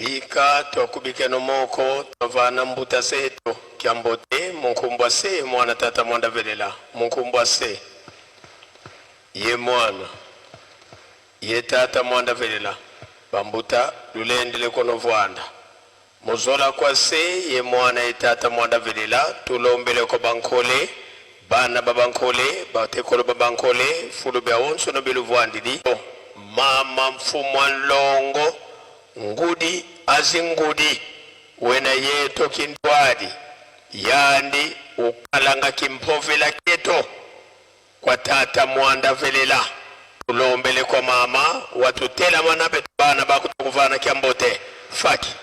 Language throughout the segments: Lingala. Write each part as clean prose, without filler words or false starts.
Bika twakubikeno moko twavana mbuta zetu kyambote munkumbwa se mwana tata mwanda velela munkumbwa se ye mwana ye tata mwanda velela bambuta lulendele kono vwanda muzola kwa se ye mwana ye tata mwanda velela tulombele ko bankole bana ba bankole batekolo ba bankole fulu bya onso no biluvwandidi mama mfumwa nlongo Ngudi azi ngudi wena yeto kindwadi yandi ukalanga kimpovela keto kwa tata mwanda velela tulombele kwa mama watutelama na betu bana bakutokuvana kyambote faki.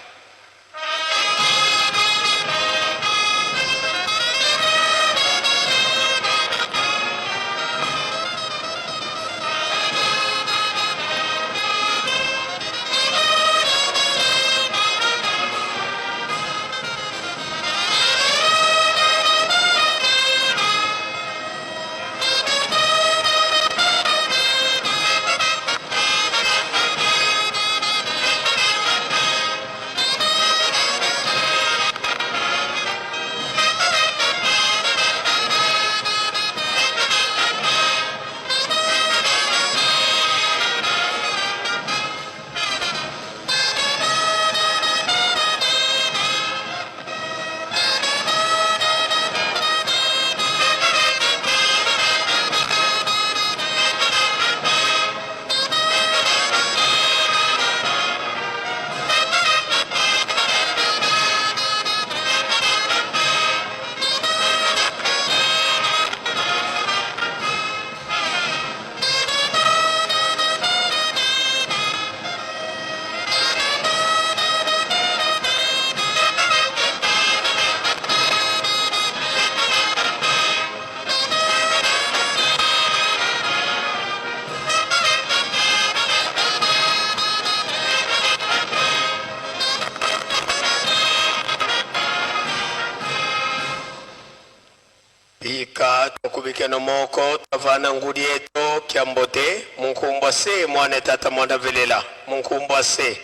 Bika tokubikeno moko tavana ngudi eto kyambote munkumbwa se mwana tata mwanda velela munkumbwa se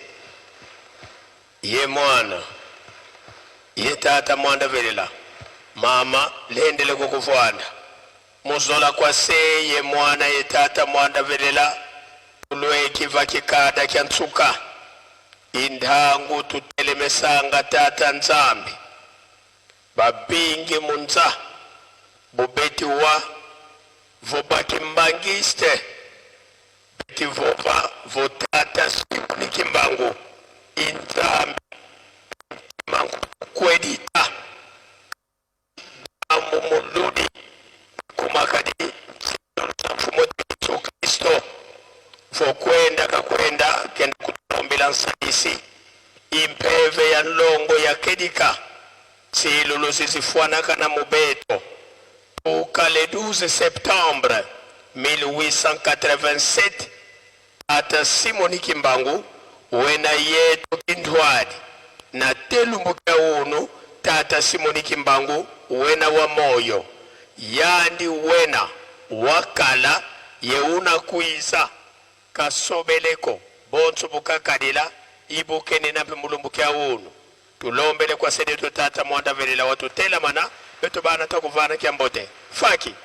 ye mwana ye tata mwanda velela mama lendele kukuvwanda Muzola kwa se ye mwana ye tata mwanda velela tulwekiva kikada kya nsuka indhangu tutelemesanga tata Nzambi babingi munza bubeti wa vobakimbangiste beti vova votata Simoni Kimbangu inzambi kwedita Ambu muludi kumakadi tshia Mfumu wetu Yesu Kristo vokwenda kakwenda kenda kutulombela nsalisi impeve ya nlongo ya kedika tsilulu zizifwanaka na mubeto tuka le 12 septembre 1887 Tata Simoni Kimbangu wena yetu kinthwadi na telumbukia unu Tata Simoni Kimbangu wena wa moyo yandi wena wakala yeuna kuiza kasobeleko bonso bukakalila ibukene nampe mulumbukia unu tulombele kwa sedetu tata mwanda velela watutelamana betu bana takuvana kyambote faki.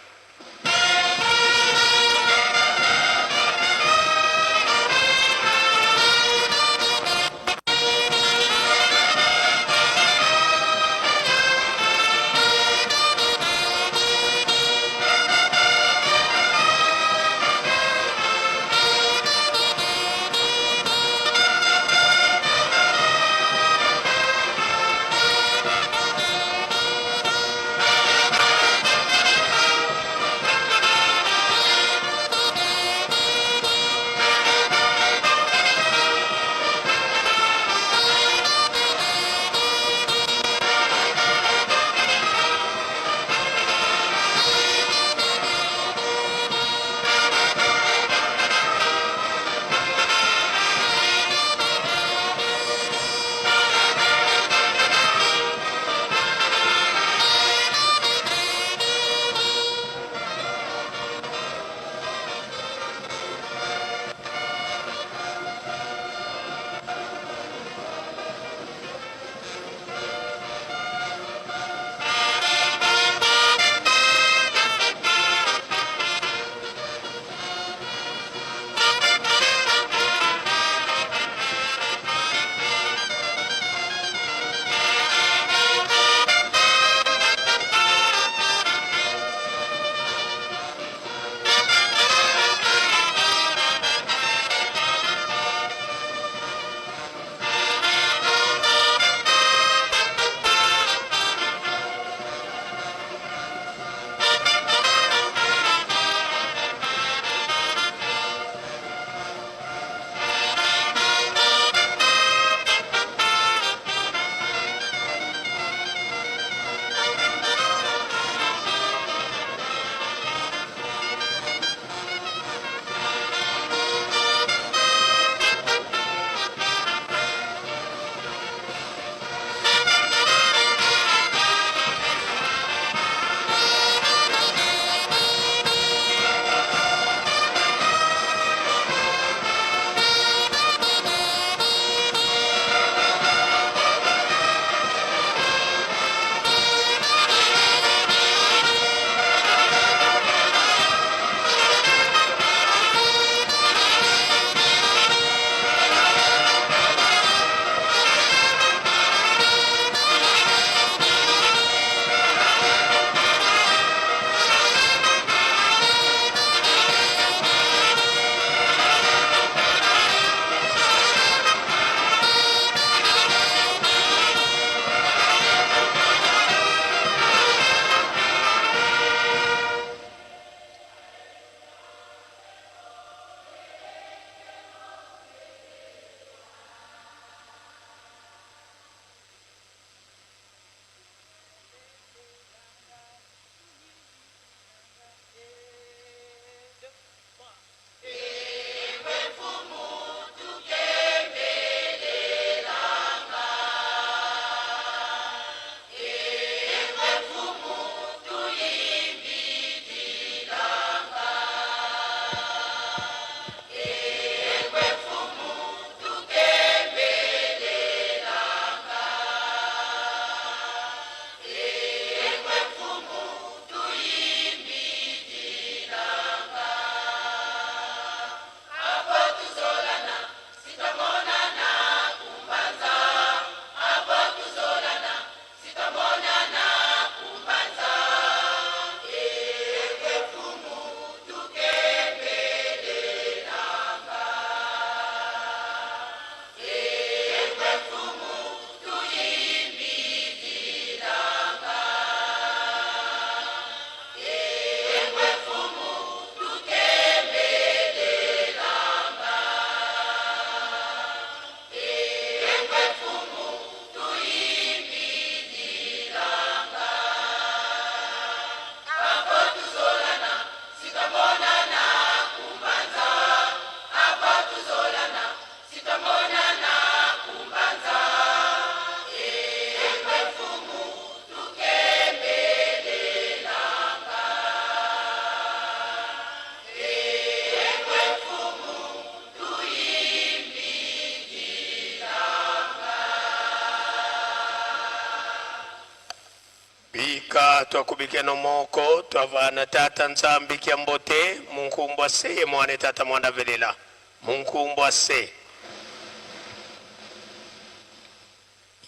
Tusamba twakubikeno moko twavana tata Nzambi kia mbote munkumbwa se ye mwana tata mwanda velela munkumbwa se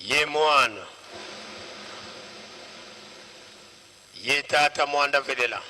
ye mwana ye tata mwanda velela.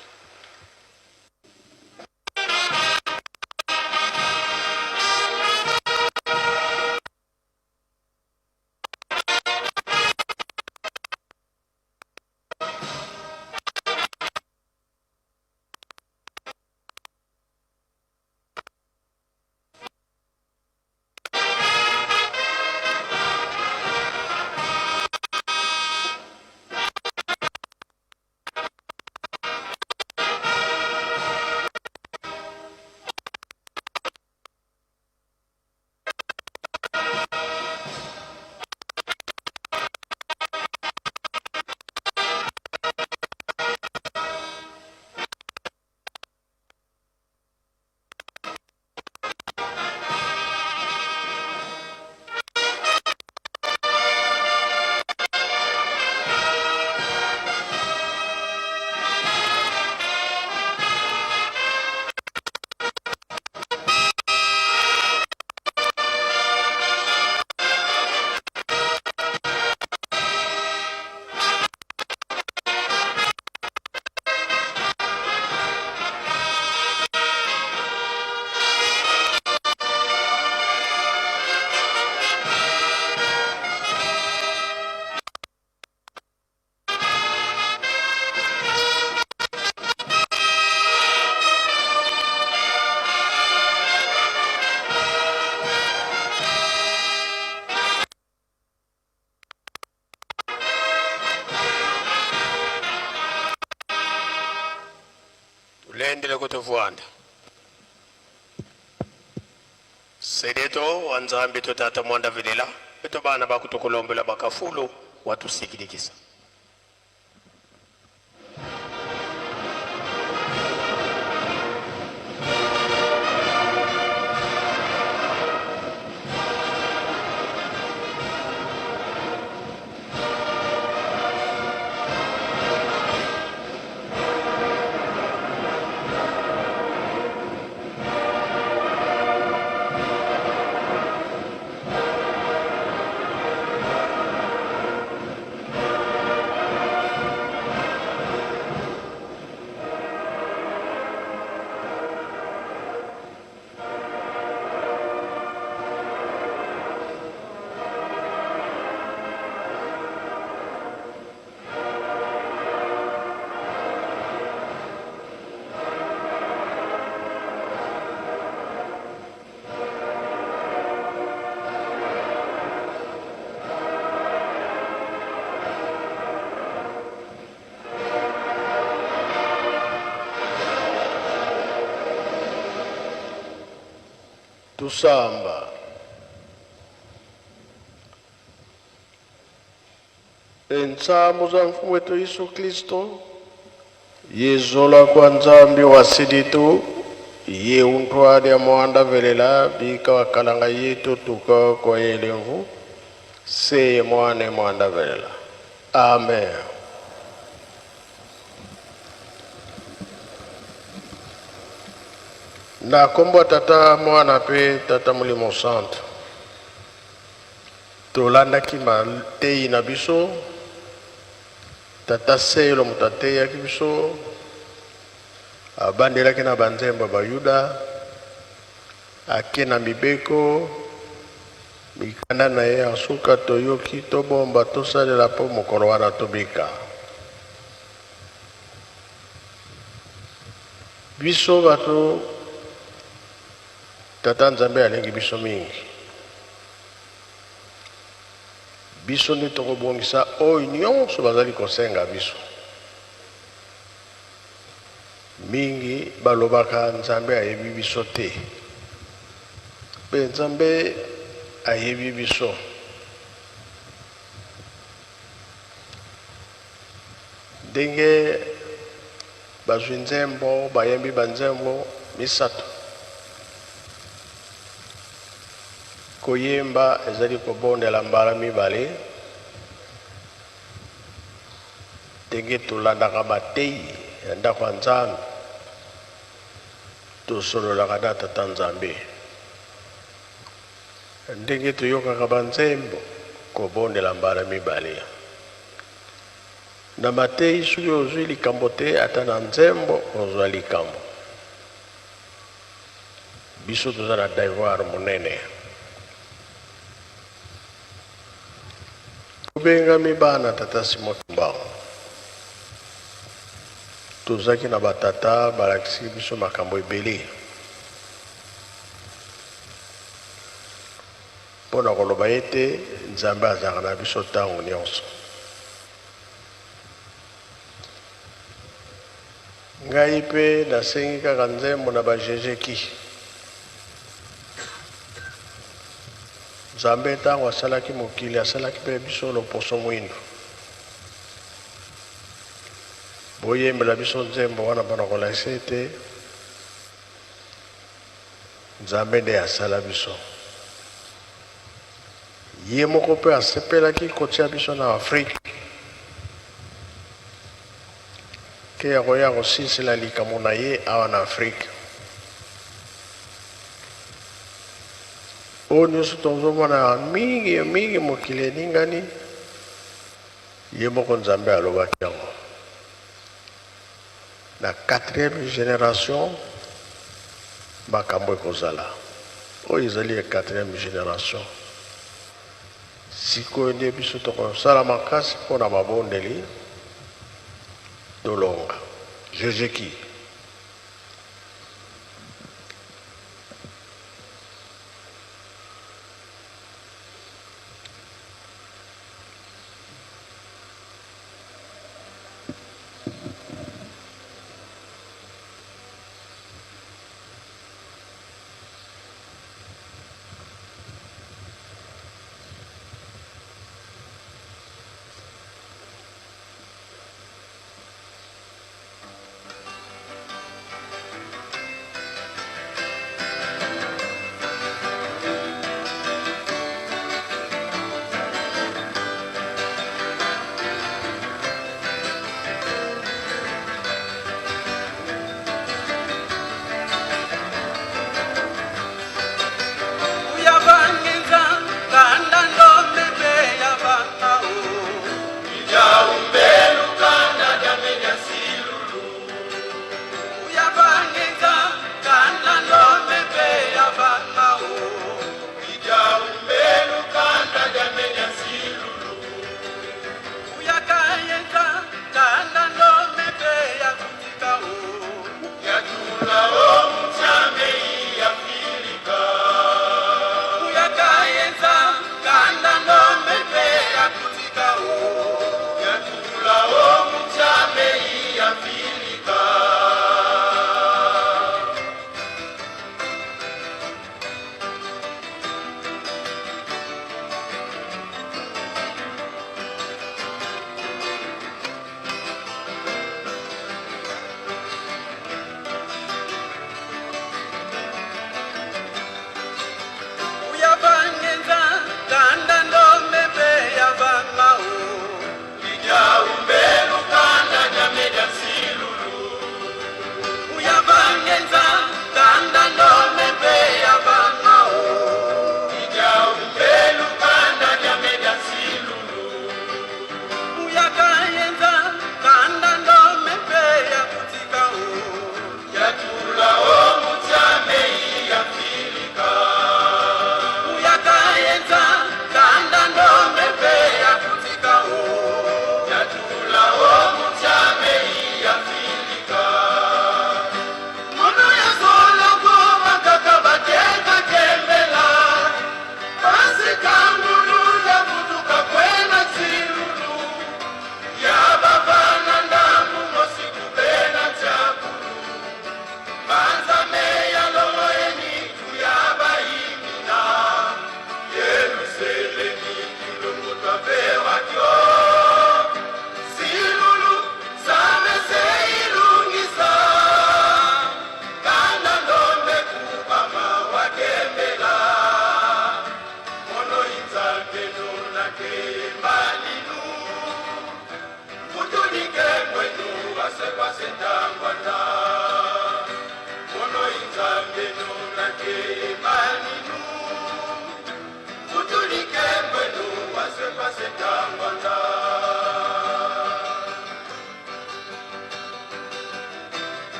Tulendele kutuvuanda sedeto wa Nzambi tutata mwanda velela beto bana bakutukulombela bakafulu watusikilikisa. Tusamba ensamu za mfumu wetu Yesu Kristo yezola kwa Nzambi wa siditu ye untwali ya mwanda velela bika wakalanga yetu tuka kwa yelemvu seye mwane mwanda velela. Amen. Na kombo tata mwana pe tata molimo santo, tolandaki matei na biso. Tata Selo moto ateyaki biso, abandelaki na banzembo ya Bayuda, ake na mibeko mikanda na ye ya suka toyoki tobomba tosalela mpo mokolo wana tobika. Biso bato tata Nzambe alingi biso mingi, biso nde tokobongisa oyo nyonso bazali kosenga biso. Mingi balobaka Nzambe ayebi biso te, mpe Nzambe ayebi biso. Ndenge bazwi nzembo, bayembi banzembo misato. Koyemba ezali kobondela mbala mibale. Ndenge tolandaka mateyi ya ndako ya Nzambe, tosololaka na Tata Nzambe. Ndenge toyokaka banzembo, kobondela mbala mibale. Na mateyi soki ozwi likambo te, ata na nzembo ozwa likambo. Biso toza na devoir monene. Tobengami bana Tata Simon Kimbangu. Tozaki na ba tata balakisiki biso makambo ebele. Mpo na koloba ete Nzambe azalaka na biso ntango nyonso. Ngai mpe nasengi kaka nzembo na ba Jejeki. Nzambe ntango asalaki mokili asalaki mpe biso loposo mwindu. Boyembela biso nzembo wana mpo na kolakisa ete Nzambe nde asala biso. Ye moko mpe asepelaki kotia biso na Afrique ke ya koya kosilisela likambo na ye awa na Afrique. Oyo nyonso tozomona mingi mingi mokili eningani, ye moko Nzambe alobaki yango. Na quatrième generation makambo ekozala. Oyo ezali ya quatrième generation. Sikoyo nde biso tokosala makasi mpo na mabondeli tolonga. Jejeki.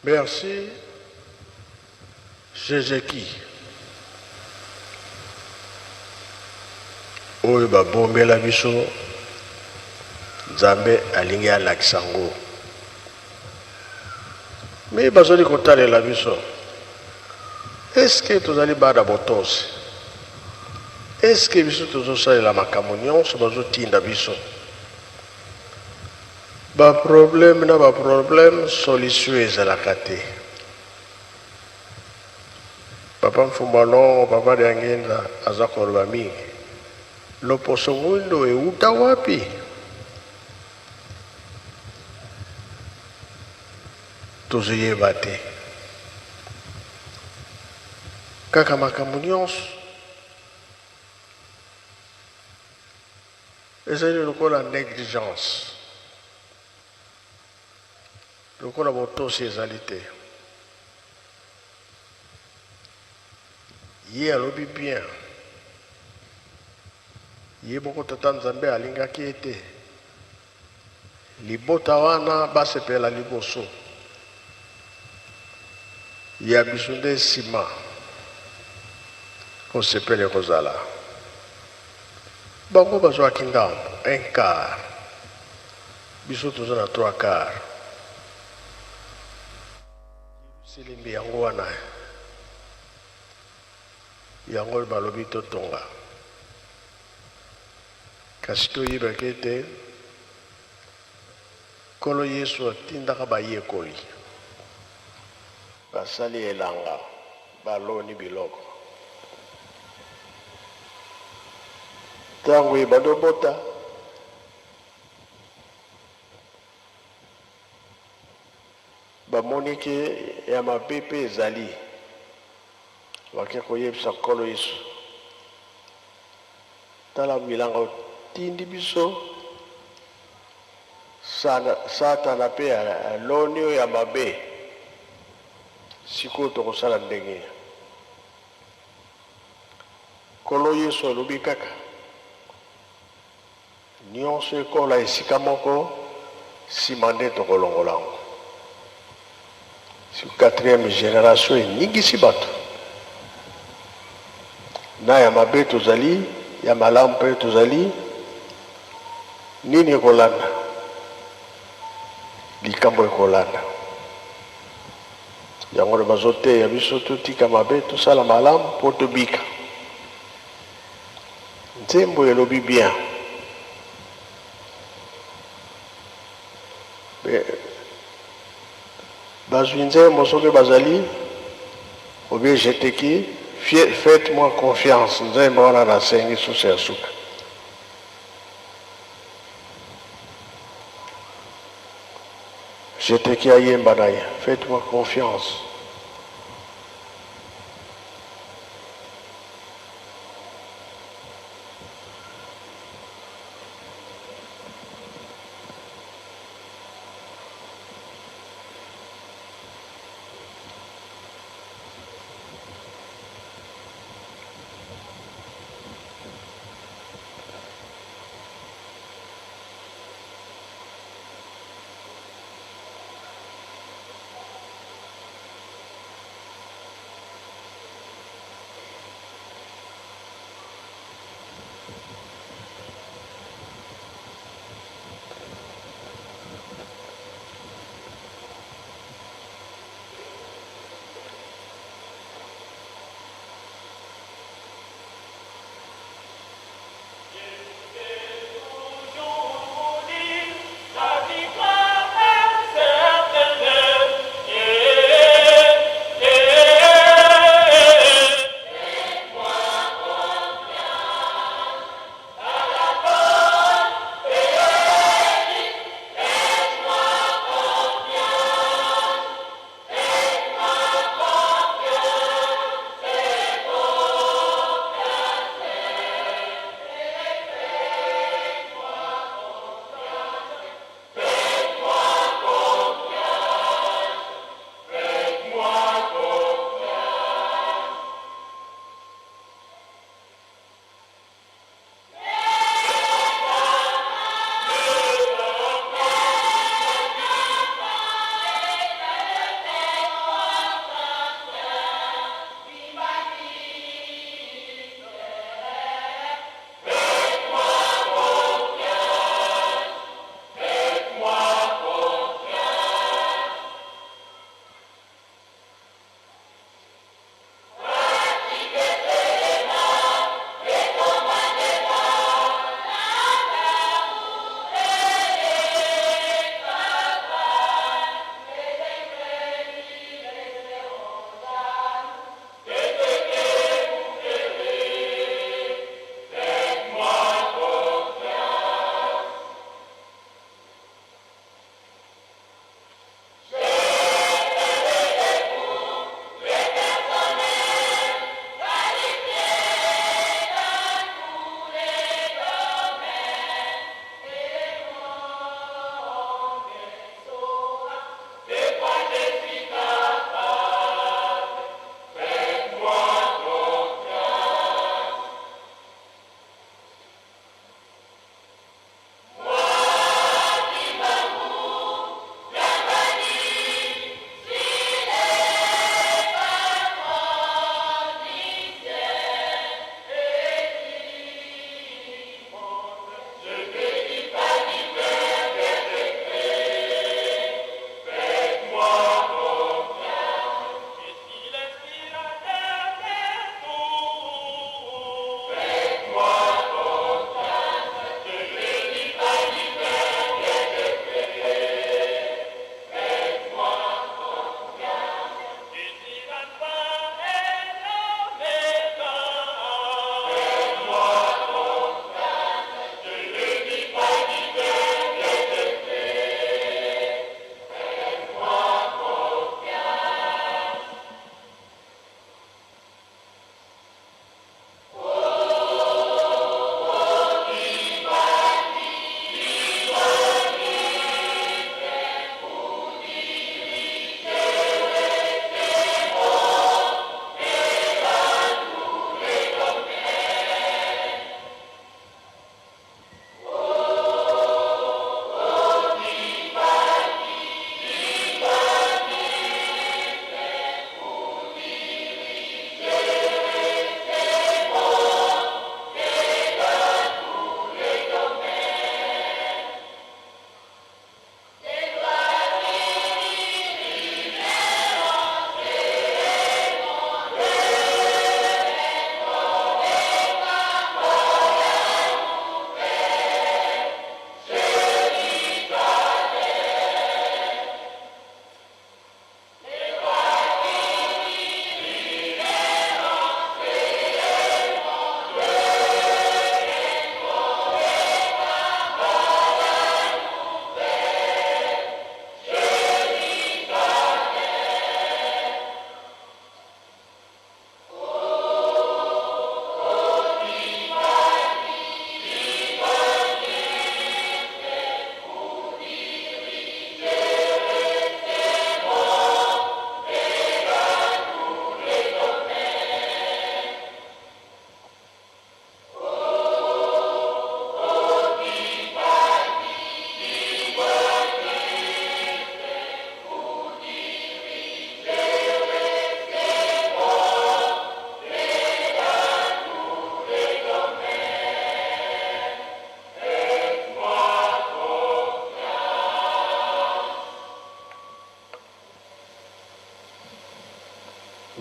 Merci Jejeki oyo babombela biso Nzambe alingi alakisa ngo me bazali kotalela biso eske tozali bana botosi eske biso tozosalela makambo nyonso bazotinda biso Ba problème na ba problème solution ezalaka te. Papa Mfumba Longo, Papa Diangienda aza koloba mingi. Loposo mwindo ewuta wapi? Tozoyeba te. Kaka makambo nyonso Ezali lokola negligence, lokola botosi ezali te. Ye alobi bien, ye moko Tata Nzambe alingaki ete libota wana basepela liboso, ya biso nde nsima kosepela ekozala. Bango bazwaki ndambo, un quart, biso toza na trois quarts. Yelusalemi yango wana, yango balobi totonga. Kasi toyebaki ete Nkolo Yesu atindaka bayekoli. Basali elanga baloni biloko. Ntango ebandi obota, bamoni ke ya mabe mpe ezali, bake koyebisa Nkolo Yesu, tala bilanga otindi biso, Satana mpe aloni oyo ya mabe, sikoyo tokosala ndenge? Nkolo Yesu alobi kaka nionso ekola esika moko, sima nde tokolongola yango. Siko quatrième generation eningisi bato na ya mabe tozali, ya malamu mpe tozali. Nini ekolanda? Likambo ekolanda yango nde bazoteya biso totika mabe tosala malamu mpo tobika. Nzembo elobi bien. Bazwi nzembo soki bazali obie jeteki faites moi confiance nzembo wana nasengi susu ya suka. Jeteki ayemba na ye faites moi confiance.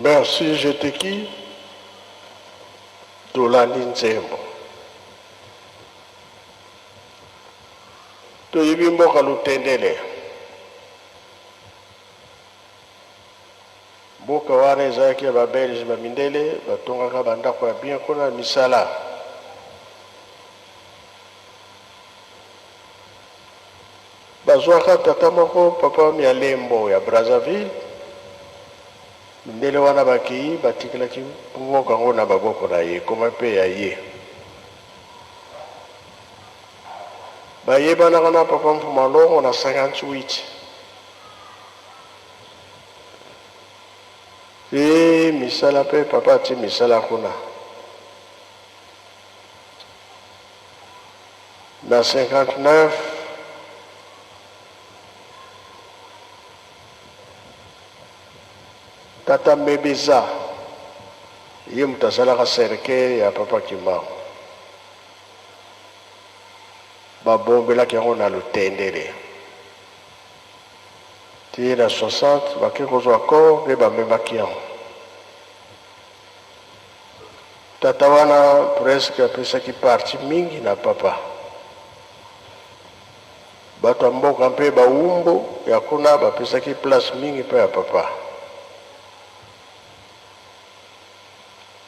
Merci je te qui tolandi nzembo toyebi mboka lutendele mboka wana ezalaki ya babelge bamindele batongaka bandako ya bien kuna misala Bazwaka tata moko papa Mialembo ya Brazzaville, mindele wana bakeyi batikelaki mboka yango na maboko na ye, ekoma mpe ya ye. Bayebanaka na papa Mfuma Longo na 58. Ee misala mpe papa atie misala kuna. Na 59, tata Mebeza ye moto asalaka cercueil ya papa Kimbangu, babombelaki yango na Lutendele ti na 60 bake kozwa corps nde bamemaki yango. Tata wana presque apesaki parti mingi na papa. Bato ya mboka mpe bawumbu ya kuna bapesaki place mingi mpe ya papa.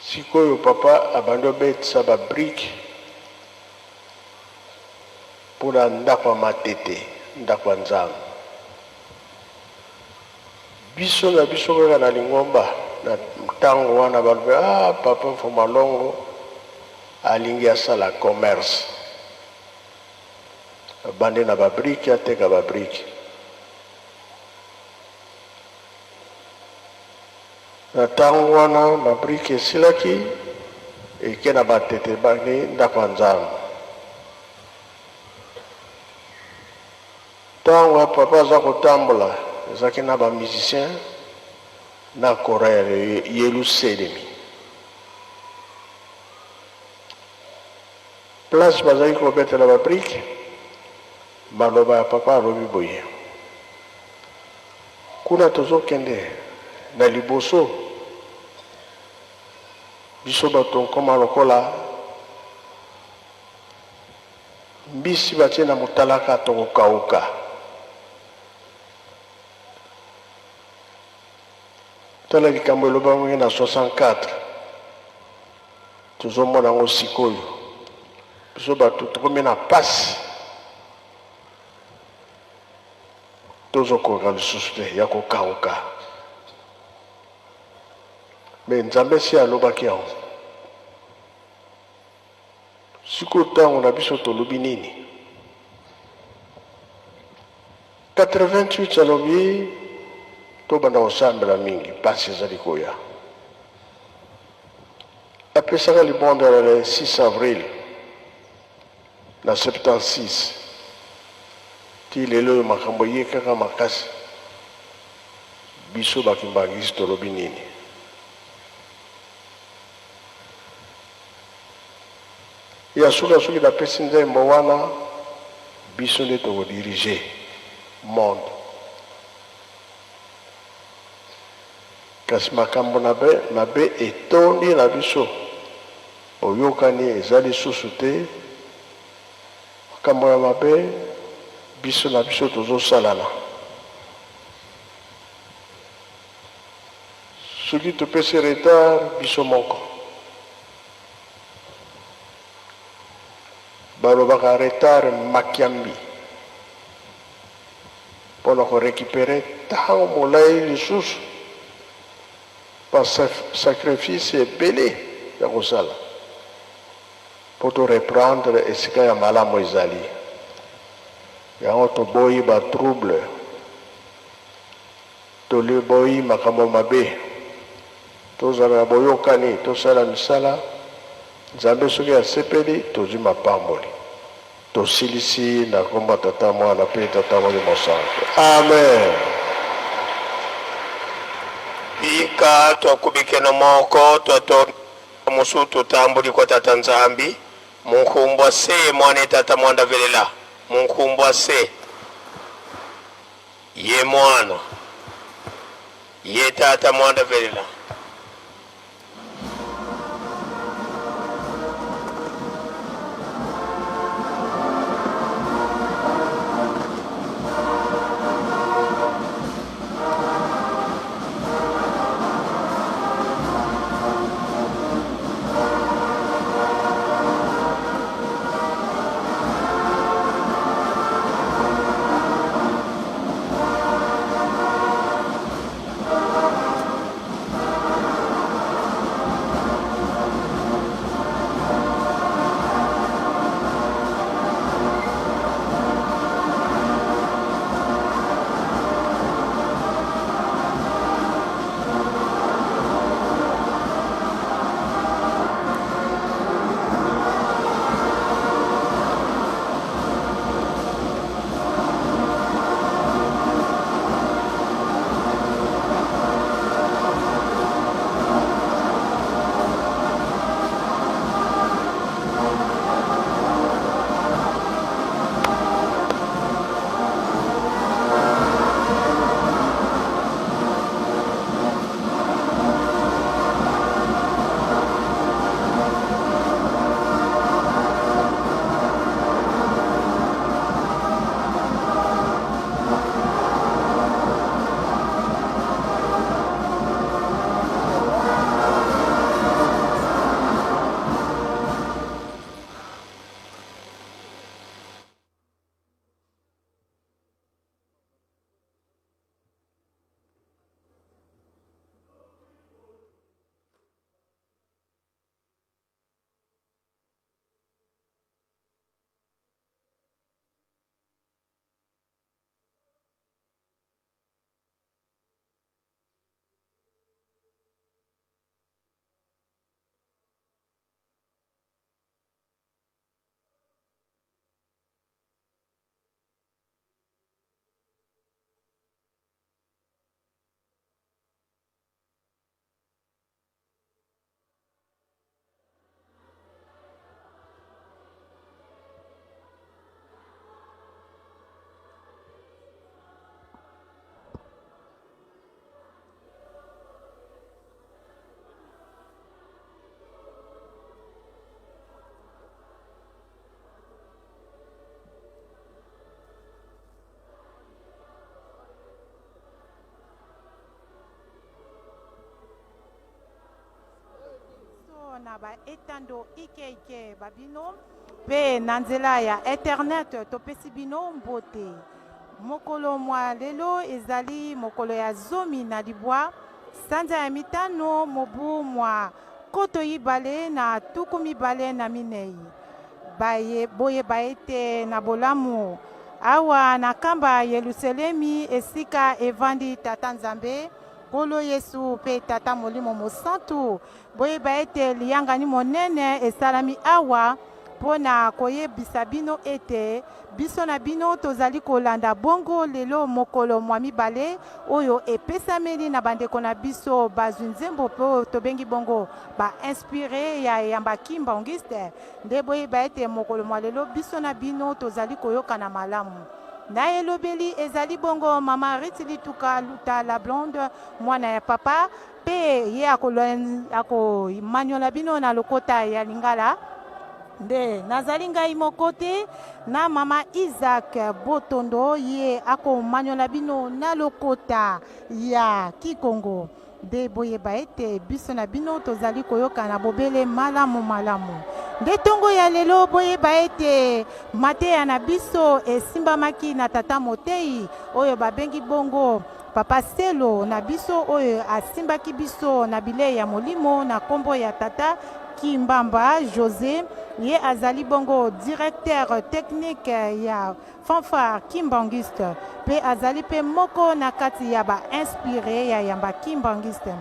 Sikoyo papa abandi obetisa ba briques mpo na ndako ya Matete, ndako ya Nzambe. Biso na biso kaka na lingomba na tango wana balobi ah papa Mfuma Longo alingi asala commerce abandi na ba brique ateka ba brique na tango wana ba brique esilaki eke na batete bani ndako ya Nzambe. Tango ya papa aza kotambola ezalaki na ba musiciens na chorale Yeluselemi. Place bazalaki kobetela ba briques, maloba ya papa alobi boye, kuna tozokende na liboso, biso bato nkoma lokola Mbisi batie na motalaka tokokauka. Tala likambo elobamaki na 64 tozomona yango sikoyo. Biso bato tokomi na pasi, tozokoka lisusu te ya kokauka. Me Nzambe si alobaki yango. Sikoyo tango na biso tolobi nini? 88 alobi tobanda kosambela mingi, mpasi ezali koya. Apesaka libondela le 6 avril na 76 ti lelo oyo makambo eye kaka makasi. Biso bakimbangisi tolobi nini? Ya suka soki napesi nzembo wana biso nde toko diriger monde kasi makambo mabe etondi na biso boyokani eza lisusu te makambo ya mabe biso na biso tozosalana Soki topesi retard biso moko. Balobaka retard makiambi pona ko recuperer tango molayi lisusu ba sacrifice ebele ya kosala po to reprendre esika ya malamu ezali. Yango toboyi ba trouble. Toliboyi makambo mabe. Tozala na boyokani, tosala misala. Nzambe soki asepeli, tozwi mapamboli. Tosilisi na kombo ya Tata, Mwana pe Tata Molimo Santu. Amen. Bika twakubikeno moko twato musu tutambuli kwa Tata Nzambi munkumbwa se mwana Tata mwanda velela munkumbwa se Ye mwana, ye tata mwanda velela. na ba etando ike ike ba bino mpe na nzela ya internet, topesi bino mbote. Mokolo mwa lelo ezali mokolo ya 19 sanza ya mitano mobu mwa 2024. Baye boyeba ete na bolamu awa na Nkamba Yelusalemi, esika evandi Tata Nzambe, Nkolo Yesu mpe Tata Molimo Mosantu, boyeba ete liyangani monene esalami awa mpo na koyebisa bino ete biso na bino tozali kolanda bongo lelo mokolo mwa mibale oyo epesameli na bandeko na biso bazwi nzembo mpe oyo tobengi bongo ba inspiré ya eyamba Kimbanguiste. Nde boyeba ete mokolo mwa lelo biso na bino tozali koyokana malamu. Na elobeli ezali bongo mama Riti Lituka Luta la blonde, mwana ya papa, mpe ye akomanyola bino na lokota ya Lingala. Nde nazali ngai moko te na mama Isaac Botondo, ye akomanyola bino na lokota ya Kikongo. Nde boyeba ete biso na bino tozali koyokana bobele malamu malamu. Nde ntongo ya lelo boyeba ete mateya na biso esimbamaki na tata motei oyo babengi bongo Papa Selo na biso, oyo asimbaki biso na bilei ya molimo na nkombo ya tata Kimbamba José. Ye azali bongo directeur technique ya fanfare Kimbanguiste mpe azali mpe moko na kati ya ba inspiré ya yamba Kimbanguiste.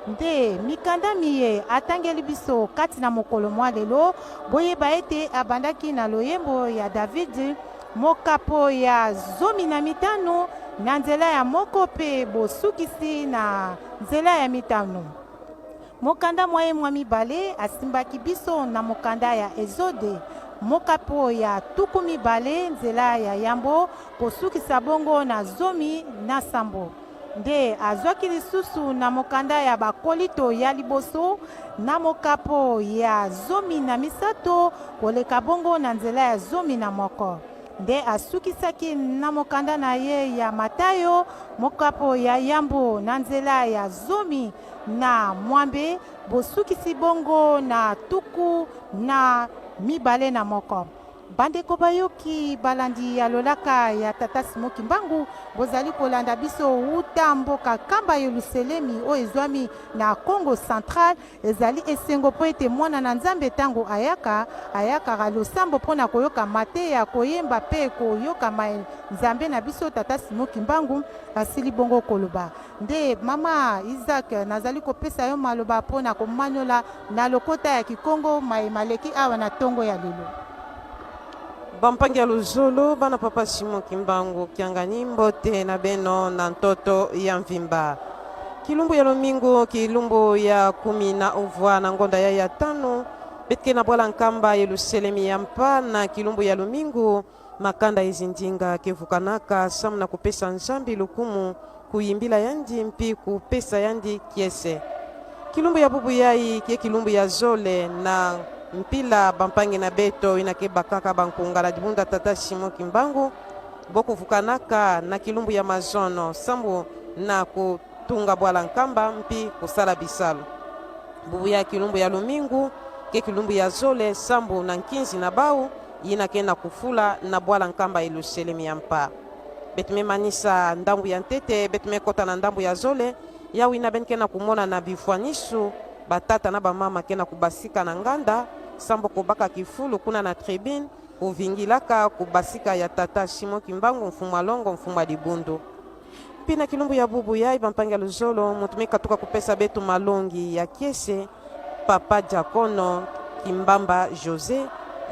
Nde mikanda miye atangeli biso kati na mokolo mwa lelo, boyeba ete abandaki na loyembo ya David, mokapo ya 15 na nzela ya 1 mpe bosukisi na nzela ya 5. Mokanda mwa ye mwa mibale asimbaki biso na mokanda ya Ezode, mokapo ya 20 nzela ya 1 kosukisa bongo na 17. Nde azwaki lisusu na mokanda ya Bakolito ya liboso na mokapo ya 13 koleka bongo na nzela ya 11. Nde asukisaki na mokanda na ye ya Matayo, mokapo ya 1 na nzela ya 16 bosukisi bongo na 21. Bandeko bayoki balandi ya lolaka ya tata Simon Kimbangu, bozali kolanda biso wuta mboka Nkamba Yelusalemi oyo ezwami na Congo Central. Ezali esengo mpo ete mwana na Nzambe ntango ayaka, ayakaka losambo mpona koyoka mateya, koyemba mpe koyoka Nzambe na biso tata Simon Kimbangu asili bongo koloba. Nde mama Isaac, nazali kopesa yo maloba mpona komanyola na lokota ya Kikongo maye maleki awa na ntongo ya lelo. Bampangi ya luzolo, bana papa Simon Kimbangu kiangani, mbote na beno na ntoto ya mvimba. Kilumbu ya lomingo, kilumbu ya 11 na ngonda ya 5 betike na bwala Nkamba Yelusalemi ya mpa na kilumbu ya lomingo makanda ezindinga kevukanaka samu na kupesa Nzambi lukumu kuyimbila yandi mpi kupesa yandi kiese. Kilumbu ya bubu yai kie kilumbu ya zole na mpila bampangi na beto inake bakaka bankunga na dibunda tata Simon Kimbangu bokuvukanaka na kilumbu ya mazono sambu na kutunga bwala Nkamba mpi kusala bisalo. Bubu ya kilumbu ya lumingu ke kilumbu ya zole sambu na nkinzi na bau yinake na kufula na bwala Nkamba Yelusalemi ya mpa. Betumemanisa ndambu ya ntete betumekota na ndambu ya zole yawi na benke na kumona na bifwanisu batata na bamama ke na kubasika na nganda sambo kobaka kifulu kuna na tribune kuvingilaka kubasika ya tata Simon Kimbangu mfumu alongo mfumu alibundu. Mpi na kilumbu ya bubu ya ibampangi ya luzolo mutu mekatuka kupesa betu malongi ya kiese papa Diakono Kimbamba José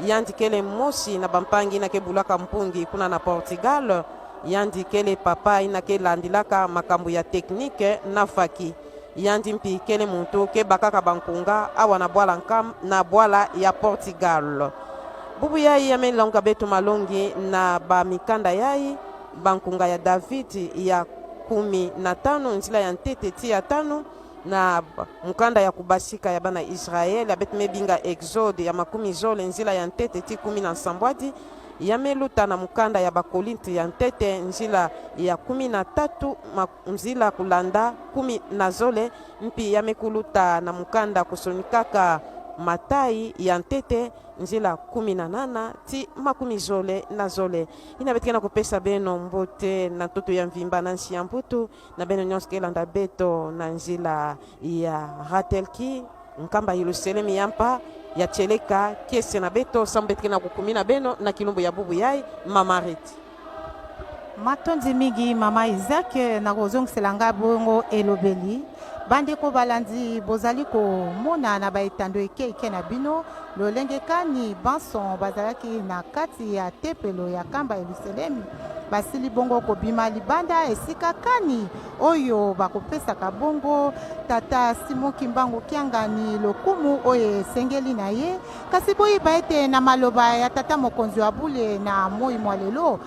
yandikele mosi na bampangi na kebulaka mpungi kuna na Portugal yandikele papa inake landilaka makambo ya technique na faki yandi mpi kele muntu ke bakaka bankunga awa na bwala nkam na bwala ya Portugal. Bubu yai yamelonga betu malongi na ba mikanda yai bankunga ya David ya 15 nzila ya ntete ti ya 5 na mukanda ya kubasika ya bana Israel abet mebinga Exode ya 20 nzila ya ntete ti 17 yameluta na mukanda ya Bakolinti ya ntete nzila ya 13 nzila kulanda 14 mpi yamekuluta na mukanda kusonikaka Matai ya ntete nzela 18 ti 28. Ina betike na kopesa beno mbote na ntoto ya mvimba na nsi ya mputu na beno nyonso kelanda beto na nzela ya Ratelki Nkamba Yelusalemi ya mpa ya Tcheleka kese na beto sambo betike na kukumi na beno na kilumbu ya bubu yai Mama Riti. Matondi mingi mama Isaac na kozongisela ngai bongo elobeli. Bandeko balandi, bozali komona na baetando eke eke na bino lolenge kani banso bazalaki na kati ya tempelo ya Nkamba Yelusalemi basili bongo kobima libanda esika kani oyo bakopesaka bongo tata Simon Kimbangu Kiangani lokumu oyo esengeli na ye. Kasi boyeba ete na maloba ya tata mokonzi wa bule na moi mwa lelo,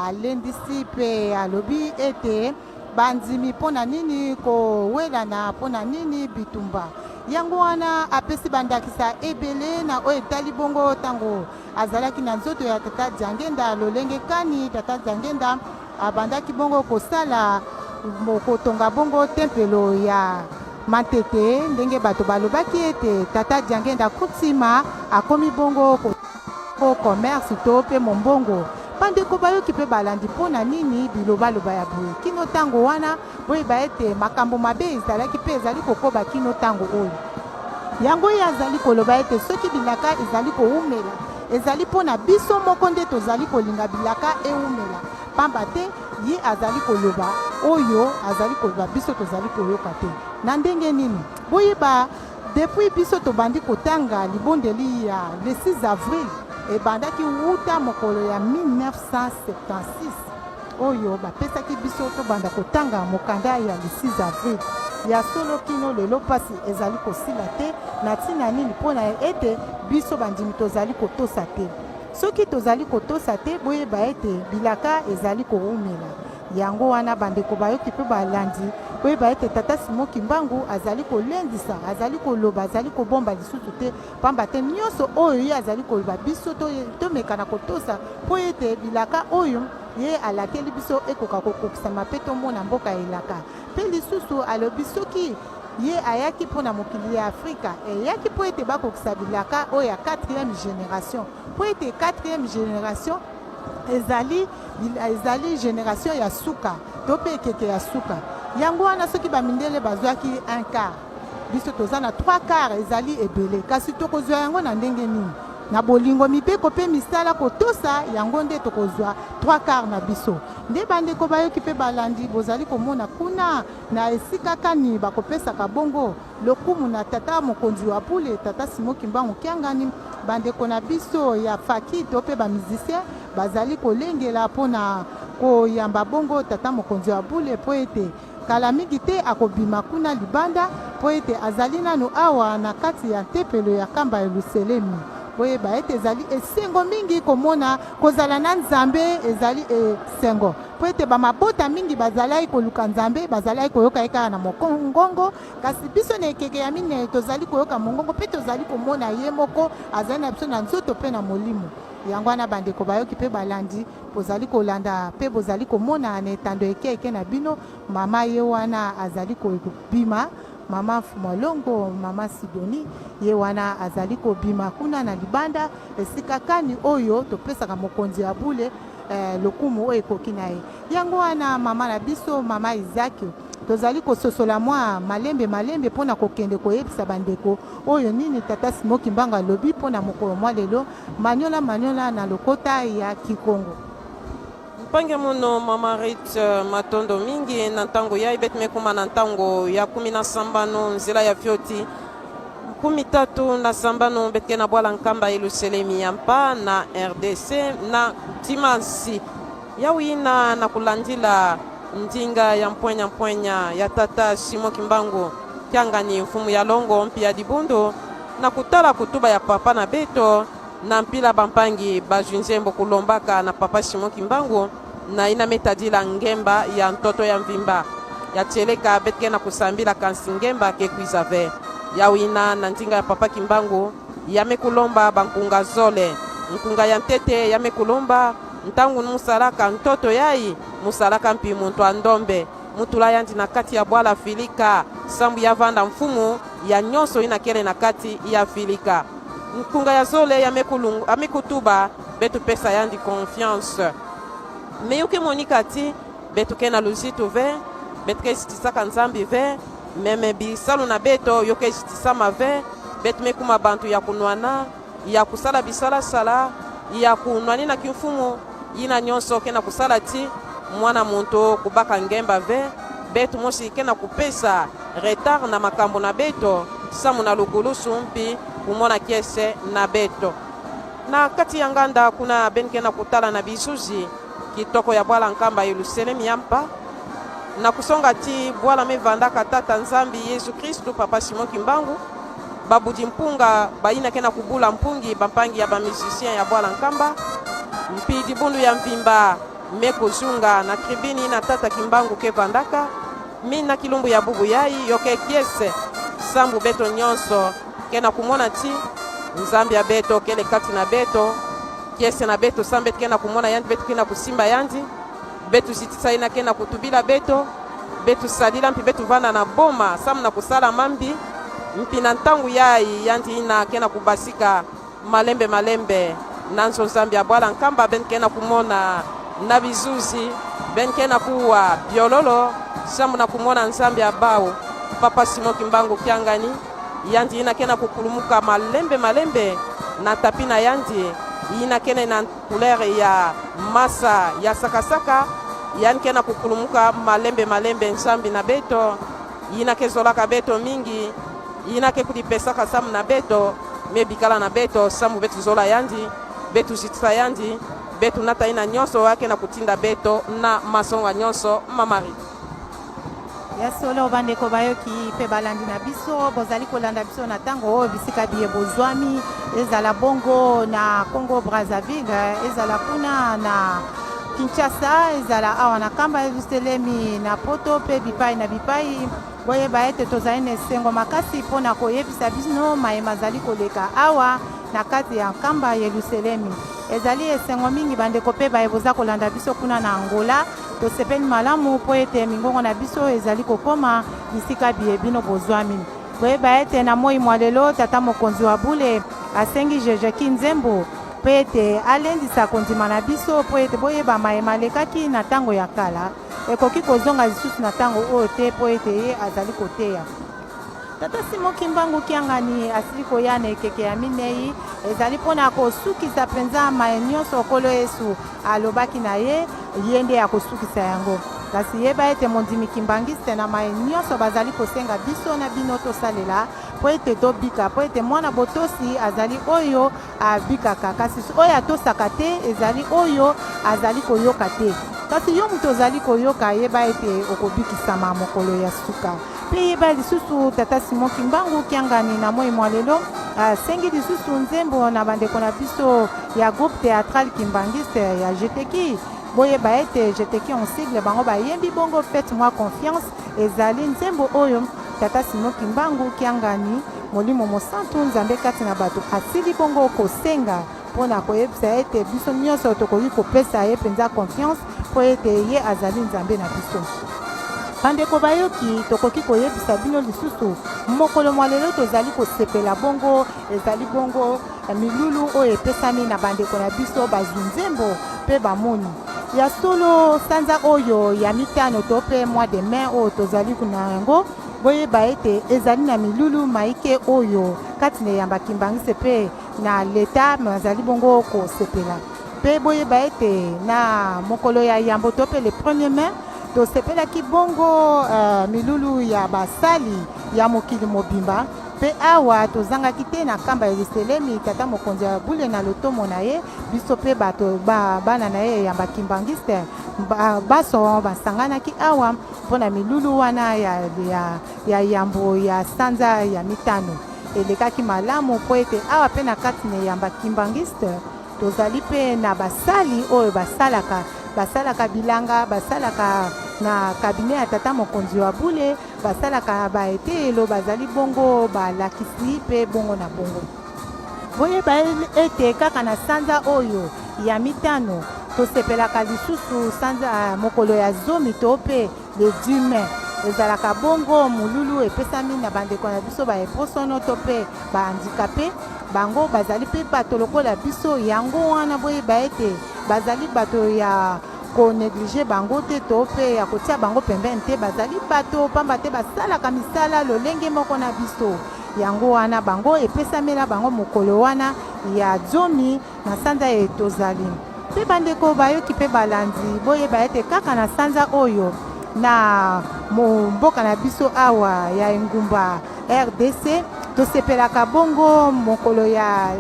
alendisi mpe alobi ete bandimi mpo na nini kowelana, mpo na nini bitumba. Yango wana apesi bandakisa ebele na oyo etali bongo ntango azalaki na nzoto ya tata Diangenda, lolenge kani tata Diangenda abandaki bongo kosala kotonga bongo tempelo ya Matete, ndenge bato balobaki ete tata Diangenda Kutima akomi bongo ko commerce to pe mombongo. Bandeko bayoki pe balandi mpo na nini bilobaloba ya boye kino tango wana? Boyeba ete makambo mabe ezalaki pe ezali kokoba kino tango oyo. Yango ye azali koloba ete soki bilaka ezali kowumela, ezali mpo na biso moko nde tozali kolinga bilaka ewumela, pamba te ye azali koloba oyo azali koloba biso tozali koyoka te. Na ndenge nini? Boyeba, depuis biso tobandi kotanga libondeli ya le 6 avril, ebandaki wuta mokolo ya 1976 oyo bapesaki biso tobanda kotanga mokanda ya le 6 avril. Ya solo, kino lelo mpasi ezali kosila te. Na ntina nini? Mpo na ete biso bandimi tozali kotosa te. Soki tozali kotosa te, boyeba ete bilaka ezali kowumela. Yango wana, bandeko bayoki mpe balandi, boyeba ete Tata Simon Kimbangu azali kolendisa, azali koloba, azali kobomba lisusu te, pamba te nyonso oyo ye azali koloba, biso tomeka na kotosa mpo ete bilaka oyo ye alakeli biso ekoka kokokisama mpe tomona mboka elaka. Mpe lisusu alobi soki ye ayaki mpo na mokili ya Afrika, eyaki mpo ete bakokisa bilaka oyo ya 4e generation, mpo ete 4e generation ezali generation ya suka to mpe ekeke ya suka. Yango wana soki bamindele bazwaki un quart, biso toza na 3 quart, ezali ebele. Kasi tokozwa yango na ndenge nini? Na bolingo, mibeko mpe misala kotosa yango nde tokozwa 3 quart na biso. Nde bandeko bayoki mpe balandi, bozali komona kuna na esika kani bakopesaka bongo lokumu na tata mokonzi wa bule tata Simon Kimbangu Kiangani. Bandeko na biso ya faki to mpe bamusicien bazali kolengela mpona koyamba bongo tata mokonzi wa bule, mpo ete kala mingi te akobima kuna libanda, mpo ete azali nanu awa na kati ya ntempelo ya Nkamba Yelusalemi. Boyeba ete ezali esengo mingi komona kozala na Nzambe, ezali esengo mpo ete bamabota mingi bazalaki koluka Nzambe, bazalaki koyoka ye kaka na mongongo, kasi biso na ekeke ya minei tozali koyoka mongongo mpe tozali komona ye moko azali na biso na nzoto mpe na molimo. Yango wana bandeko bayoki mpe balandi, bozali kolanda mpe bozali komona na etando eke eke na bino, mama ye wana azali kobima, mama Mfumualongo, mama Sidoni, ye wana azali kobima kuna na libanda esika kani oyo topesaka mokonzi ya bule lokumu oyo ekoki na ye. Yango wana mama na biso mama Isaac, tozali kososola mwa malembe malembe mpona kokende koyebisa bandeko oyo nini tata Simon Kimbangu alobi mpona mokolo mwa lelo. Manyola manyola na lokota ya Kikongo. Mpange muno mama Rit, matondo mingi na ntango ya ibet mekuma na ntango ya 17 nzela ya fioti 37 betke na bwala Nkamba Yelusalemi ya mpa na RDC na dimansi yawina na kulandila ndinga ya mpwenya mpwenya ya tata Simon Kimbangu Kiangani mfumu ya longo mpi ya dibundu na kutala kutuba ya papa na beto na mpila bampangi bazwi nzembo kulombaka na papa Simon Kimbangu na ina metadila ngemba ya ntoto ya mvimba ya tieleka betke na kusambila kansi ngemba ke kuizave yawina na ndinga ya papa Kimbangu yame kulomba bankunga zole nkunga ya ntete yame kulomba ntangu musalaka ntoto yai musalaka mpi muntu andombe. Mutula yandi na kati ya bwala Filika, sambu ya vanda mfumu ya nyonso ina kele na kati ya Filika. Nkunga ya zole ya mekulungu, amekutuba betu pesa yandi confiance. Meyuki monika ti betu ke na luzitu ve, betu ke zitisaka nzambi ve, meme bisalu na beto yoke zitisama ve, betu mekuma bantu ya kunwana, ya kusala bisalasala, ya kunwani na kimfumu, yina nyonso ke na kusala ti mwana muntu kubaka ngemba ve, betu mosi ke na kupesa retard na makambo na beto, samu na lukulusu mpi kumona kiese na beto. Na kati ya nganda kuna benke na kutala na bizuzi kitoko ya bwala nkamba Yelusalemi ya mpa na kusonga ti bwala mevandaka tata Nzambi Yesu Kristu papa Simon Kimbangu babudi mpunga bayina ke na kubula mpungi bampangi ya ba musicien ya bwala nkamba mpi dibundu ya mvimba mekuzunga na tribini na tata Kimbangu ke vandaka mina kilumbu ya bubu yai yoke kiese sambu beto nyonso ke na kumona ti Nzambi ya beto kele kati na beto kiese na beto sambe ke na kumona yandi beto ke na kusimba yandi betu zitisa ina ke na kutubila beto betu salila mpi betu vanda na boma samu na kusala mambi mpi na ntangu yai yandi ina ke na kubasika malembe malembe nanzo Nzambi ya bwala nkamba ben ke na kumona na bizuzi ben ke na kuwa biololo samu na kumona Nzambi ya bau papa Simon Kimbangu Kiangani yandi ina ke na kukulumuka malembe malembe na tapi na yandi ina kene na couleur ya masa ya sakasaka yani ke na kukulumuka malembe malembe Nzambi na beto yina ke zolaka beto mingi yina ke kulipesaka samu na beto me bikala na beto samu betu zola yandi betu zitisa yandi betu nata ina nyonso ake na kutinda beto na masonga nyonso mamari. Ya solo bandeko bayoki mpe balandi na biso bozali kolanda biso na ntango oyo bisika biye bozwami ezala bongo na Congo Brazzaville, ezala kuna na Kinshasa, ezala awa na Kamba Yelusalemi na Poto mpe bipai na bipai. Boyeba ete tozali na esengo makasi mpona koyebisa bino maye mazali koleka awa na kati ya Nkamba Yelusalemi. Ezali esengo mingi bandeko mpe baye boza kolanda biso kuna na Angola. Tosepeli malamu mpo ete mingongo na biso ezali kokoma bisika biye bino bozwami. Boyeba ete na moi mwa lelo tata mokonzi wa bule asengi Jejeki nzembo mpo ete alendisa kondima na biso mpo ete boyeba maye malekaki na ntango ya kala ekoki kozonga lisusu na ntango oyo te mpo ete ye azali koteya. Tata Simon Kimbangu Kiangani asili koya na ekeke ya minei ezali mpona kosukisa mpenza maye nyonso Nkolo Yesu alobaki na ye, ye nde akosukisa yango. Kasi yeba ete mondimi kimbangiste na maye nyonso bazali kosenga biso na bino tosalela mpo ete tobika, mpo ete mwana botosi azali oyo abikaka, kasi oyo atosaka te ezali oyo azali koyoka te. Kasi yo moto ozali koyoka, yeba ete okobikisama mokolo ya suka. Mpe yeba lisusu tata Simon Kimbangu Kiangani na moi mwa lelo asengi lisusu nzembo na bandeko na biso ya groupe théâtral kimbangiste ya Jeteki. Boyeba ete Jeteki en sigle bango bayembi bongo Faites-moi confiance, ezali nzembo oyo tata Simon Kimbangu Kiangani molimo mosantu Nzambe kati na bato asili bongo kosenga mpona koyebisa ete biso nyonso tokoki kopesa ye mpenza confiance mpo ete ye azali Nzambe na biso. Bandeko bayoki, tokoki koyebisa bino lisusu mokolo mwa lelo tozali kosepela bongo ezali bongo milulu oyo epesami na bandeko na biso bazwi nzembo mpe bamoni. Ya solo sanza oyo ya mitano to mpe mois de mai oyo tozali na yango, boyeba ete ezali na milulu maike oyo kati na eyamba kimbangise mpe na leta bazali bongo kosepela. Mpe boyeba ete na mokolo ya yambo to mpe le 1er mai tosepelaki bongo milulu ya basali ya mokili mobimba. Mpe awa tozangaki te na Nkamba Yelusalemi tata mokonzi ya bule na lotomo na ye, biso mpe bato bana na ye ya bakimbangiste baso basanganaki awa mpona milulu wana ya yambo ya sanza ya mitano. Elekaki malamu mpo ete awa mpe na kati na eyamba kimbangiste tozali mpe na basali oyo basalaka bilanga, basalaka na kabinet ya tata mokonzi wa bule, basalaka ba eteyelo, bazali bongo balakisi mpe bongo na bongo. Boyeba ete kaka na sanza oyo ya mitano tosepelaka lisusu sanza mokolo ya zomi to mpe Le 10 mai ezalaka bongo molulu epesami na bandeko na biso ba eposono to mpe ba handicapes. Bango bazali mpe bato lokola biso, yango wana boyeba ete bazali bato ya ko negliger bango te to mpe ya kotia bango pembeni te. Bazali bato pamba te basalaka misala lolenge moko na biso. Yango wana bango epesamela bango mokolo wana ya zomi na sanza eye tozali. Mpe bandeko bayoki mpe balandi, boyeba ete kaka na sanza oyo na mboka na biso awa ya engumba rdc tosepelaka bongo mokolo ya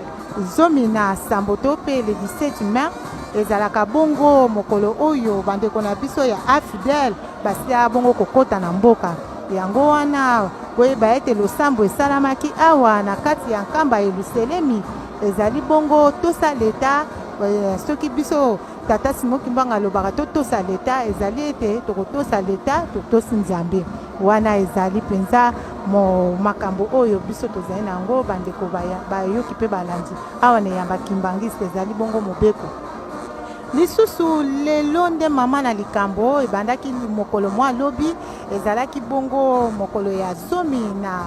17 to mpe le 17 mai ezalaka bongo mokolo oyo bandeko na biso ya AFDL basila bongo kokota na mboka. Yango wana boyeba ete losambo esalamaki awa na kati ya nkamba Yelusalemi ezali bongo tosa leta. Soki biso Tata Simon Kimbangu alobaka totosa leta, ezali ete tokotosa leta, totosi Nzambe. Wana ezali mpenza makambo oyo biso tozali na yango, bandeko bayoki mpe balandi awa na eyamba Kimbanguiste, ezali bongo mobeko. Lisusu lelo nde mama na likambo ebandaki mokolo mwa lobi, ezalaki bongo mokolo ya 18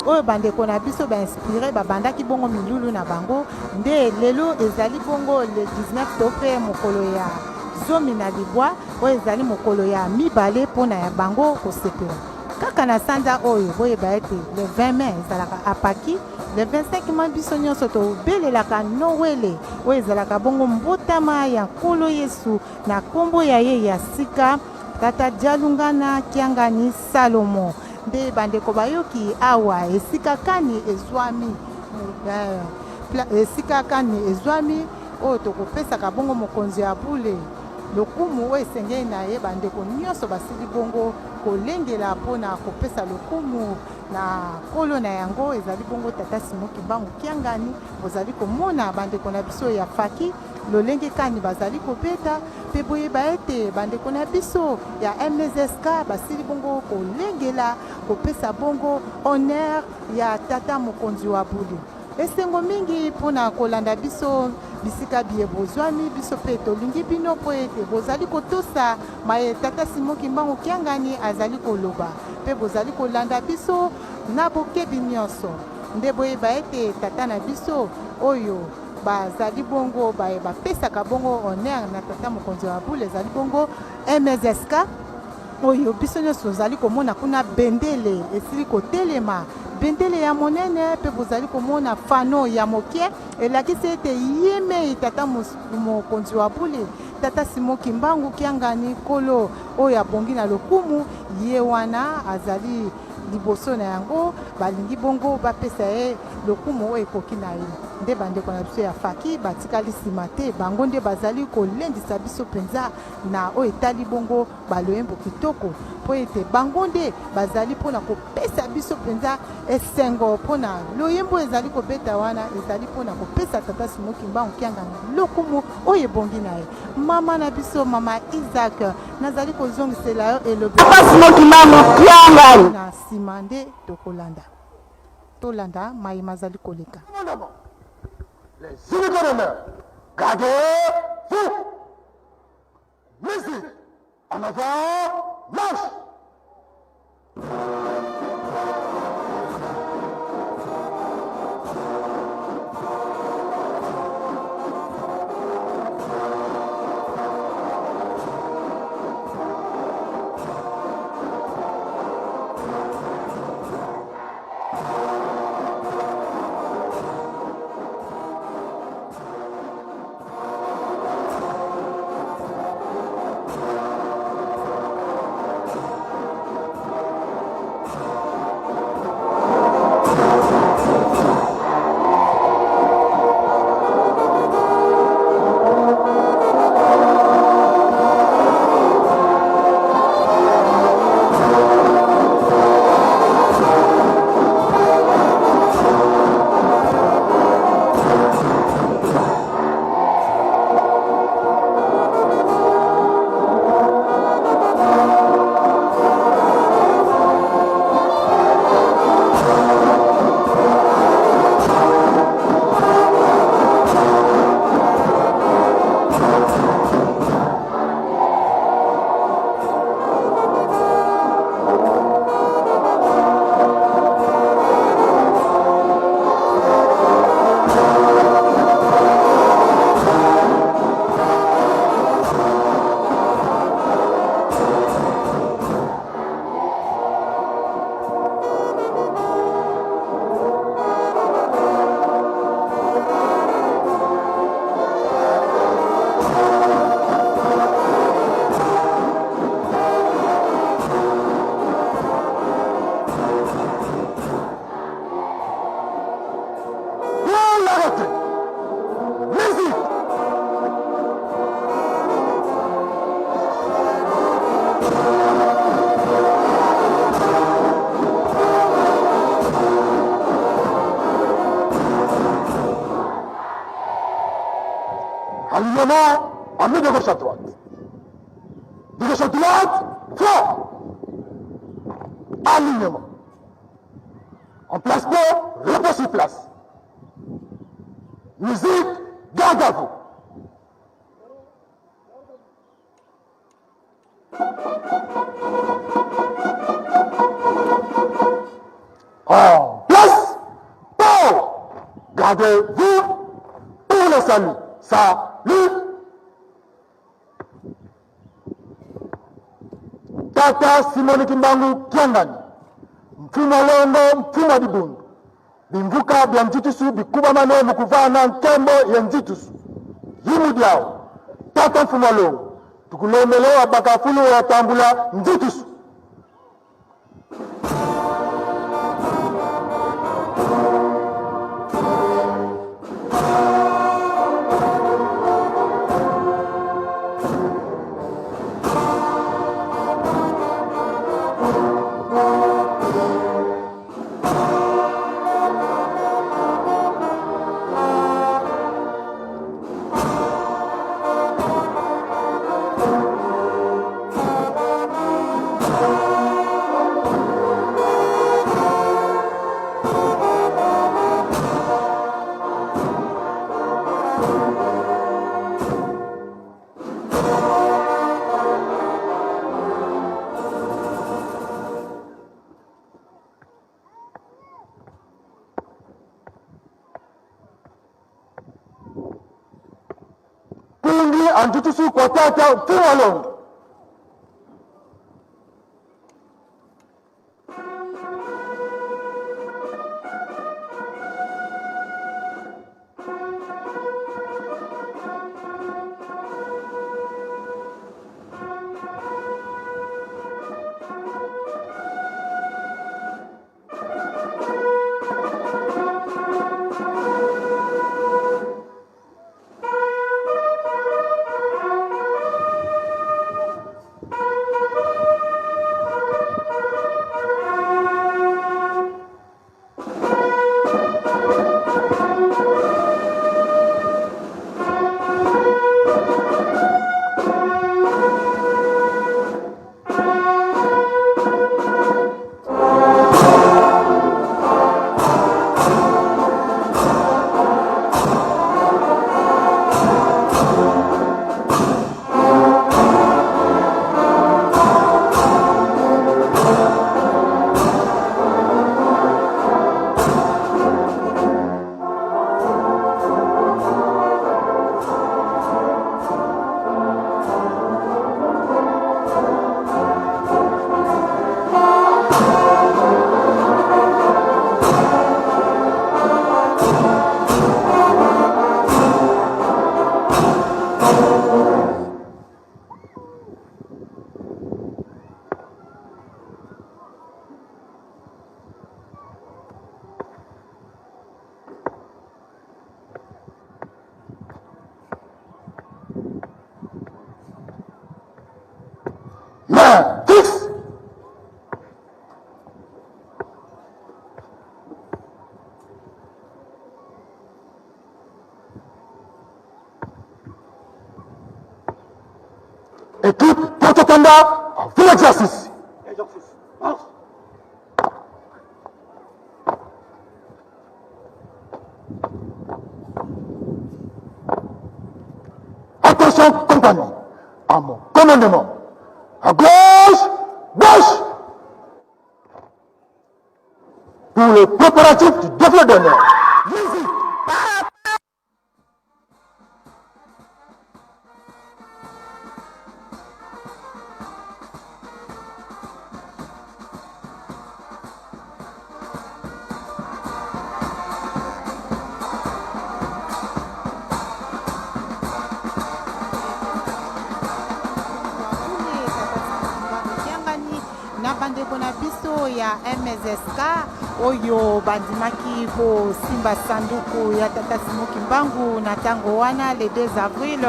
oyo bandeko na biso bainspire babandaki bongo milulu na bango. Nde lelo ezali bongo le 19 to mpe mokolo ya 19 oyo ezali mokolo ya mibale mpona ya bango kosepela. Kaka na sanza oyo boyeba ete le 20 mai ezalaka apaki, le 25 mai biso nyonso tobelelaka Noele oyo ezalaka bongo mbotama ya Nkolo Yesu na nkombo ya ye ya sika Tata Dialungana Kiangani Salomo. Nde bandeko bayoki awa esika kani ezwami, esika kani ezwami oyo tokopesaka bongo mokonzi ya bule lokumu oyo esengeli na ye. Bandeko nyonso basili bongo kolengela mpona kopesa lokumu na nkolo na yango, ezali bongo Tata Simon Kimbangu Kiangani. Bozali komona bandeko na biso ya faki lolenge kani bazali kobeta, mpe boyeba ete bandeko na biso ya MSSK basili bongo kolengela kopesa bongo honneur ya tata mokonzi wa bule. Esengo mingi mpona kolanda biso bisika biye bozwami. Biso mpe tolingi bino mpo ete bozali kotosa maye Tata Simon Kimbangu Kiangani azali koloba, mpe bozali kolanda biso na bokebi nyonso. Nde boyeba ete tata na biso oyo bazali bongo baye bapesaka bongo honneur na tata mokonzi wa bule ezali bongo MSSK oyo biso nyonso tozali komona kuna bendele esili kotelema, bendele ya monene, mpe bozali komona fano ya moke elakisi ete ye mei tata mokonzi wa bule Tata Simon Kimbangu Kiangani, nkolo oyo abongi na lokumu, ye wana azali liboso na yango. Balingi bongo bapesa ye lokumu oyo ekoki na ye. Nde bandeko na biso ya faki batikali nsima te, bango nde bazali kolendisa biso mpenza na oyo etali bongo baloyembo kitoko, mpo ete bango nde bazali mpona kopesa biso mpenza esengo mpona loyembo ezali kobeta wana, ezali mpona kopesa Tata Simon Kimbangu Kiangani lokumu oyo ebongi na ye. Mama na biso mama Isaac, nazali kozongisela yo elobi Papa Simon Kimbangu Kiangani. Na nsima nde tokolanda, tolanda maye mazali koleka. Les unités d'honneur, gardez-vous. Musique, en avant, marche. Alignement en de gauche à droite. De gauche à droite, front. Alignement. En place pour, repos sur place. Musique, garde à vous. En place, pour, gardez-vous pour le salut. Salut. Tata Simoni Kimbangu Kiangani, Mfuma Longo, Mfuma Dibundu, bimvuka bya nzitusu bikubamane mukuvana nkembo ya nzitusu yimu dyao tata Mfuma Longo tukulombelewa bakafulu ya tambula nzitusu. Kungi antutusu kwa tata Mfuma Longo. Main fixe. Équipe Protokanda, à vous l'exercice. Exercice. Marche. Attention, compagnie, à mon commandement. À gauche, gauche. Pour le préparatif du défilé d'honneur. Musique. Na bandeko na biso ya MSSK oyo bandimaki kosimba sanduku ya tata Simon Kimbangu na ntango wana le 2 avril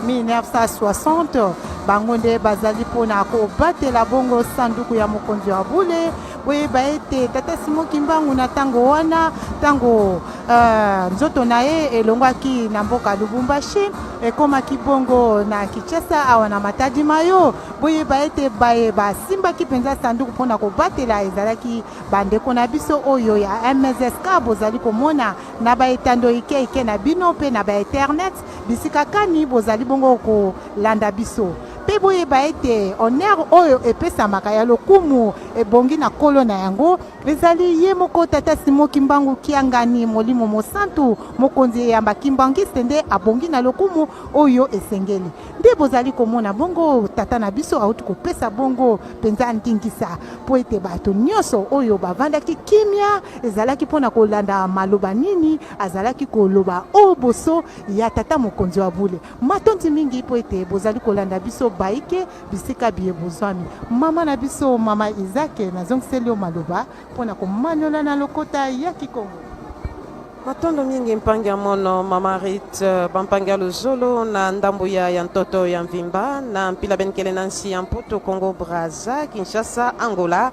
1960, bango nde bazali mpona kobatela bongo sanduku ya mokonzi wa bule. Boyeba ete tata Simon Kimbangu na ntango wana, ntango nzoto na ye elongwaki na mboka Lubumbashi, Ekomaki bongo na Kinshasa awa na Matadi Mayo. Boyeba ete baye basimbaki mpenza sanduku mpo na kobatela ezalaki bandeko na biso oyo ya MSSK. Bozali komona na ba etando ike ike na bino mpe na ba internet bisika kani bozali bongo kolanda biso. Mpe boyeba ete honneur oyo epesamaka ya lokumu ebongi na nkolo na yango. Ezali ye moko Tata Simon Kimbangu Kiangani, Molimo Mosantu, Mokonzi eyamba Kimbanguiste nde abongi na lokumu oyo esengeli. Nde bozali komona bongo Tata na biso auti kopesa bongo mpenza ndingisa mpo ete bato nyonso oyo bavandaki kimia ezalaki mpo na kolanda maloba nini azalaki koloba o boso ya Tata Mokonzi wa bule. Matondi mingi mpo ete bozali kolanda biso baike bisika biye bozwami. Mama na biso, Mama Isaac, nazongiseli yo maloba mpo na komanyola na lokota ya Kikongo. Matondo mingi mpangi ya mono mama Rit bampangi ya luzolo na ndambo ya ya ntoto ya mvimba na mpila benkele na nsi ya mputu Congo Brazza Kinshasa Angola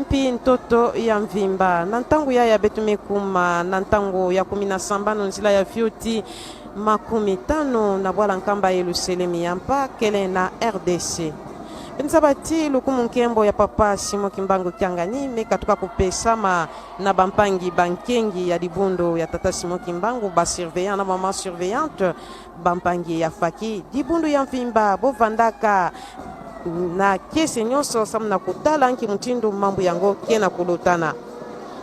mpi ntoto ya mvimba na ntango ya ya betu mekuma na ntango ya 17 nzila ya fioti 50 na bwala nkamba Yelusalemi ya mpa kele na RDC. Penza bati lokumu nkembo ya papa Simon Kimbangu Kiangani me katuka kopesama na bampangi bankengi ya libundo ya tata Simon Kimbangu ba surveillant na mama surveillante bampangi ya faki libundu ya mvimba bovandaka na kese nyonso samu na kotala nki motindo mambu yango ke na kolotana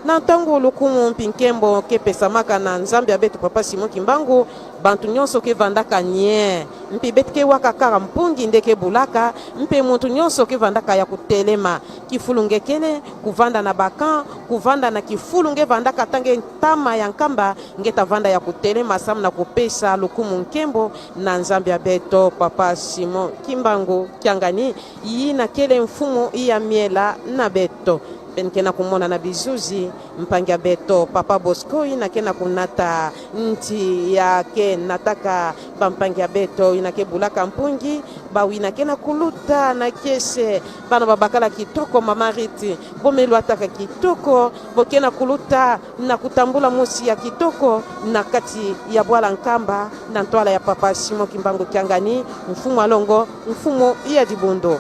na ntango lokumu mpi nkembo kepesamaka na nzambe ya betu papa Simon Kimbangu bantu nyonso kevandaka nye mpi beti kewaka kaka mpungi nde kebulaka mpe muntu nyonso kevandaka ya kutelema kifulu ngekele kuvanda na bakan kuvanda na kifulu ngevandaka tange ntama ya nkamba ngetavanda ya kutelema samu na kopesa lokumu nkembo na nzambe ya beto papa Simon Kimbangu Kiangani yi na kele mfumu ya miela na beto benke na kumona na bizuzi mpangi ya beto papa Bosco ina ke na kunata nti ya ke nataka bampangi ya beto ina ke bulaka mpungi bawina ke na kuluta na kiese bana babakala kitoko mama Riti bomelo ataka kitoko boke na kuluta na kutambula mosi ya kitoko na kati ya bwala nkamba na ntwala ya papa Simon Kimbangu Kiangani mfumu alongo mfumu ya dibundo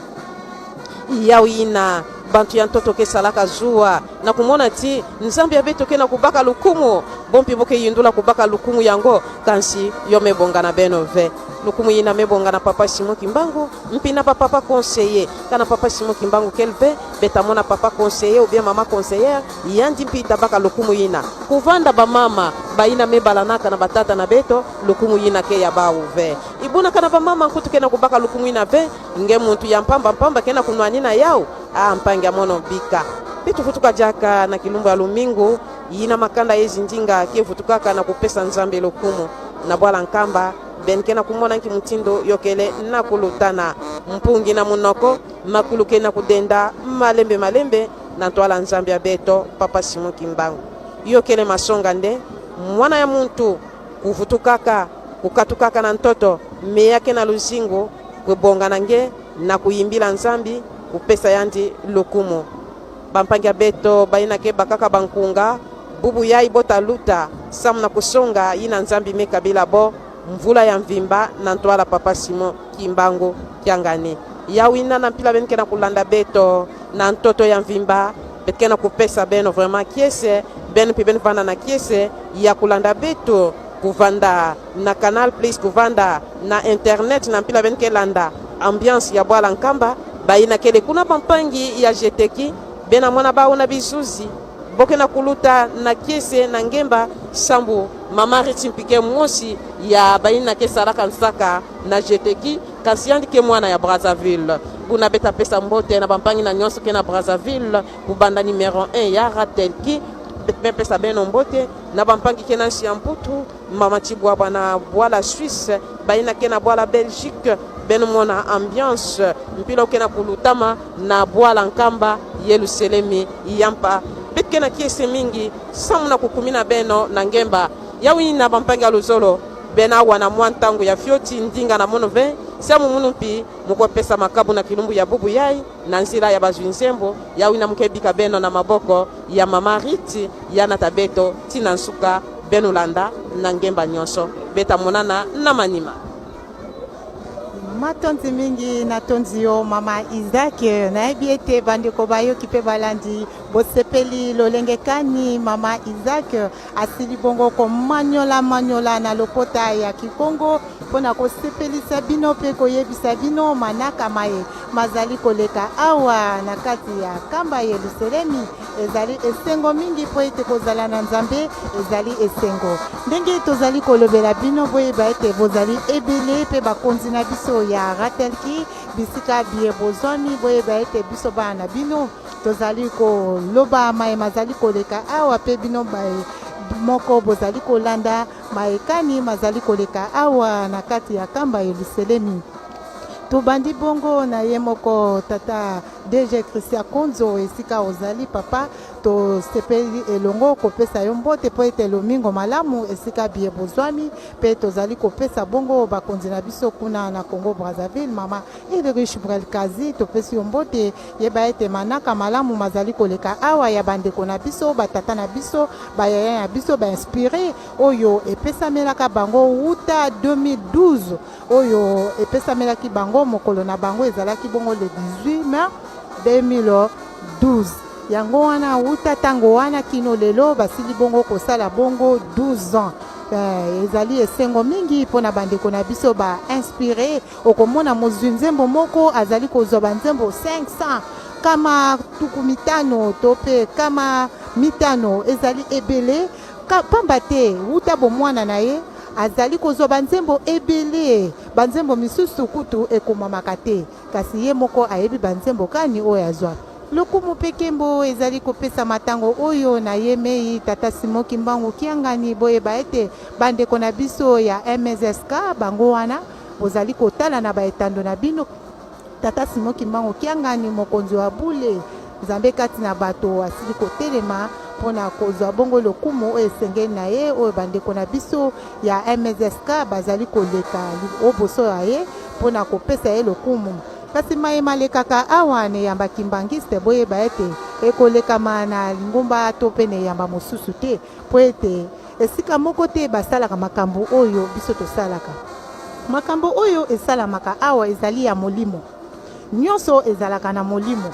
yau ina bantu ya ntoto kesalaka zuwa na kumona ti nzambe ya beto ke na kubaka lukumu bompi boke yindula kubaka lukumu yango kansi yo mebonga na beno ve lukumu yina mebonga na papa Simon Kimbangu mpi na papa conseiller kana papa Simon Kimbangu kelve betamona papa conseiller ou bien mama conseillère yandi mpi tabaka lukumu yina kuvanda bamama bayina mebalanaka na batata na beto lukumu yina ke ya bawu ve ibunaka na bamama nkutu ke na kubaka lukumu yina ve nge muntu ya mpamba mpamba ke na kunwani na yau a mpangi ya mono bika bituvutuka jaka na kilumbu ya lumingu yina makanda yezi ndinga kevutukaka na kupesa nzambe lokumu na bwala nkamba benke na kumona nki mutindo yokele na kulutana mpungi na munoko makulu ke na kudenda malembe malembe na ntwala nzambe ya beto papa Simon Kimbangu yokele masonga nde mwana ya muntu kuvutukaka kukatukaka na ntoto meyake na luzingu kubonga na nge na kuyimbila nzambi kupesa yandi lokumu bampangi ya beto bayinake bakaka bankunga bubu yai bota luta samu na kusonga yina nzambi mekabila bo mvula ya mvimba na ntwala papa Simon Kimbangu Kiangani yawina na mpila benke na kulanda beto na ntoto ya mvimba betke na kupesa beno vraiment kiese beno mpi beno vanda na kiese ya kulanda beto kuvanda na Canal Plus kuvanda na internet na mpila benke landa ambiance ya bwala nkamba bayina kele kuna bampangi ya jeteki bena mwana bao na bizuzi boke na kuluta na kiese na ngemba sambu mama Riti mpike mosi ya bayina ke salaka nsaka na jeteki kasi yandi ke mwana ya Brazzaville buna beta pesa mbote na bampangi na nyonso ke na Brazzaville kubanda numero 1 ya Ratelki mepesa beno mbote na bampangi ke na nsi ya mputu mama Tshibwabwa na bwala Suisse bayina ke na bwala Belgique beno mona ambiance mpila oke na kulutama na bwala nkamba Yelusalemi yampa betke na kiese mingi samu na kukumi na beno na ngemba yawi na bampangi ya luzolo bena awa na mwa ntango ya fioti ndinga na mono ve samu munu mpi mukopesa makabu na kilumbu ya bubu yai na nzila ya bazwi nzembo yawi na mukebika beno na maboko ya mama Riti ya na tabeto tina nsuka beno landa na ngemba nyonso beta monana na manima. Matondi mingi, natondi yo mama Isaac. Nayebi ete bandeko bayoki mpe balandi bosepeli lolenge kani mama Isaac asili bongo komanyola manyola na lokota ya Kikongo mpo na kosepelisa bino mpe koyebisa bino manaka maye mazali koleka awa na kati ya kamba Yelusalemi. Ezali esengo mingi mpo ete kozala na Nzambe ezali esengo. Ndenge tozali kolobela bino, boyeba ete bozali ebele mpe bakonzi na biso ya Ratelki, bisika biye bozwami, boyeba ete biso bana na bino tozali koloba maye mazali koleka awa mpe bino baye moko bozali kolanda maye kani mazali koleka awa na kati ya kamba Yelusalemi. Tobandi bongo na ye moko tata DG Christian Konzo, esika ozali papa, tosepeli elongo kopesa yo mbote mpo ete lomingo malamu esika biye bozwami, mpe tozali kopesa bongo bakonzi na biso kuna na Congo Brazzaville, mama Ulrich Brelkazi, topesi yo mbote. Yeba ete manaka malamu mazali koleka awa ya bandeko na biso, batata na biso, bayaya na biso, ba inspire oyo epesamelaka bango wuta 2012, oyo epesamelaki bango mokolo na bango ezalaki bongo le 18 mai 2012. Yango wana wuta ntango wana kino lelo basili bongo kosala bongo 12 ans. Ezali esengo mingi mpo na bandeko na biso ba inspire. Okomona mozwi nzembo moko azali kozwa banzembo 500 kama 50 to mpe kama 5, ezali ebele pamba te wuta bomwana na ye azali kozwa banzembo ebele. Banzembo misusu kutu ekomamaka te, kasi ye moko ayebi banzembo kani oyo azwa. Lokumu mpe nkembo ezali kopesama ntango oyo na ye mei tata Simon Kimbangu Kiangani. Boyeba ete bandeko na biso ya MSSK bango wana bozali kotala na baetando na bino tata Simon Kimbangu Kiangani, mokonzi wa bule, Nzambe kati na bato, asili kotelema mpona kozwa bongo lokumu oyo esengeli na ye, oyo bandeko na biso ya MSSK bazali koleka oboso ya ye mpona kopesa ye lokumu. Kasi maye malekaka awa na eyamba kimbangiste, boyeba ete ekolekama na lingomba to mpe na eyamba mosusu te, mpo ete esika moko te basalaka makambo oyo biso tosalaka. Makambo oyo esalamaka awa ezali ya molimo, nyonso ezalaka na molimo.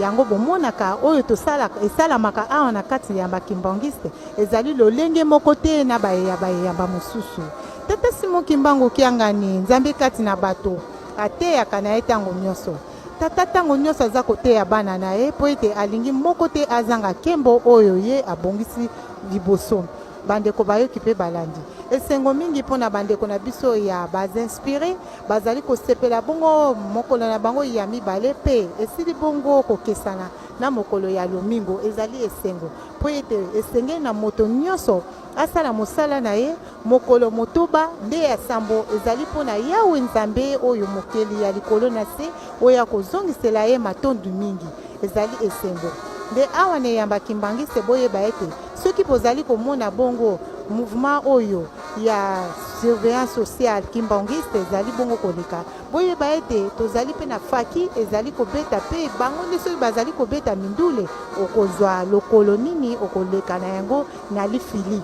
Yango bomonaka oyo tosalaka esalamaka awa na kati ya bakimbangiste ezali lolenge moko te na bayamba mosusu. Tata Simon Kimbangu Kiangani, Nzambe kati na bato, ateyaka na ye ntango nyonso. Tata ntango nyonso aza koteya bana na ye mpo ete alingi moko te azanga nkembo oyo ye abongisi liboso. Bandeko bayoki mpe balandi, esengo mingi mpona bandeko na biso ya bainspire bazali kosepela bongo mokolo na bango ya mibale mpe esili bongo kokesana na mokolo ya lomingo. Ezali esengo mpo ete esengeli na moto nyonso asala mosala na ye mokolo 6, nde ya 7 ezali mpona Yawe Nzambe oyo mokeli ya likolo na se, oyo akozongisela ye matondo mingi. Ezali esengo nde awa na eyamba kimbangiste. Boyeba ete soki bozali komona bongo mouvement oyo ya surveillance sociale kimbangiste ezali bongo koleka, boyeba ete tozali mpe na faki ezali kobeta, mpe bango nde soki bazali kobeta mindule, okozwa lokolo nini okoleka na yango na lifili.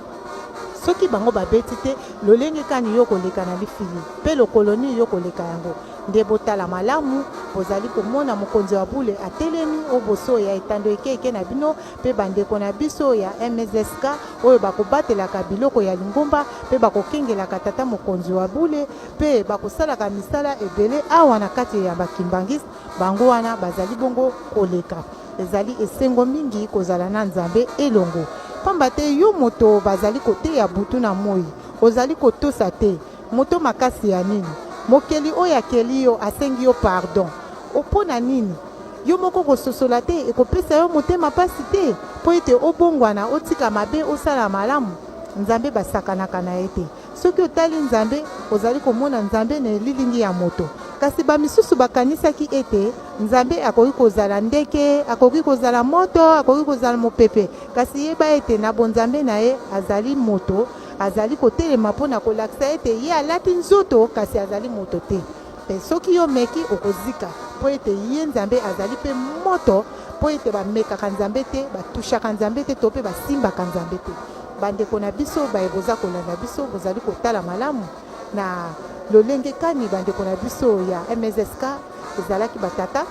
Soki bango babeti te, lolenge kani yo koleka na lifili, mpe lokolo nini yo koleka yango? Nde botala malamu, bozali komona mokonzi wa bule atelemi o boso ya etando eke na bino, mpe bandeko na biso ya MSSK oyo bakobatelaka biloko ya lingomba mpe bakokengelaka tata mokonzi wa bule mpe bakosalaka misala ebele awa na kati ya bakimbangiste, bango wana bazali bongo koleka. Ezali esengo mingi kozala na Nzambe elongo, pamba te yo moto bazali koteya butu na moi, ozali kotosa te. Moto makasi ya nini? Mokeli oyo akeli yo asengi yo pardon mpo na nini? Yo moko kososola te ekopesa yo motema pasi te mpo ete obongwana, otika mabe, osala malamu? Nzambe basakanaka na ye te. Soki otali Nzambe, ozali komona Nzambe na elilingi ya moto. Kasi bamisusu bakanisaki ete Nzambe akoki kozala ndeke, akoki kozala moto, akoki kozala mopepe. Kasi yeba ete na bonzambe na ye azali moto, azali kotelema mpo na kolakisa ete ye alati nzoto kasi azali moto te. Mpe soki yo meki, okozika, mpo ete ye Nzambe azali mpe moto, mpo ete bamekaka Nzambe te, batushaka Nzambe te, to mpe basimbaka Nzambe te. Bandeko na biso baye boza kolanda biso, bozali kotala malamu na lolenge kani bandeko na biso ya MSSK ezalaki batata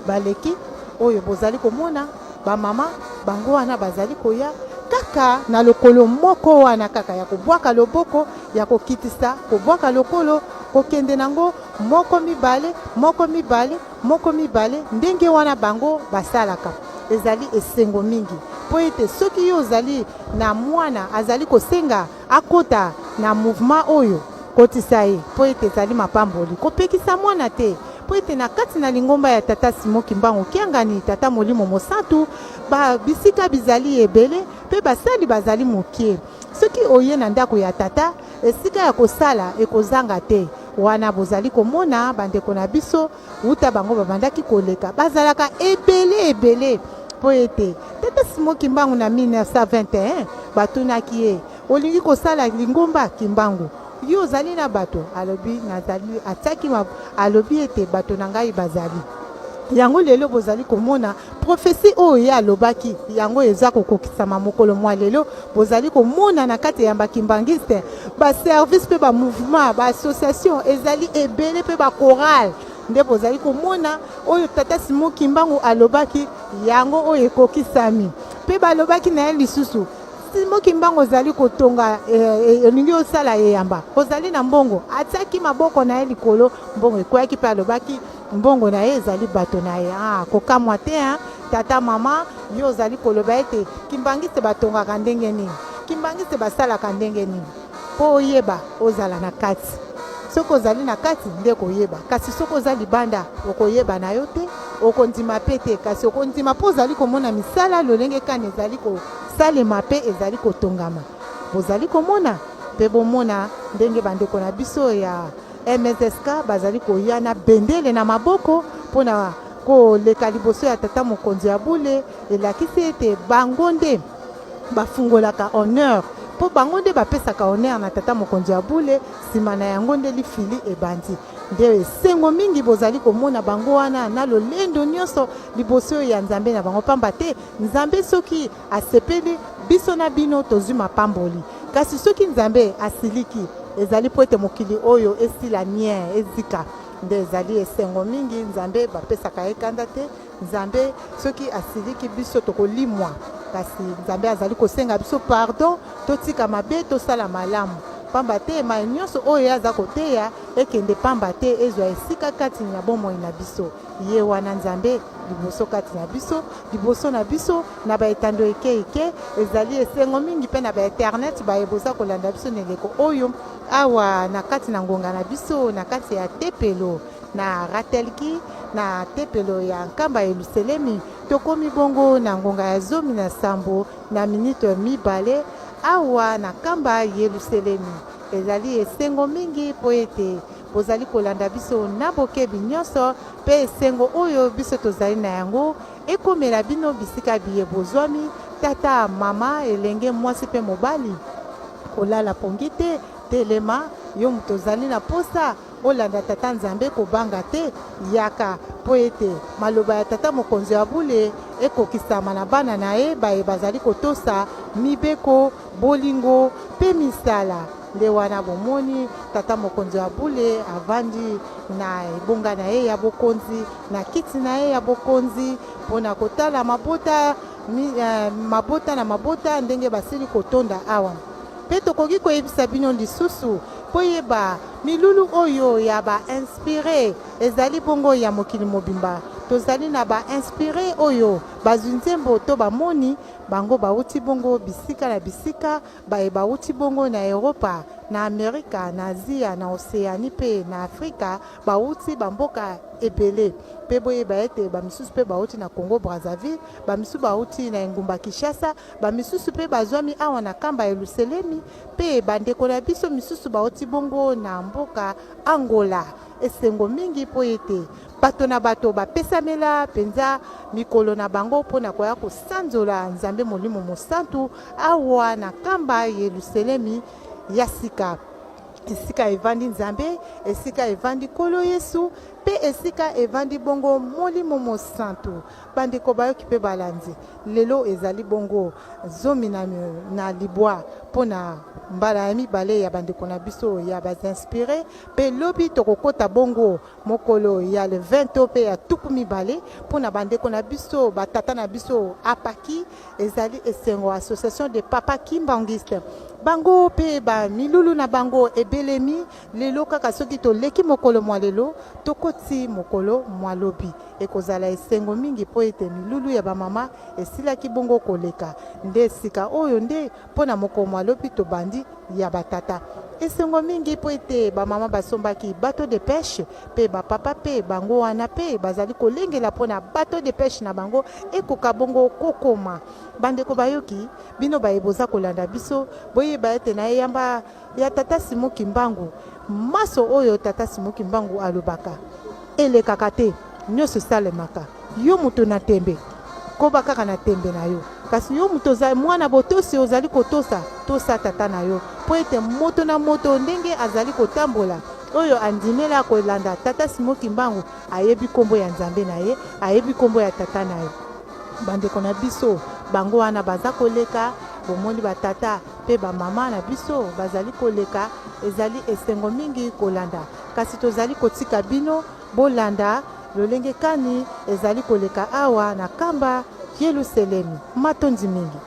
baleki oyo bozali komona bamama bango wana bazali koya kaka na lokolo moko wana kaka ya kobwaka loboko ya kokitisa kobwaka lokolo kokende nango moko mibale moko mibale moko mibale ndenge wana bango basalaka. Ezali esengo mingi mpo ete soki yo ozali na mwana azali kosenga akota na mouvement oyo, kotisa ye mpo ete ezali mapamboli. Kopekisa mwana te mpo ete na kati na lingomba ya Tata Simon Kimbangu Kiangani, Tata Molimo Mosantu, ba bisika bizali ebele mpe basali bazali moke. Soki oye na ndako ya Tata, esika ya kosala ekozanga te. Wana bozali komona bandeko na biso wuta bango babandaki koleka, bazalaka ebele ebele mpo ete Tata Simon Kimbangu na 1921 batunaki ye, olingi kosala lingomba Kimbangu? Yo ozali na bato? Alobi, nazali. Atiaki, alobi ete bato na ngai bazali. Yango lelo bozali komona prophetie oyo ye alobaki, yango eza kokokisama mokolo mwa lelo. Bozali komona na kati ya bakimbangiste ba service mpe ba mouvement ba association ezali ebele mpe ba chorale nde bozali komona oyo Tata Simon Kimbangu alobaki, yango oyo ekokisami. Mpe balobaki na ye lisusu, Simon Kimbangu ozali kotonga, olingi osala eyamba, ozali na mbongo? Atiaki maboko na ye likolo, mbongo ekweyaki mpe alobaki mbongo na ye ezali bato na ye. Ah, kokamwa te hein? Tata mama, yo ozali koloba ete kimbangiste batongaka ndenge nini, kimbangiste basalaka ndenge nini? Mpo oyeba, ozala na kati. Soki ozali na kati nde koyeba, kasi soki oza libanda okoyeba na yo te, okondima mpe te. Kasi okondima mpo ozali komona misala lolenge kani ezali kosalema mpe ezali kotongama. Bozali komona mpe bomona ndenge bandeko na biso ya MSSK bazali koya na bendele na maboko mpo na koleka liboso ya Tata Mokonzi ya bule. Elakisi ete bango nde bafungolaka honneur, mpo bango nde bapesaka honneur na Tata Mokonzi ya bule. Nsima na yango nde lifili ebandi. Nde esengo mingi bozali komona bango wana na lolendo nyonso liboso ya Nzambe na bango, pamba te Nzambe soki asepeli, biso na bino tozwi mapamboli. Kasi soki Nzambe asiliki, ezali mpo ete mokili oyo esila nie, ezika. Nde ezali esengo mingi, Nzambe bapesaka ye kanda te. Nzambe soki asiliki biso tokolimwa, kasi Nzambe azali kosenga biso pardon, totika mabe, tosala malamu. Pamba te maye nyonso oyo ye aza koteya ekende pamba te, ezwa esika kati na bomoi na biso. Ye wana Nzambe liboso kati na biso, liboso na biso na ba etando eke eke. Ezali esengo mingi mpe na ba internet baye boza kolanda biso na eleko oyo awa na kati na ngonga na biso na kati ya tepelo na Ratelki na tepelo ya Nkamba Yelusalemi. Tokomi bongo na ngonga ya 17 na minute 2 awa na Nkamba Yelusalemi. Ezali esengo mingi mpo ete bozali kolanda biso na bokebi nyonso, mpe esengo oyo biso tozali na yango ekomela bino bisika biye bozwami, tata, mama, elenge mwasi mpe mobali. Kolala pongi te, telema, yo moto ozali na posa olanda Tata Nzambe, kobanga te, yaka, mpo ete maloba ya Tata Mokonzi ya bule ekokisama na bana na ye baye bazali kotosa mibeko, bolingo mpe misala. Nde wana bomoni Tata Mokonzi ya bule avandi na ebonga na ye ya bokonzi, na kiti na ye ya bokonzi, mpo na kotala mabota, mabota na mabota ndenge basili kotonda awa. Mpe tokoki koyebisa bino lisusu, boyeba, milulu oyo ya ba inspire ezali bongo ya mokili mobimba. Tozali na ba inspire oyo bazwi nzembo to bamoni bango bauti bongo bisika na bisika, baye bauti bongo na Eropa, na Amerika, na Azia, na Oceanie mpe na Afrika, bauti bamboka ebele. Mpe boyeba ete bamisusu mpe bauti na Congo Brazzaville, bamisusu bauti na engumba Kinshasa, bamisusu mpe bazwami awa na Nkamba Yelusalemi, mpe bandeko na biso misusu bauti bongo na mboka Angola. Esengo mingi mpo ete bato na bato bapesamela mpenza mikolo na bango mpo na koya kosanzola Nzambe Molimo Mosantu awa na Nkamba Yelusalemi ya sika, esika evandi Nzambe, esika evandi Nkolo Yesu, mpe esika evandi bongo Molimo Mosantu. Bandeko bayoki mpe balandi, lelo ezali bongo 19 mpo na mbala ya mibale ya bandeko na biso ya ba inspire, mpe lobi tokokota bongo mokolo ya le 20 to mpe ya 20 mpo na bandeko na biso batata na biso apaki. Ezali esengo association de papa kimbanguiste, bango mpe ba milulu na bango ebelemi lelo. Kaka soki toleki mokolo mwa lelo, tokoti mokolo mwa lobi, ekozala esengo mingi mpo ete milulu ya bamama esilaki bongo koleka. Nde sika oyo nde mpo na mokolo mwa lobi tobandi ya batata. Esengo mingi mpo ete bamama basombaki bateau de pêche, mpe bapapa mpe bango wana mpe bazali kolengela mpo na bateau de pêche na bango ekoka bongo kokoma. Bandeko bayoki, bino baye boza kolanda biso, boyeba ete na eyamba ya tata Simon Kimbangu, maso oyo tata Simon Kimbangu alobaka elekaka te, nyonso esalemaka. Yo moto na tembe, koba kaka na tembe na yo. Kasi yo moto oza mwana botosi, ozali kotosa, tosa tata na yo, mpo ete moto na moto ndenge azali kotambola, oyo andimela kolanda tata Simon Kimbangu ayebi nkombo ya Nzambe na ye, ayebi nkombo ya tata na ye. Bandeko na biso bango wana baza koleka, bomoni batata mpe bamama na biso bazali koleka, ezali esengo mingi kolanda. Kasi tozali kotika bino bolanda lolenge kani ezali koleka awa na Kamba Yelusalemi. Matondi mingi.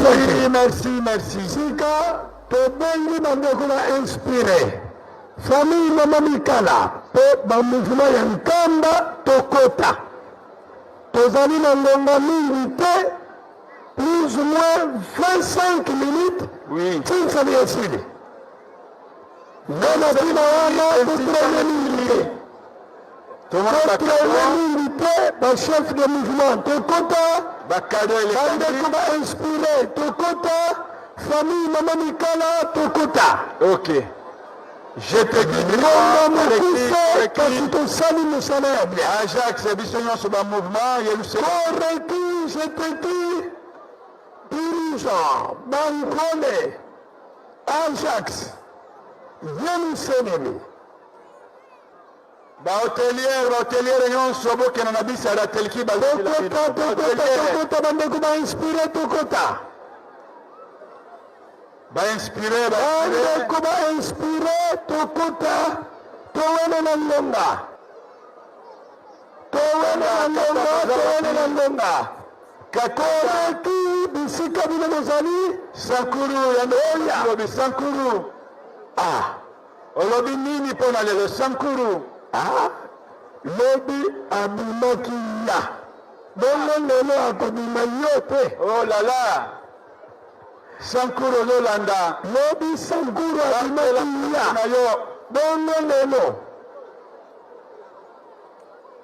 Merci, merci, merci. Sika tobengi bandeko ba inspire famille mama Mikala mpe ba mouvement ya Nkamba tokota. Tozali na ngonga mingi te, plus ou moins 25 minutes Oui. tinsani esili. Nde na ntina wana totraine mingi te. Totraine mingi te ba chef de mouvement tokota, bandeko ba inspire tokota, famille mama Mikala tokota. Ok. Je te dis ngonga mokuse kasi tosali mosala ya bien. Ajax biso nyonso ba mouvement Yerusalem. Koreki je te dis dirigeant Bankole Ajax Yelusalemi. Ba hotelière, ba hotelière nyonso bokenda na bisa ya telki ba tokota tokota tokota bandeko ba inspire tokota. Ba inspire ba bandeko ba inspire tokota towele na ngonga towele na ngonga towele na ngonga kakolaki bisika bino bozali sankuru ya oya olobi sankuru ah olobi nini mpo na lelo sankuru ah lobi abimaki ya bongo lelo akobima yo te oh la la sankuru ozolanda lobi sankuru abimaki ya na yo bongo lelo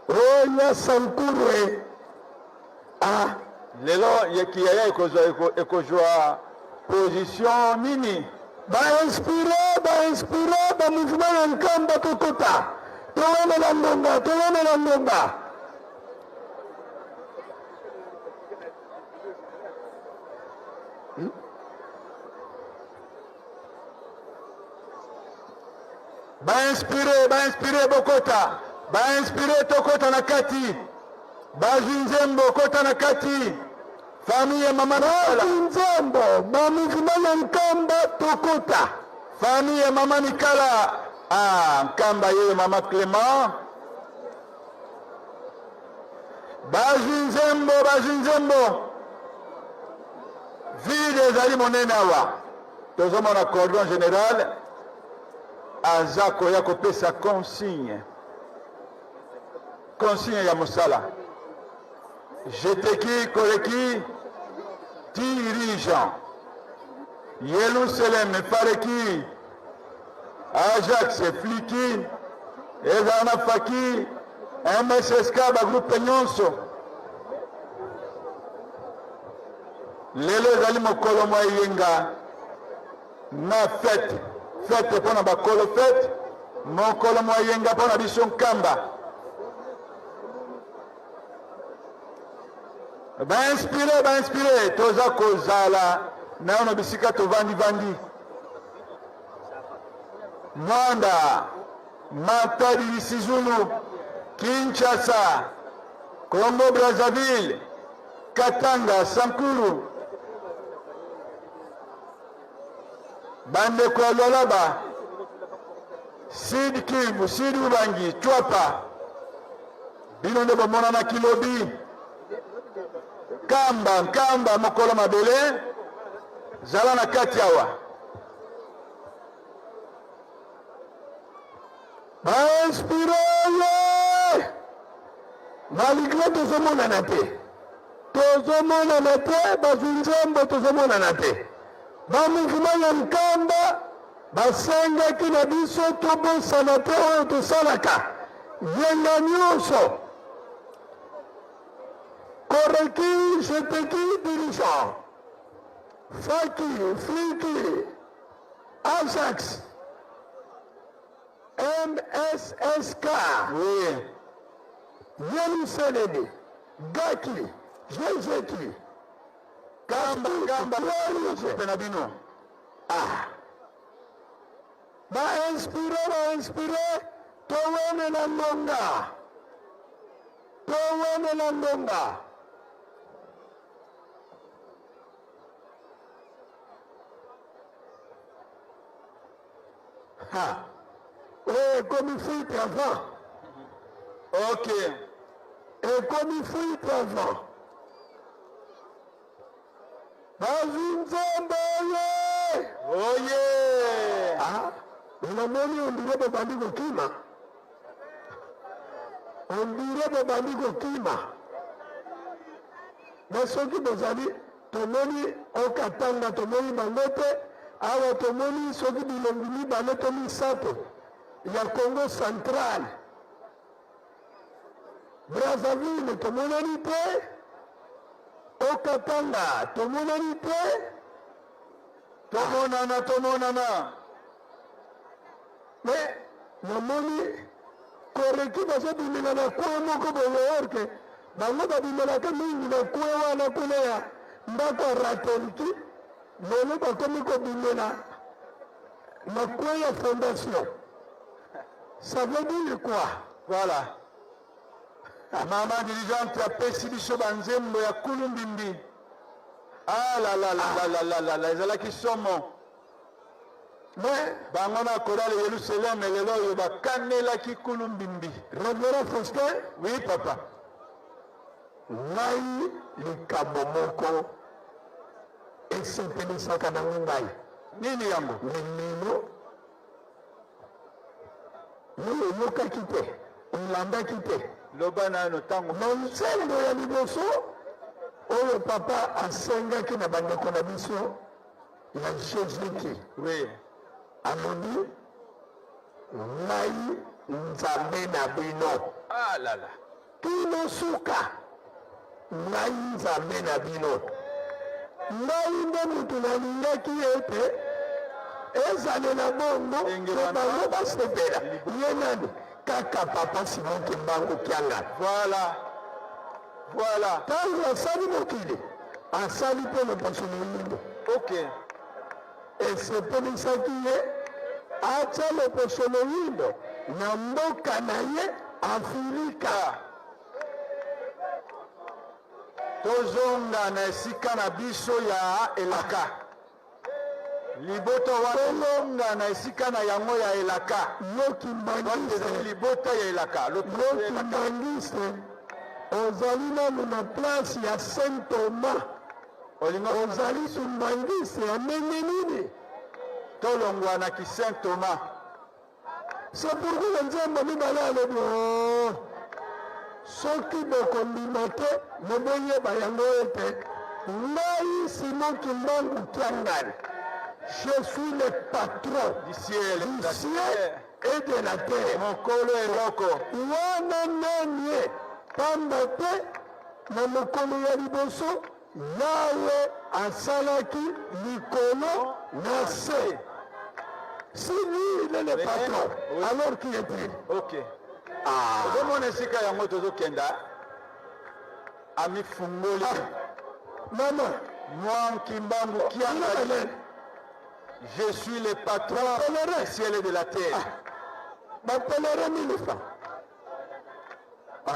oya sankuru e ah lelo yekiyaya ekozwa ekozwa position nini ba inspire ba inspire ba mouvement ya Nkamba tokota towelela ngonga towelela ngonga ba inspire ba inspire bokota ba inspire tokota na kati bazwi nzembo kota na kati famille ya mama Mikala bazwi nzembo ba mouvement ya Nkamba tokota famille ya mama Mikala ah Nkamba yeyo mama Clément bazwi nzembo bazwi nzembo vide ezali monene awa tozomona cordon général aza koya kopesa consigne consigne ya mosala jeteki koleki dirigeant Yerusalem fareki Ajax fliki ezala na faki MSSK bagroupe nyonso lelo ezali mokolo mwa eyenga na fete fete mpo na bakolo fete mokolo mwa eyenga mpo na biso Nkamba bainspire bainspire toza kozala nayo na bisika tovandivandi Mwanda Matadi Lisizulu Kinshasa Congo Brazzaville Katanga Sankuru bandeko ya Lualaba Sud Kivu Sud Ubangi Chwapa bino nde bomonanaki lobi Nkamba Nkamba mokolo mabele zala na kati awa bainspire ye malgré tozomonana te tozomonana te bazwi nzembo tozomonana te bamouvement ya Nkamba basengaki na biso tobosana te oyo tosalaka yenga nyonso koreki jeteki dirigeant faki fliki Ajax MSSK oui. Yelusalemi Gaki GGQ Kamba Kamba pe na bino ah ba inspire ba inspire towelela ngonga towelela ngonga ha oyo ekomi fuite avant ok ekomi fuite avant. Bazwi nzembo oye! Oye! Ah, namoni ondire bobandi kokima, ondire bobandi kokima. Me soki bozali, tomoni okatanga, tomoni bango te awa, tomoni soki bilongi mibale to misato ya Congo central, Brazzaville tomonani te, Okatanga tomonani te. Tomonana, tomonana. Me namoni koreki bazobimela na kwe moko boye, orke bango babimelaka mingi na kwe wana kuna ya ndako ya ratelki, lelo bakomi kobimela na kwe ya fondation. Ça veut dire quoi? Voilà. Mama dirigeante apesi biso banzembo ya kulumbimbi. Ah la la la la la la la, ezalaki somo. Mais bango na chorale Yerusalem lelo oyo bakanelaki kulumbimbi. Reverend Faustin? Oui papa. Ngai likambo moko esepelisaka na ngai. Nini yango? Lelo Yo oyokaki te, olandaki te. Loba nano tango. Na nzembo ya liboso oyo papa asengaki na bandeko na biso ya Jésus-Christ. Oui. Alobi ngai Nzambe na bino. Ah là là. Kino suka ngai Nzambe na bino. Ngai nde moto nalingaki ete ezalela bongo mpe bango basepela. Ye nani? Kaka Papa Simon Kimbangu Kiangani. Voilà. Voilà. Ntango asali mokili, asali mpe loposo moyindo. Ok. Esepelisaki ye atya loposo moyindo na mboka na ye Afrika. Tozonga na esika na biso ya elaka. Libota wana tozonga na esika na yango ya elaka. Yo kimbanguiste, libota ya elaka. Yo kimbanguiste, ozali nanu na place ya Saint Thomas. Ozali kimbanguiste ya ndenge nini? Tolongwa na ki Saint Thomas. C'est pourquoi na nzembo mibale alobi oh, soki bokondima te boboyeba yango ete ngai Simon Kimbangu Kiangani, je suis le patron du ciel, du ciel et de la terre. Mokolo eloko wana nani ye? Pamba te na mokolo ya liboso Yawe asalaki likolo na se. Si lui il est le patron, oui. Alors qui est-il? Ok. Ah. Ozomona esika yango tozokenda, amifungoli. Ah. Mama. Mwa Kimbangu Kiangani. Je suis le patron du ciel et de la terre. Ah. Bapelere 1000 francs. Ah.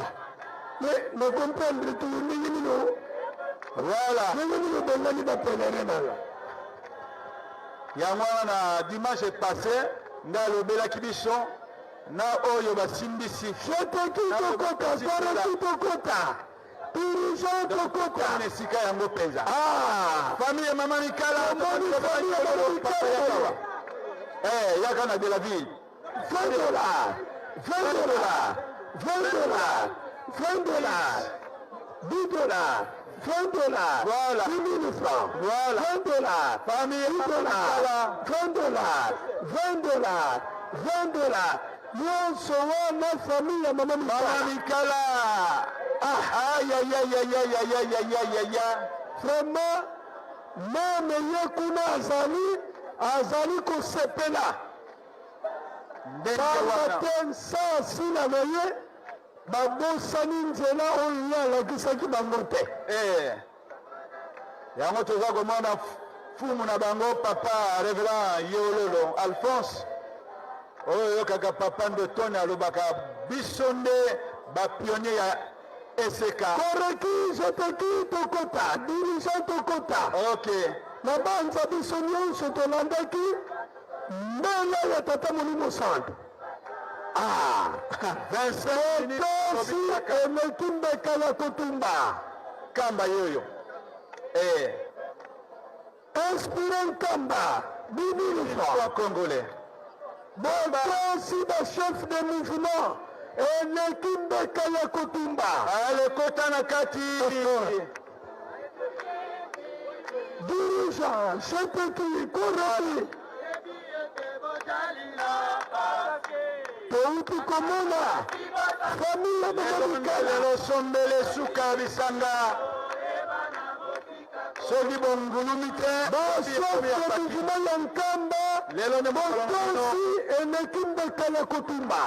Mais na comprendre tu ndenge nini o? Voilà. Ndenge nini obengani ba pèlerin na yo? Yango wana na dimanche passé nde alobelaki biso na oyo basimbisi. Sotoki tokota, koroki tokota, dirigeant tokota. Na esika yango mpenza. Ah. Famille ya mama Mikala, Tomoni famille ya mama Mikala. Eh, yaka na de la ville. 20 dollars, 20 dollars, 20 dollars, 20 dollars, 10 dollars, 20 dollars, Voilà. 10 000 francs, Voilà. 20 dollars, Famille 10 dollars, 20 dollars, 20 dollars, 20 dollars. Nyonso wana famille ya mama Mikala. Mama Mikala. Ah, aïe, aïe, aïe, aïe, aïe, aïe, aïe, aïe, aïe, aïe. Vraiment, meme ye kuna azali, azali kosepela. Ndenge Pamba wana. te nsa asila na ye, babosani nzela oyo ye alakisaki bango te. Eh. Yango toza komona fumu na bango papa reverend Yeololo Alphonse oyo oyokaka papa Ndotone alobaka biso nde ba pionnier ya eseka. Koreki jeteki tokota dirigeant tokota. Ok. Na banza biso nyonso tolandaki mbela ya Tata Molimo Santu. Ah, 25 minutes totosi eleki mbeka ya kotumba. Kamba yoyo. Eh. Inspiré Nkamba, 10 000 francs. Congolais. Botosi ba chef de mouvement eleki mbeka ya kotumba. Alekota na kati. Dirigeant chepeki koreki touti komona famille ya Mama. Lelo sombele suka ya bisanga, soki bongulumi te. Bachef de mouvement ya Nkamba. Lelo nde mokolo na bino. Botosi eleki mbeka ya kotumba,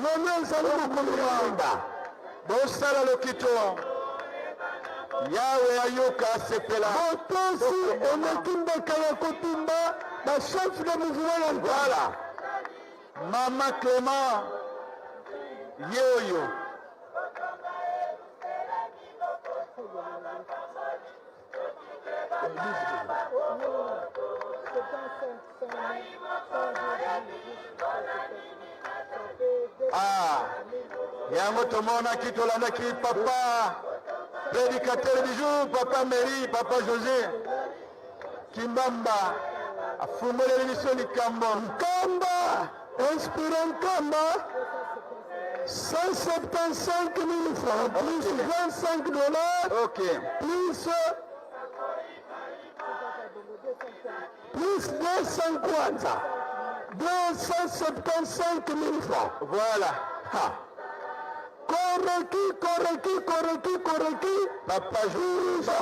lelo ezali mokolo ya Nkamba. Bosala lokito, Yawe ayoka, asepela. Botosi eleki mbeka ya kotumba, bachef de mouvement ya Nkamba. Voilà, mama Clément ye oyo. Ah, yango tomonaki, tolandaki papa prédicateur du jour, papa Mary, papa José Kimbamba afungoleli biso likambo. Nkamba, inspiré Nkamba, 175 000 francs plus 25 $ plus 200 kwanza, 275 000 francs. Voilà. Ha. Koreki, koreki, koreki, koreki. Papa José.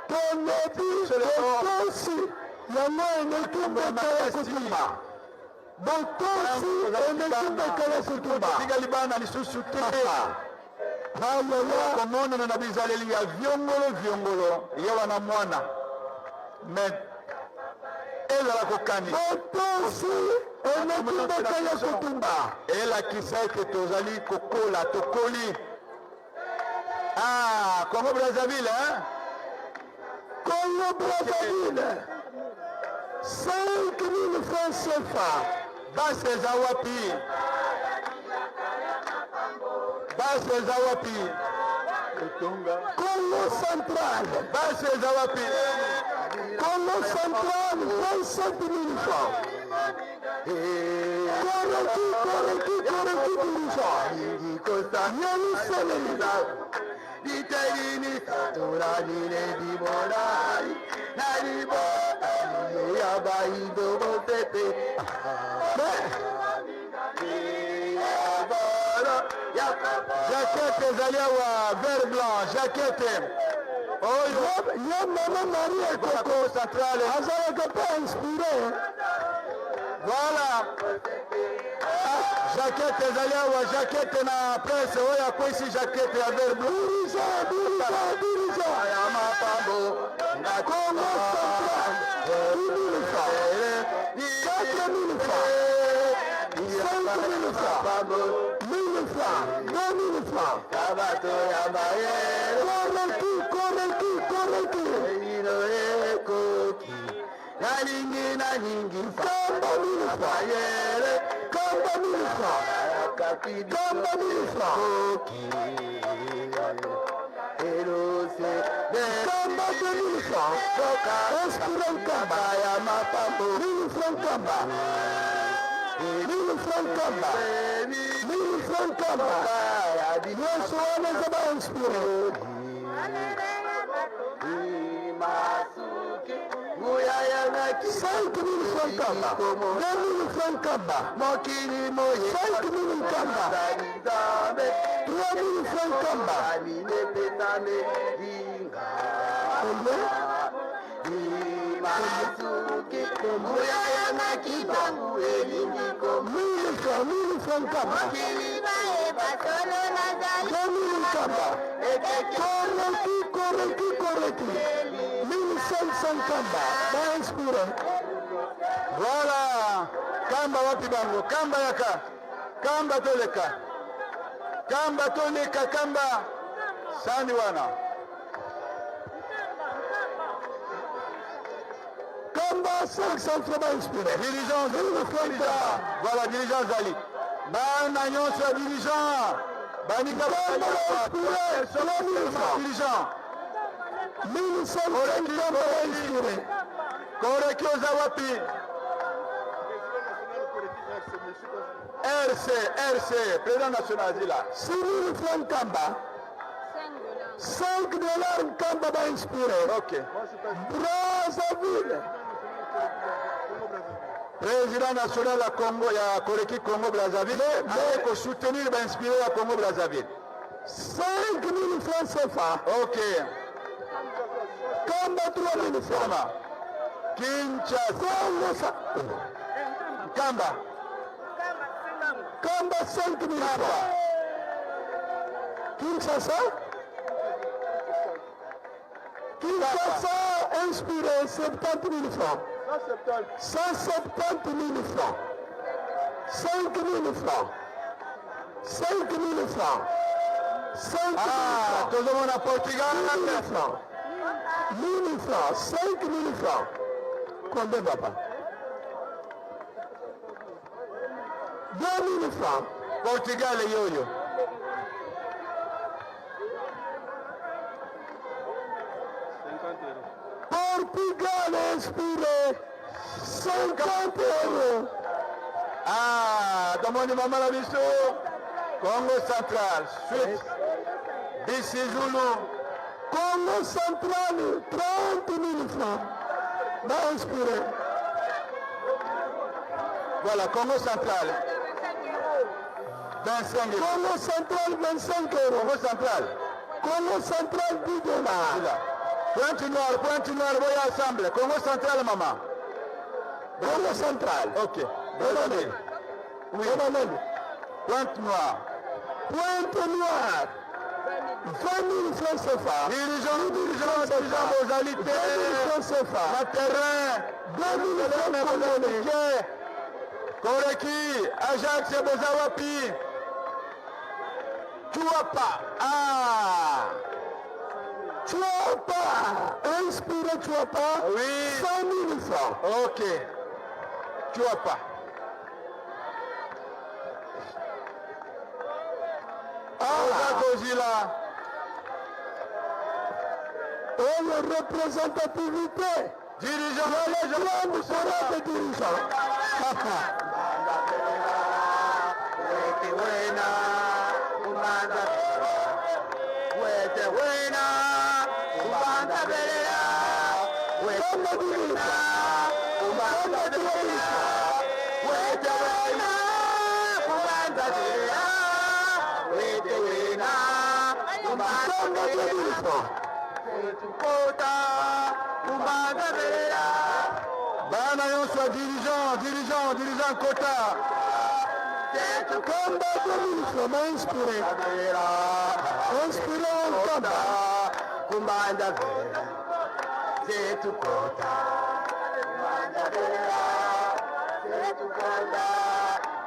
Tolobi botosi yango eleki mbeka ya kotumba, botosi eleki mbeka ya kotumba. Tikali bana lisusu te. Alala. Komonana na bizaleli ya viongolo viongolo ye wana mwana, mais ezala kokanisa. Botosi eleki mbeka ya kotumba. Elakisa ete tozali kokola, tokoli. Ah, Congo Brazzaville, hein? Congo Brazzaville, 5000 francs CFA. Base eza wapi? Base eza wapi? Congo Central. Base eza wapi? Congo Central, 27 000 francs. Koreki, koreki, koreki, dirigeant Yerusalemi. Litelini turanile dimonai nalibo yabaindo mopepe. Jaquette ezali awa, vert blanc, jaquette oyo. Ye mama Marie Ekoko. Congo Central. Azalaka mpe inspiré. Voilà, jaquette ezali awa, jaquette na presse oyo akwesi jaquette ya vert blanc. Dirigeant, dirigeant, dirigeant. Ya mapambo. Congo Central, 10 000 francs, 4 000 francs, 5 000 francs, 1000 francs, 2 000 francs. Bato ya mayele. Koreki, koreki, koreki. Ino ekoki nalingi nalingi. Kamba, 1000 francs. Mayele. Kamba, 1000 francs. Kamba, 1000 francs. Elose. Kamba, 2000 francs. Inspiré Kamba. Ya mapambo. 1000 francs Kamba, 1000 francs Kamba, 1000 francs Kamba. Nyonso wana eza bainspiré. Masuki nguya yanaki. 5000 francs Kamba, 2000 francs Kamba. Mokili moye. 5000 Kamba. Nzambe. 3000 francs Kamba. Aminepesame linga. Combien? Masuki nguya yanaki tangu elingi komo. 1000 francs, 1000 francs Kamba, 2000 Kamba. Koreki, koreki, koreki, 1500 Kamba, bainspiré. Voilà, kamba wapi bango? Kamba yaka, kamba toleka, kamba toleka, kamba sani wana. Kamba, 500 francs, bainspiré. Dirigeant, dirigeant, voilà, dirigeant zali, bana nyonso ya dirigeant banika. Kamba, bainspiré, 3000 francs. Dirigeant. 1500 Nkamba ba inspiré. Koreki oza wapi? RC, RC, président national Azila. 6000 francs Nkamba. 5 $ Nkamba ba inspiré. Ok. Brazzaville. Président national ya Congo, ya Koreki Congo Brazzaville, aye kosoutenir bainspiré ya Congo Brazzaville. 5000 francs CFA. Ok. Kamba 3000 francs. Kinshasa. Congo sa Nkamba. Kamba 5000 francs. Kinshasa. Kinshasa inspiré 70 000 francs. 170 000 francs. 5 000 francs. 5 000 francs. 5 000 Ah, francs. tozomona Portugal. 1000 francs. 1000 francs. 5 000 francs. Combien, papa? 2000 francs. Portugal yoyo. Portugal inspiré 50 €. Ah, tomoni mama na biso Congo Central, Suisse, BC Zulu. Congo Central 30 000 francs. Ba inspiré. Voilà, Congo Central 25 €. Congo Central 25 €. Congo Central. Congo Central 10 $. Voilà. Pointe Noire, Pointe Noire, boya ensemble. Congo Central, maman. Congo Central. Ok. Bonne. Oui. Bonne. Pointe Noire. Pointe Noire. 20 000 francs CFA. Dirigeant, dirigeant, dirigeant, bozali 20 te. 000 francs CFA. Na terrain. 2 000 francs congolais. Koreki, Ajax, boza wapi? Tshuapa. Ah. Tshuapa. Inspiré Tshuapa. Oui. 100 000 francs. Ok. Tshuapa. Oza kozila. Et la représentativité. Dirigeant, Les grandes sera des dirigeants. Wete wena, umanza wete wena, umanza belela, wete Kamba 10 000 francs. umanza Kamba 3 000 francs. wete wena, umanza belela, wete wena, umanza Kamba 2 000 francs. Kota, umanza belela. Bana nyonso ya dirigeant, dirigeant, dirigeant kota. Kamba 2 000 francs. Ba inspiré. Inspiré en Kamba. Kumbanda vera zetu kota, kumbanda vera zetu kota,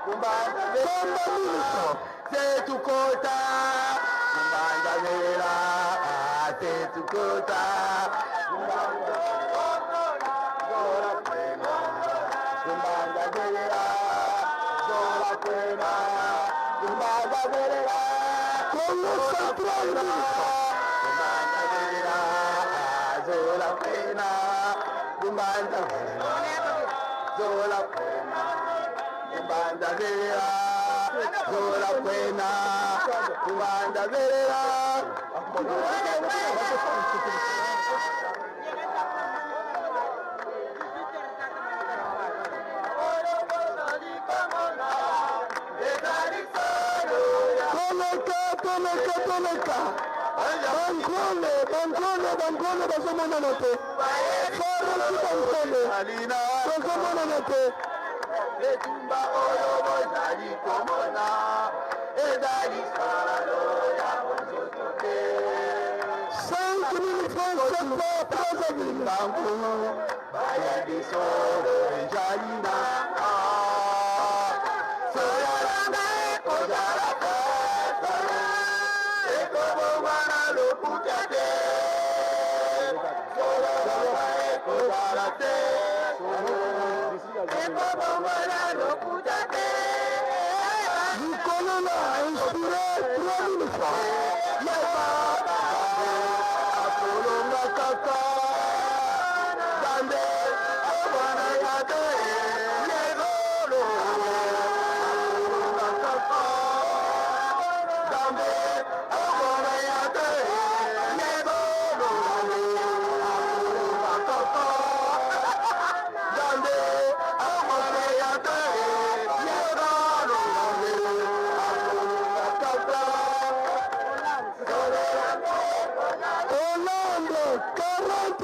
kumbanda Kamba 1000 francs. zetu kota, kumbanda vera zetu kota, kumbanda zora kwena, kumbanda vera zora kwena, kumbanda vera Congo Central 1000 francs. Kumbanda vera zola kwena, kumbanda vera zola kwena, kumbanda vera zola kwena, kumbanda vera. Toleka, toleka, toleka. Bankole, bankole, bankole bazomonana te. Faraki bankole tozomonana te. Etumba oyo bozali komona ezali solo ya bonzoto te. 5000 francs CFA, Brazzaville. Bangu bayebi solo ezali na solo nanga ekozala te, solo ekobongwana lokuta te, solo nanga ekozala te, solo ekobongwana lokuta te. Lukolona inspiré 3000 francs. Akolongaka.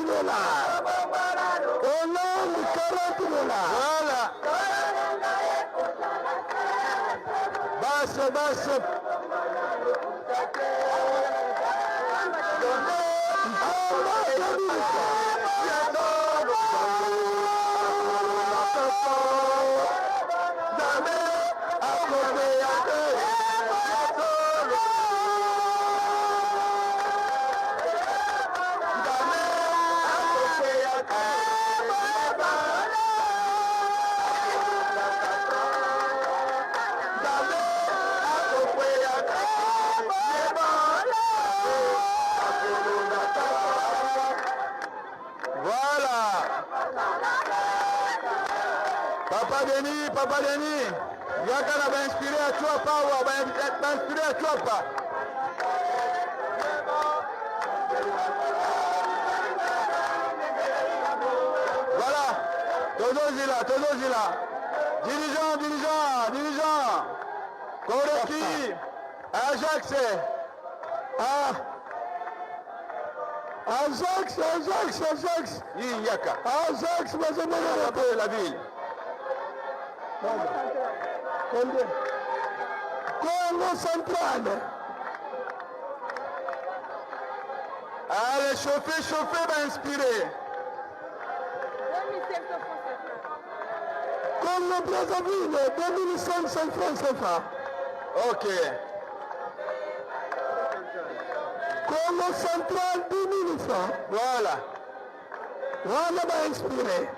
dollars. Hollande 40 dollars. Voilà. Basse, basse. Voilà. Papa Denis, Papa Denis, yaka na ba inspiré ya Tshuapa awa, ba inspiré ya Tshuapa. Voilà, tozozila, tozozila. Dirigeant, dirigeant, dirigeant. Koreki, Ajax. Ah. Ajax, Ajax, Ajax. Yaka. Ajax, bazomona te la ville. Combien? Congo Central. Allez, chauffez, chauffez, va inspirer. Congo Brazzaville, 2500 francs CFA. Ok. Congo Central, 10 000 francs. Voilà. Wana ba inspiré.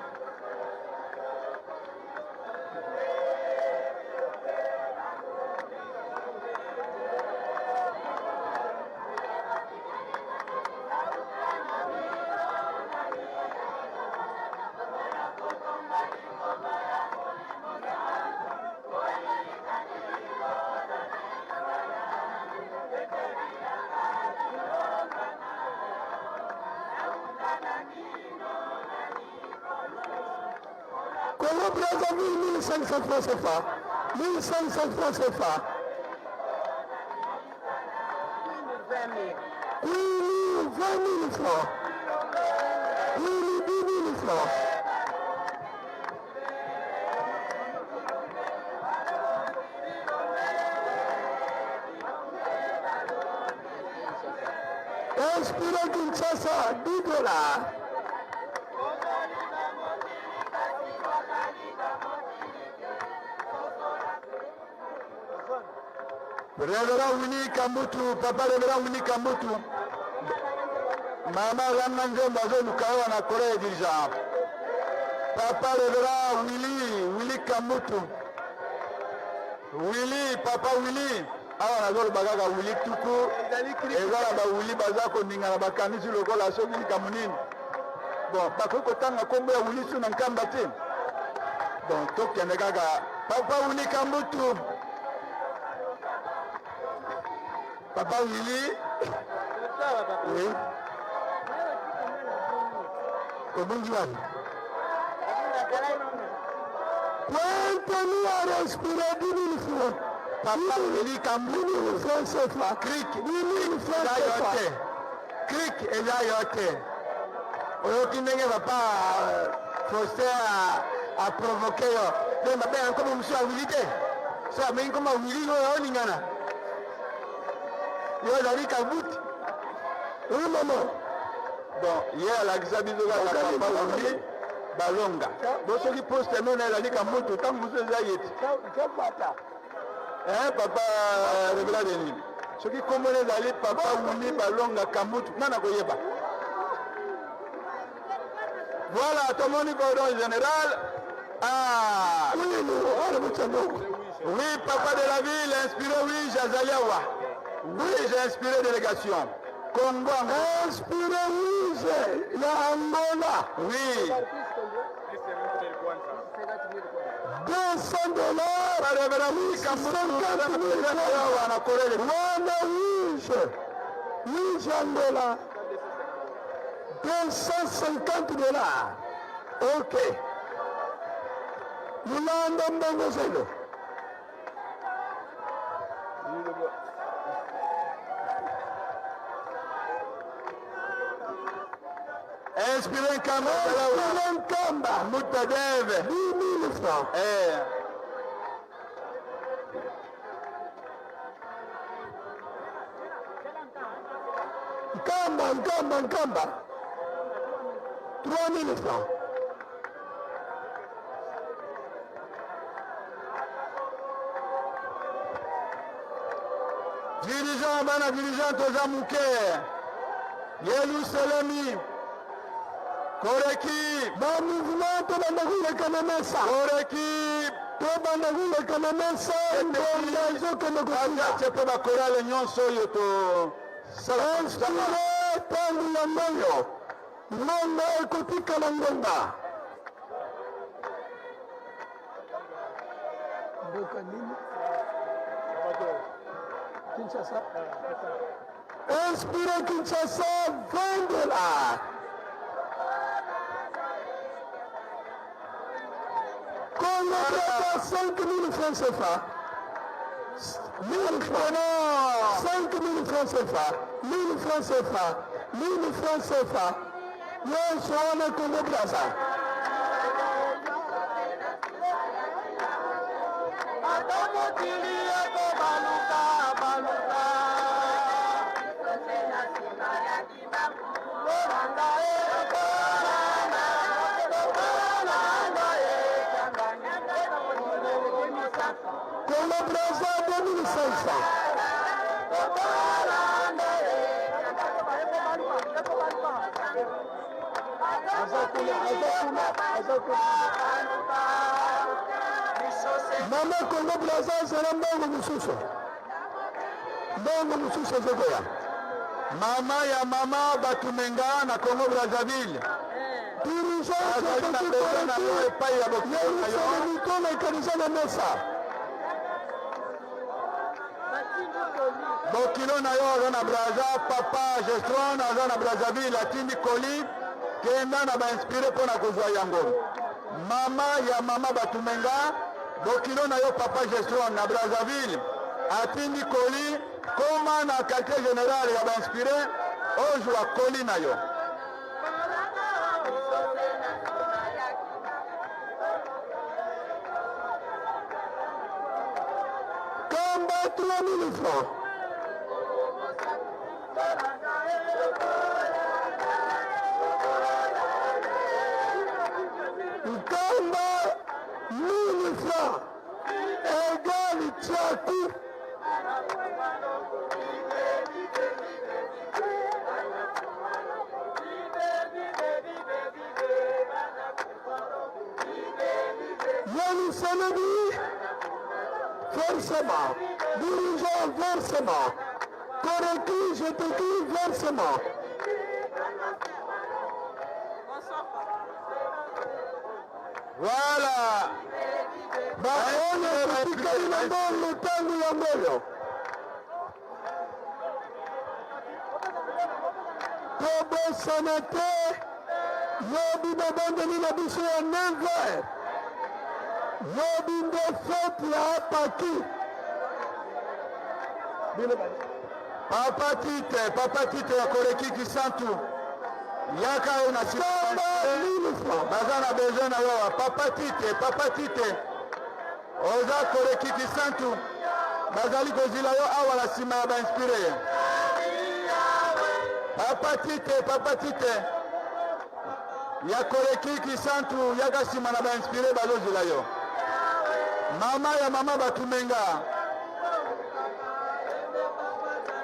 Congo Brazzaville, 1500 francs CFA. 1500 francs CFA. Kwilu, 20 000 francs. Kwilu, 10 000 francs. Inspiré Kinshasa, 10 dollars. Révérend Winnie Kambutu, papa Révérend Winnie Kambutu. Mama Ranga Nzembo azoluka awa na Corée dirigeant. Papa Révérend Willy, Willy Kambutu. Willy, papa Willy. Awa nazoloba kaka Willy tuku. Eza na ba Willy baza koningana bakanisi lokola soki likambo nini. Bon, bakoki kotanga nkombo ya Willy su na Nkamba te. Bon, tokende kaka papa Willy Kambutu. Papa Willy. Oui. Obungi wapi? Pointe Noire inspiré 10 000 francs. Papa Willy Kambutu. 10 000 francs CFA. Cric. 10 000 francs Eza yo CFA. te. Cric eza yo te. Oyoki ndenge papa Faustin aprovoke yo. Nde babenga nkombo mosusu ya Willy te. So abengi nkombo ya Willy oyo oningana. Yo ozali Kabuti. Oui, maman. Bon, ye alakisa biso kaka papa Willy balonga. Bo soki poste nona ezali Kambutu, ntango mosusu eza ye te. Eh, papa Révérend Denis. Soki nkombo na ezali papa Willy balonga Kambutu, nana koyeba. Voilà, tomoni cordon général. Ah, Oui, oui, papa de la ville, inspiré, oui, Jazaliawa. Oui, j'ai inspiré délégation. Congo, Inspiré Rouge, ya Angola. Oui. 200 dollars. Révérend Willy Kambutu, 50 000 awa na Corée. Wana Rouge. Rouge Angola. 250 dollars. Ok. Mulanda Mbongo Zelo. Inspiré Nkamba. Inspiré Nkamba. Mbuta Deve. 10 000 francs. Eh. Nkamba, Nkamba, Nkamba. 3 000 francs. Dirigeant bana dirigeant toza moke. Yelusalemi. Koreki. Ba mouvement tobanda koleka na mesa. Koreki. Tobanda koleka na mesa. Ngonga ezokende kosuka. Atie mpe bakorale nyonso oyo to Inspiré ntango yango oyo ngonga ekotikala ngonga. Mboka nini? Kinshasa. Inspiré Kinshasa 20 dollars. Congo Brazza 5000 francs CFA. 1000 francs. 5000 francs CFA. 1000 francs CFA. 1000 francs CFA. Nyonso wana Congo Brazza. Congo Brazza 2500. Mama Congo Brazza ezala mbongo mosusu, mbongo mosusu ezokoya. Mama ya mama Batumenga na Congo Brazzaville. Dirigeant Azali na besoin na yo epai ya bokilo na yo. Yerusalemi toleka na mesa. Bokilo na yo aza na Brazza, papa Gestron aza na Brazzaville, atindi koli kenda na bainspire mpo na kozwa yango. Mama ya mama Batumenga, bokilo na yo papa Gestron na Brazzaville atindi koli, koma na quartier général ya bainspire ozwa koli na yo. Kamba 3000 francs. Nkamba 1000 francs égale Tchakou. Yerusalemi versement. Dirigeant versement. Koreki, je te dis versement. Voilà. Baoyo totikali na mbongo ntango yango oyo. Tobosana te lobi bobondeli na biso ya 9 heures. Lobi nde fete ya Paki. Papa Tite, papa Tite ya Koreki Kisantu. Yaka yo na Kamba 1000 francs. baza na besoin na yo. Papa Tite, papa Tite. Oza Koreki Kisantu. Bazali kozila yo awa na nsima ya bainspire. Papa Tite, papa Tite. Ya Koreki Kisantu, yaka nsima na bainspire bazozila yo. Mama ya mama Batumenga.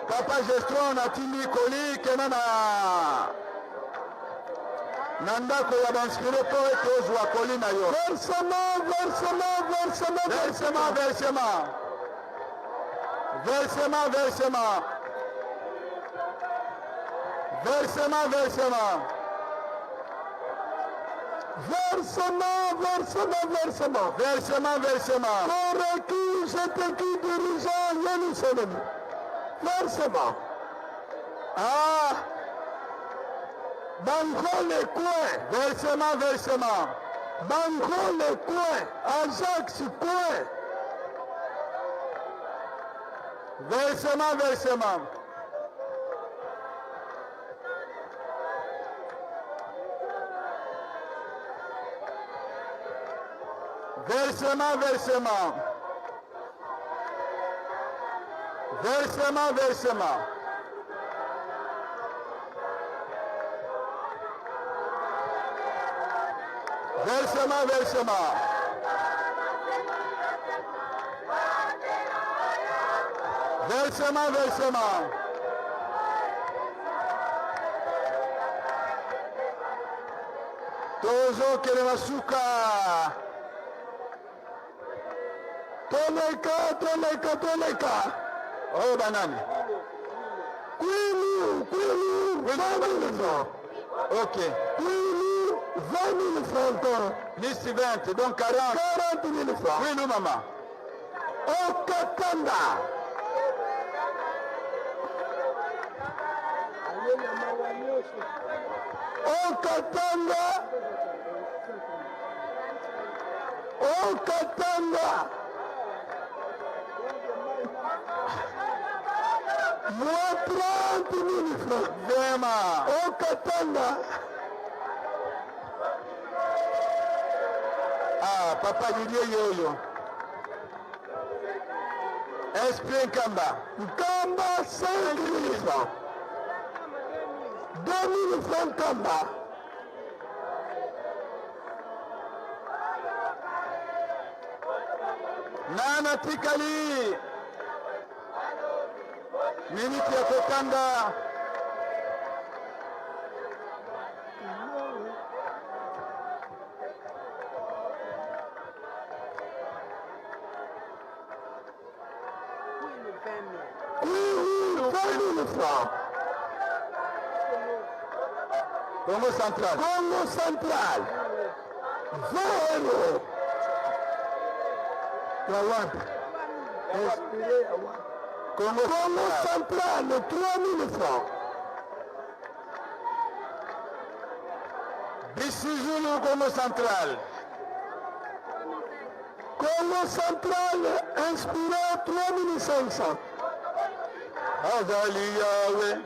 Papa Gestron atindi koli kena na na ndako ya bainspire mpo ete ozwa koli na yo. Versement, versement, versement, Versement, versement. Versement, versement. Versement, versement. Versement, versement, versement. Versement, versement. Koreki, je te dis dirigeant Yerusalem. Versement. Ah. Bangole coin. Versement, versement. Bangole coin. Ajax coin. Versement, versement. Versement, versement. Versement, versement. Versement, versement. Versement, versement. Tozokende na suka. Toleka, toleka, toleka. Oyo banani? Kwilu, Kwilu, 20 000 francs. Ok. Kwilu, 20 000 francs encore. Plus 20, donc 40. 40 000 francs. Kwilu mama. Okatanga. Okatanga. Okatanga. Moins 30 000 francs. Vraiment. Okatanga. Ah, papa Didier Yoyo. Esprit Nkamba. Nkamba 5 000 francs. 2 000 francs Nkamba. Nana tikali. Miniti ya kotanga. Kwilu 20 000 francs. Congo Central. Congo Central. 20 euros. Ya wapi? Congo, Congo Central, 3 000 francs. Bisizulu, Congo Central. Congo Central, inspiré 3 500. Azali Yahweh.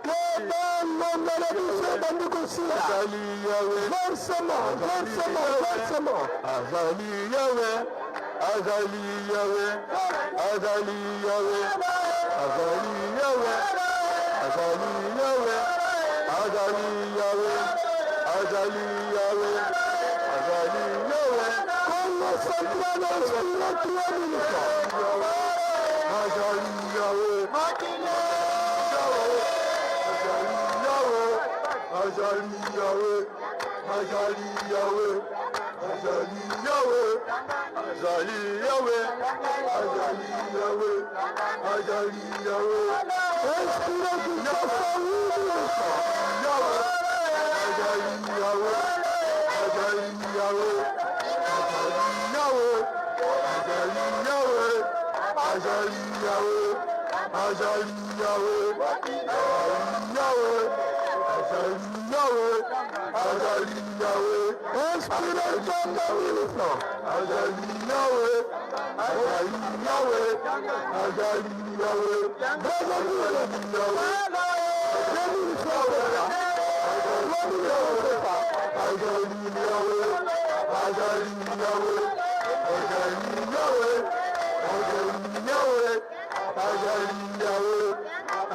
Keba ngonga na biso ebandi kosila. Azali Yahweh. Versement, versement, versement. Azali Yahweh. Azali Yahweh. Azali Yahweh. Azali Yahweh. Azali Yahweh. Azali Yahweh. Azali Yahweh. Azali Yahweh. Congo Central, inspiré 3 000 francs. Azali Yahweh. Azali Yahweh. Azali Yahweh. Azali Yahweh. Azali Yahweh. Azali Yahweh. Azali Yahweh. Inspiré Kinshasa, 8 000 francs. Yahweh. Azali Yahweh. Azali Yahweh. Azali Yahweh. Azali Yahweh. Azali Yahweh. Azali Yahweh. Yahweh. Azali Yahweh. Azali Yahweh. Inspiré Nkamba, 1000 francs. Azali Yahweh. Azali Yahweh. Azali Yahweh. Brazzaville, Yahweh. 2 000 francs. 3 000 francs. Azali Yahweh. Azali Yahweh. Azali Yahweh. Azali Yahweh. Azali Yahweh.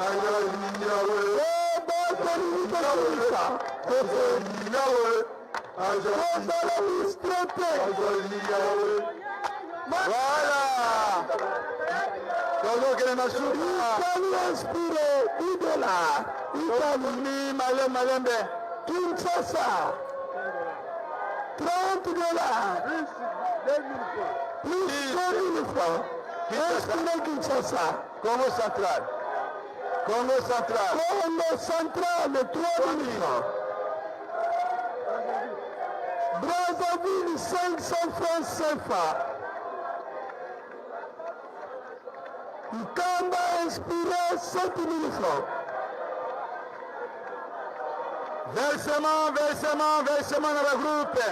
Azali Yahweh. Keba tolingi tosilisa. Azali Yahweh. Azali Kozala distrait te. Azali Yahweh. Voilà. Tozokende na suka. Italie inspiré 10 dollars. Italie. Mi malembe malembe. Kinshasa 30 dollars. Plus 2000 francs. Inspiré Kinshasa. Congo Central. Congo Central. Congo Central 3000 francs. Brazzaville 500 francs CFA. Nkamba inspiré 7000 francs. Versement, versement, versement na bagroupe.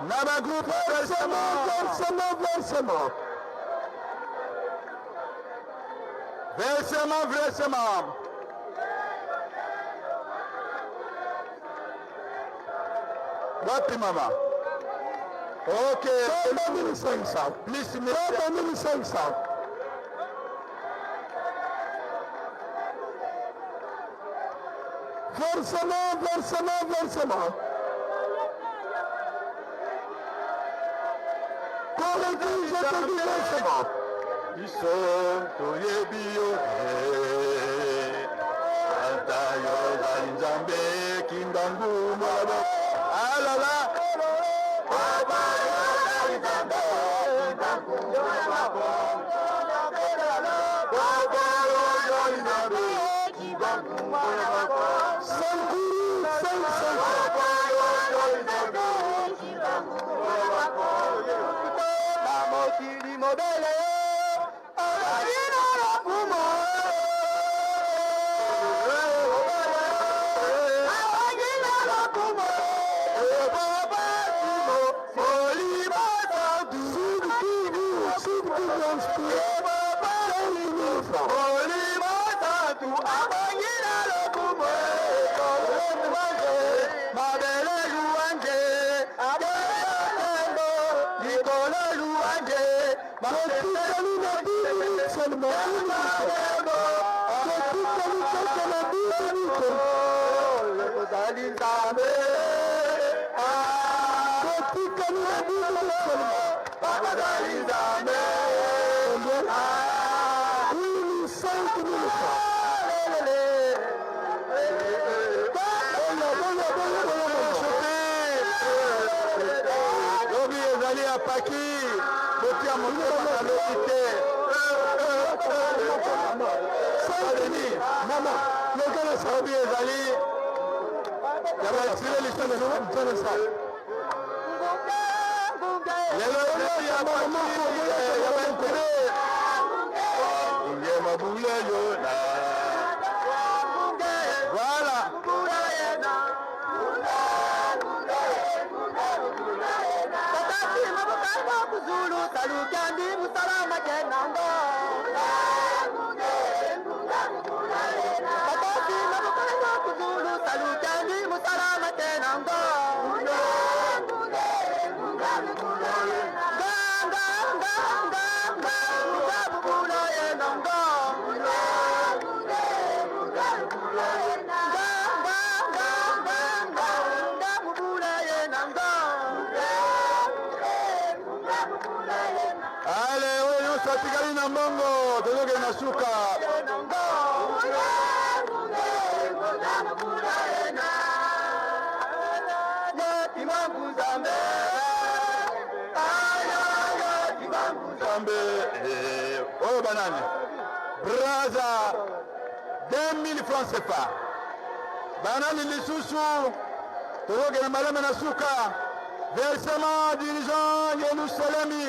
Na bagroupe, Versement, versement. versement, versement. Versement, versement. Wapi mama? Ok. 3500. Plus 3500. Versement, versement, versement. Correctif, je te dis versement. Biso toyebi yo te. Ata yo ozali Nzambe Kimbangu mwana alala. Papa yo ozali Nzambe Kimbangu mwana. Papa yo ozali Nzambe Kimbangu mwana. Sankuru, 500. Papa yo ozali Nzambe Kimbangu mwana. Mokili mobele azali na lokumu, azali na lokumu. Papa Timo Molimo Santu. Sud Kivu, Sud Kivu inspiré. 5000 francs. Molimo Santu abongi na lokumu. Mabele louange, tembo likolo louange. Totikali na 10 minutes seulement. 10 minutes. Totikali kaka na 10 minutes. Ozali Nzambe. Totikali na 10 minutes seulement. Ozali Nzambe. Combien? Oui, 5000 francs. Boya, boya, boya, boya, boya. Lobi ezali ya paki, botia motema na lobi te. 5000. Mama, lokala sa. Lobi ezali ya baesile lisusu. Lelo ezali ya paki ya baesile ngema buleyo na voilà. Kuzulu salukambi musalama kenango. Batasi mabukano kuzulu salukambi musalama kenango. Nga nga nga nga nga bubula yenango. Nga nga nga nga nga nga bubula yenango. Ale, oyo nyonso atikali na mbongo, tozokende na suka. Nzambe, oyo banani? Braza, 2000 francs CFA. Banani lisusu? Tozokende maleme na suka. Versement dirigeant Yerusalemi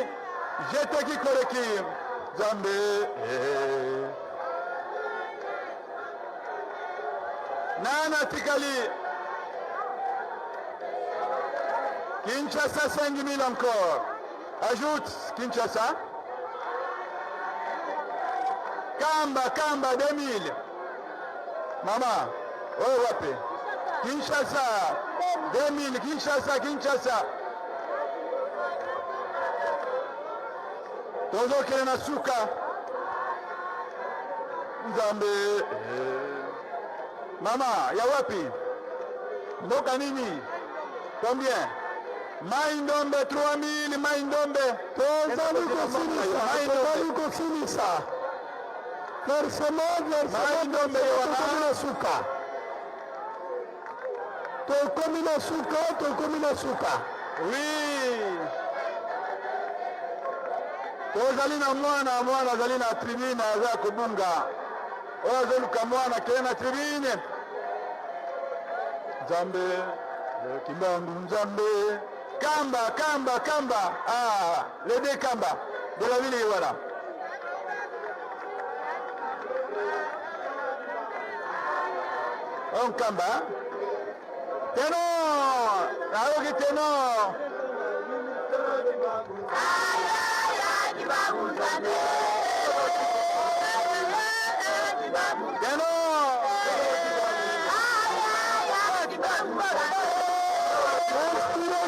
jeteki koleki Nzambe. Nani atikali? Kinshasa, 5000 encore. Ajoute Kinshasa. Kamba, Kamba, 2000. Mama, oyo wapi? Kinshasa, 2000. Kinshasa, Kinshasa. Tozokende na suka. Nzambe. Mama, ya wapi? Mboka nini? Combien? Mai Ndombe, 3000. Mai Ndombe. Tozali kosilisa, tozali kosilisa. Versement, versement. Mai Ndombe. Tokomi na suka, tokomi na suka, tokomi na suka. Oui, tozali na mwana. Mwana azali na tribune, aza kobunga. Oyo azoluka mwana, keye na tribune. Nzambe Kimbangu, Nzambe. Kamba, Kamba, Kamba. Ah, les deux Kamba de la ville, voilà. Un Kamba ténor, nayoki ténor. Ténor. Inspiré.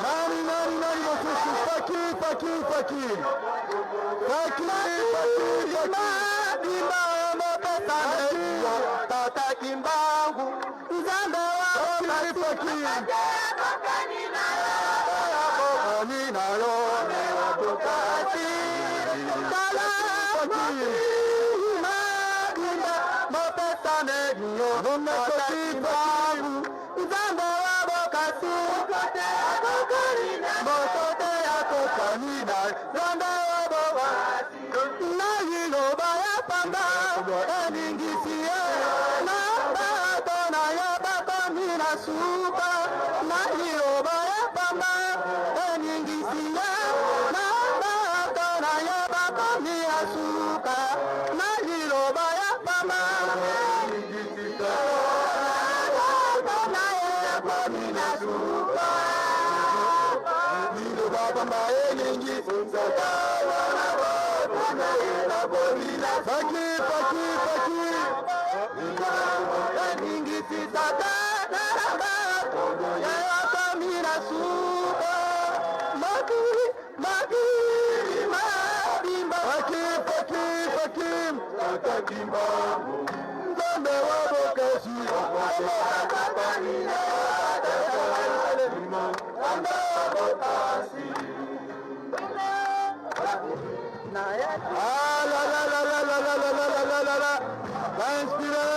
Nani nani nani mosusu? Paki paki paki paki paki paki Tata Kimbangu Nzambe wa paki paki bokani na yo kasi tala mabimba mopesane yo Tata Kimbangu Nzambe wa bokasi moto te akokani na Nzambe wa bokasi na liloba ya pamba elingisi ye na bato na ye bakomi na suka na liloba ya pamba elingisi ye na bato na ye bakomi na suka na liloba ya pamba bato na ye bakomi na suka liloba pamba elingi paki paki paki elingisi tata na bato ye akomi na suka mokili mokili mobimba paki paki paki tata Kimbangu Nzambe wa bokasi Ah là là là là là là là là là là là. Bainspiré,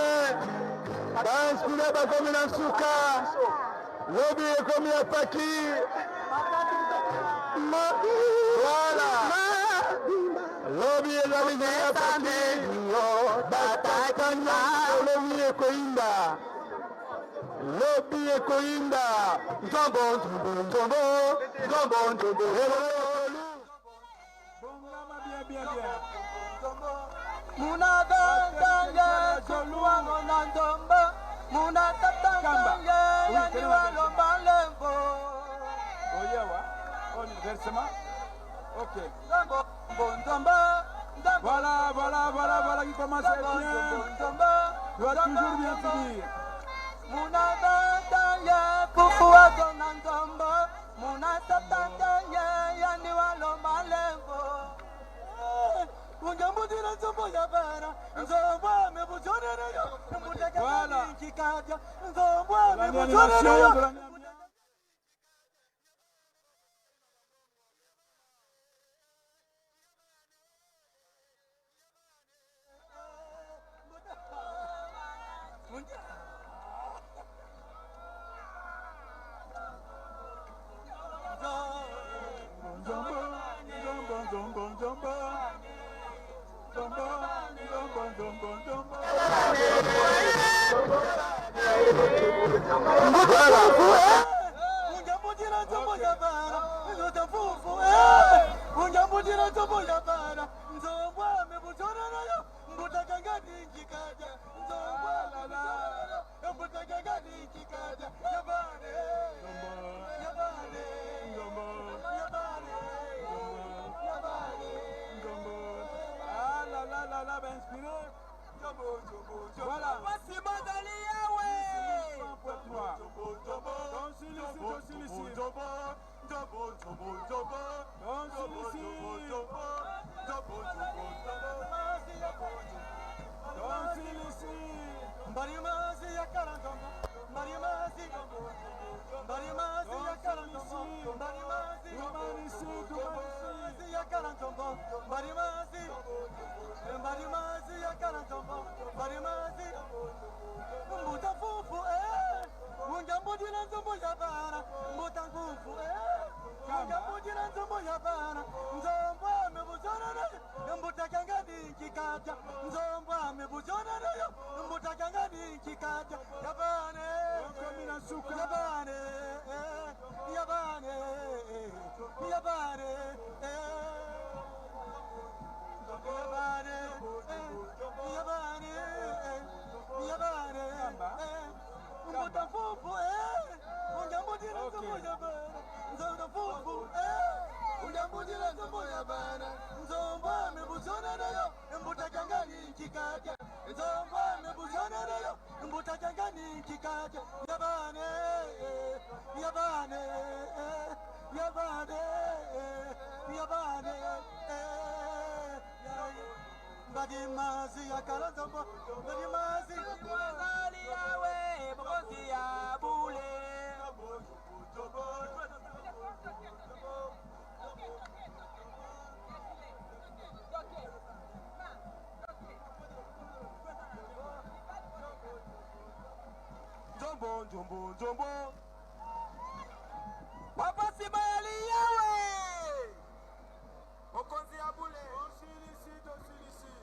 bainspiré bakomi na suka, lobi ekomi ya paki. Voilà, lobi ezali ya paki, batatanya lobi ekoyinda, lobi ekoyinda. Nzombo nzombo nzombo nzombo nzombo. Muna nzombo muna tatangange yaniwa lomba lembo Oyewa, on versement. Ok. nzombo nzombo nzombo Voilà, voilà, voilà, voilà qui commence à être bien. nzombo Doit toujours bien finir. muna batange fufuwa zona nzombo muna tatangange yaniwa lomba lembo unjambuzira nzombo ya bara nzombo amebujonereyo Voilà. mbutakakanikikatya nzombo L'animation amebujonereyo de l'animation. Nzombo, nzombo, nzombo, nzombo. Nzombo, nzombo, nzombo, nzombo. Unjambuzira nzombo ya bara nzotafufu unjambuzira nzombo ya bara nzombo amebujonereyo mbutakangadinkikaja nzombo amebujonereyo mbutakangadinkikaja yabane yabane Nzombo, yabane yabane nzombo. Ah là là là là, ben inspiré. Voilà. Wasimodali yawe 100.3. Donc sur ici, donc sur ici. Donc sur ici. Donc sur ici. Mbarimazi ya karandombo, mbarimazi, mbarimazi ya karandombo, mbarimazi, Tumanisi, tumanisi. ya karandombo, mbarimazi, mbarimazi ya karandombo, mbarimazi, mbuta fufu eh, unjambudila nzombo ya bara, mbuta ngufu eh, unjambudila nzombo ya bara, nzombo amebuzorere, Mbutakangani kikata nzombo amebuzonanayo mbutakangani kikata yabane yabane yabane yabane yabane yabane yabane mbuta fufu unjambudila nzombo yabana nzombo fufu unjambudila nzombo yabana nzombo amebuzonanayo mbutakangani kikata nzombo amebuzonanayo mbutakangani kikata yabane yabane yabane yabane ngadimazi yakala nzombo ngadimazi Ezali yawe mokonzi ya bule. Nzombo nzombo nzombo Papa Sibayali yawe mokonzi ya bule. Osilisi tosilisi.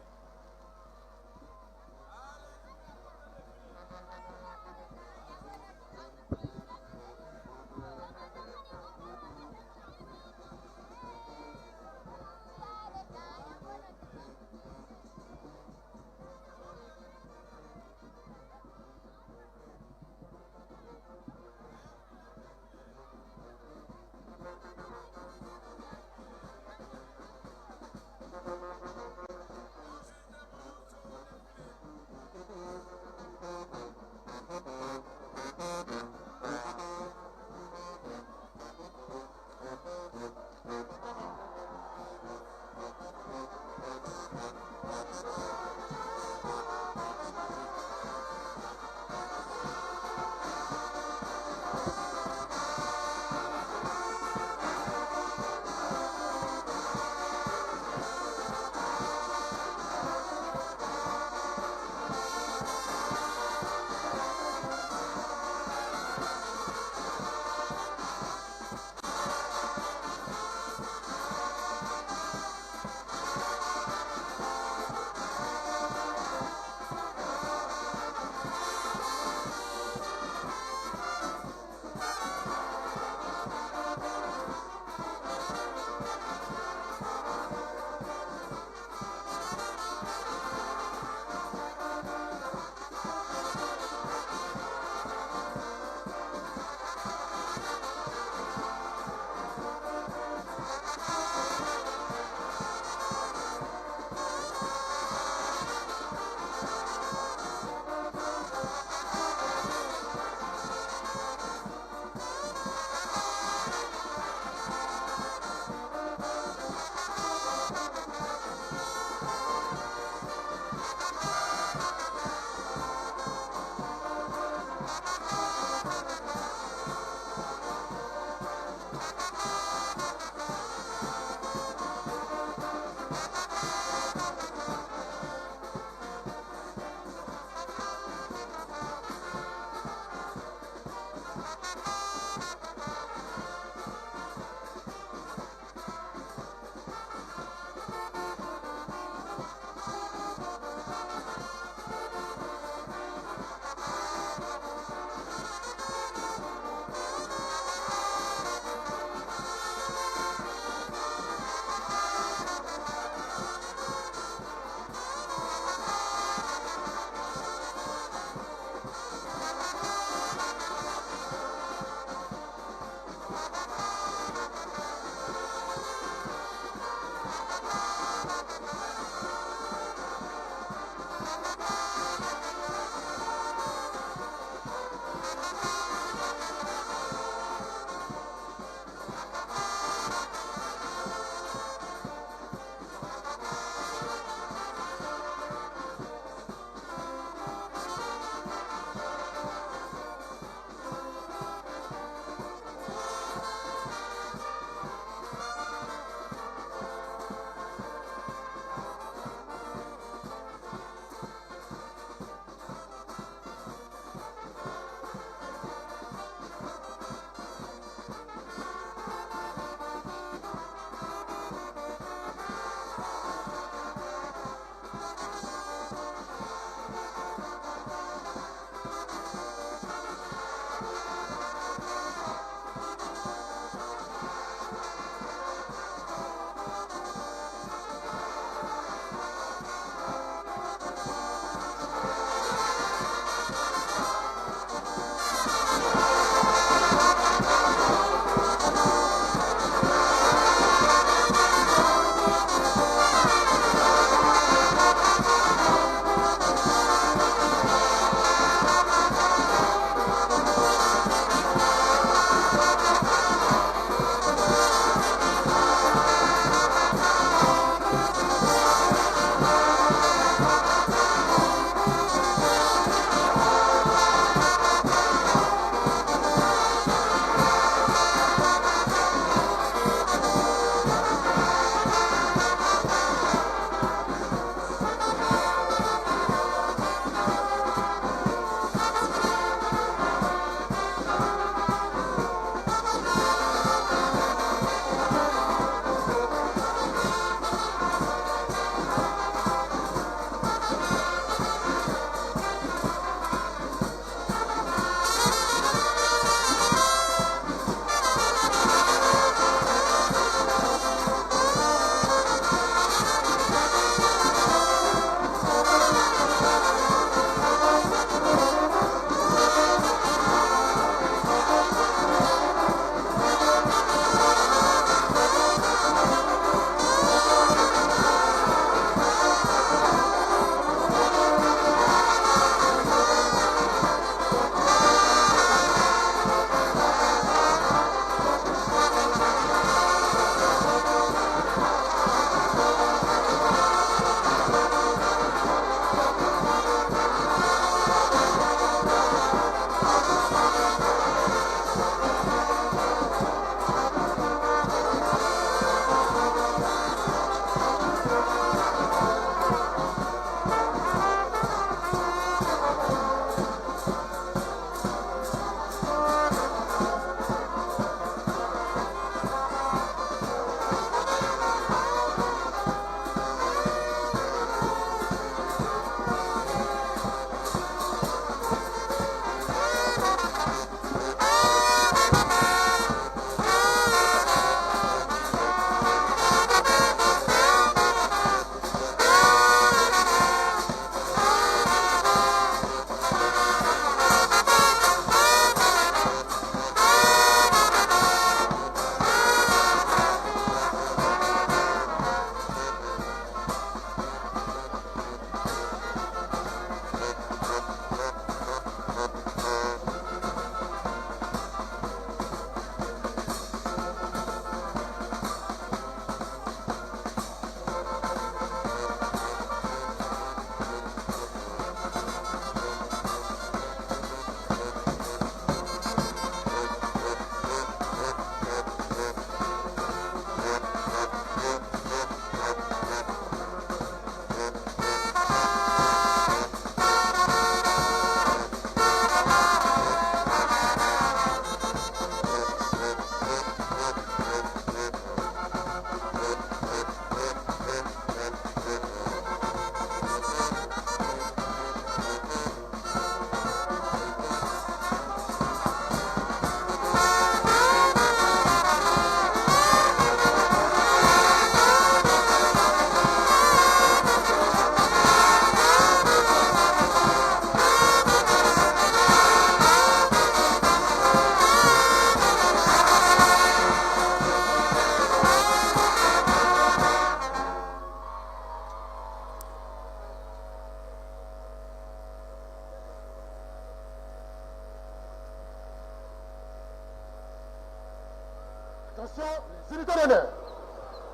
Attention, les unités d'honneur.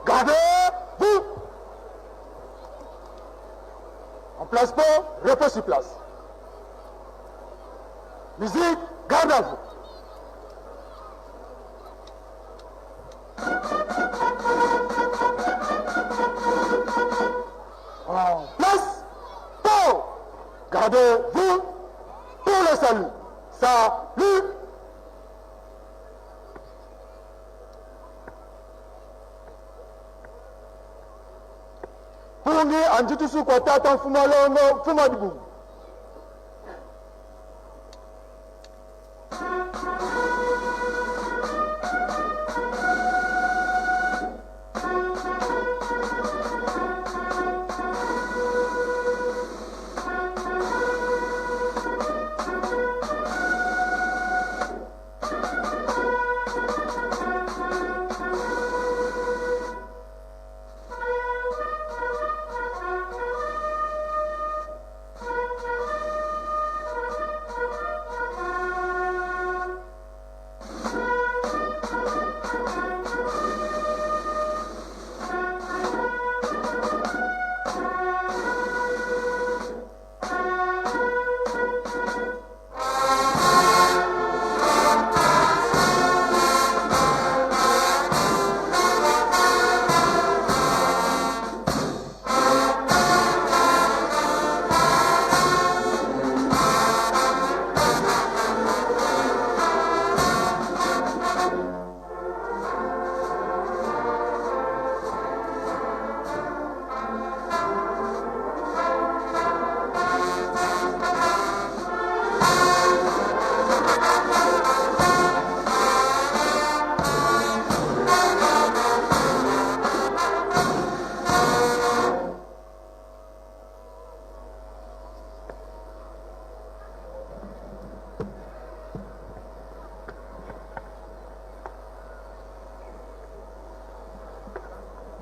Gardez-vous. En place pour, repos sur place. Musique, garde à vous. En place, pour. Gardez-vous pour le salut. Salut. Pungi anjitusu kwa tata mfuma longo mfuma dibungu.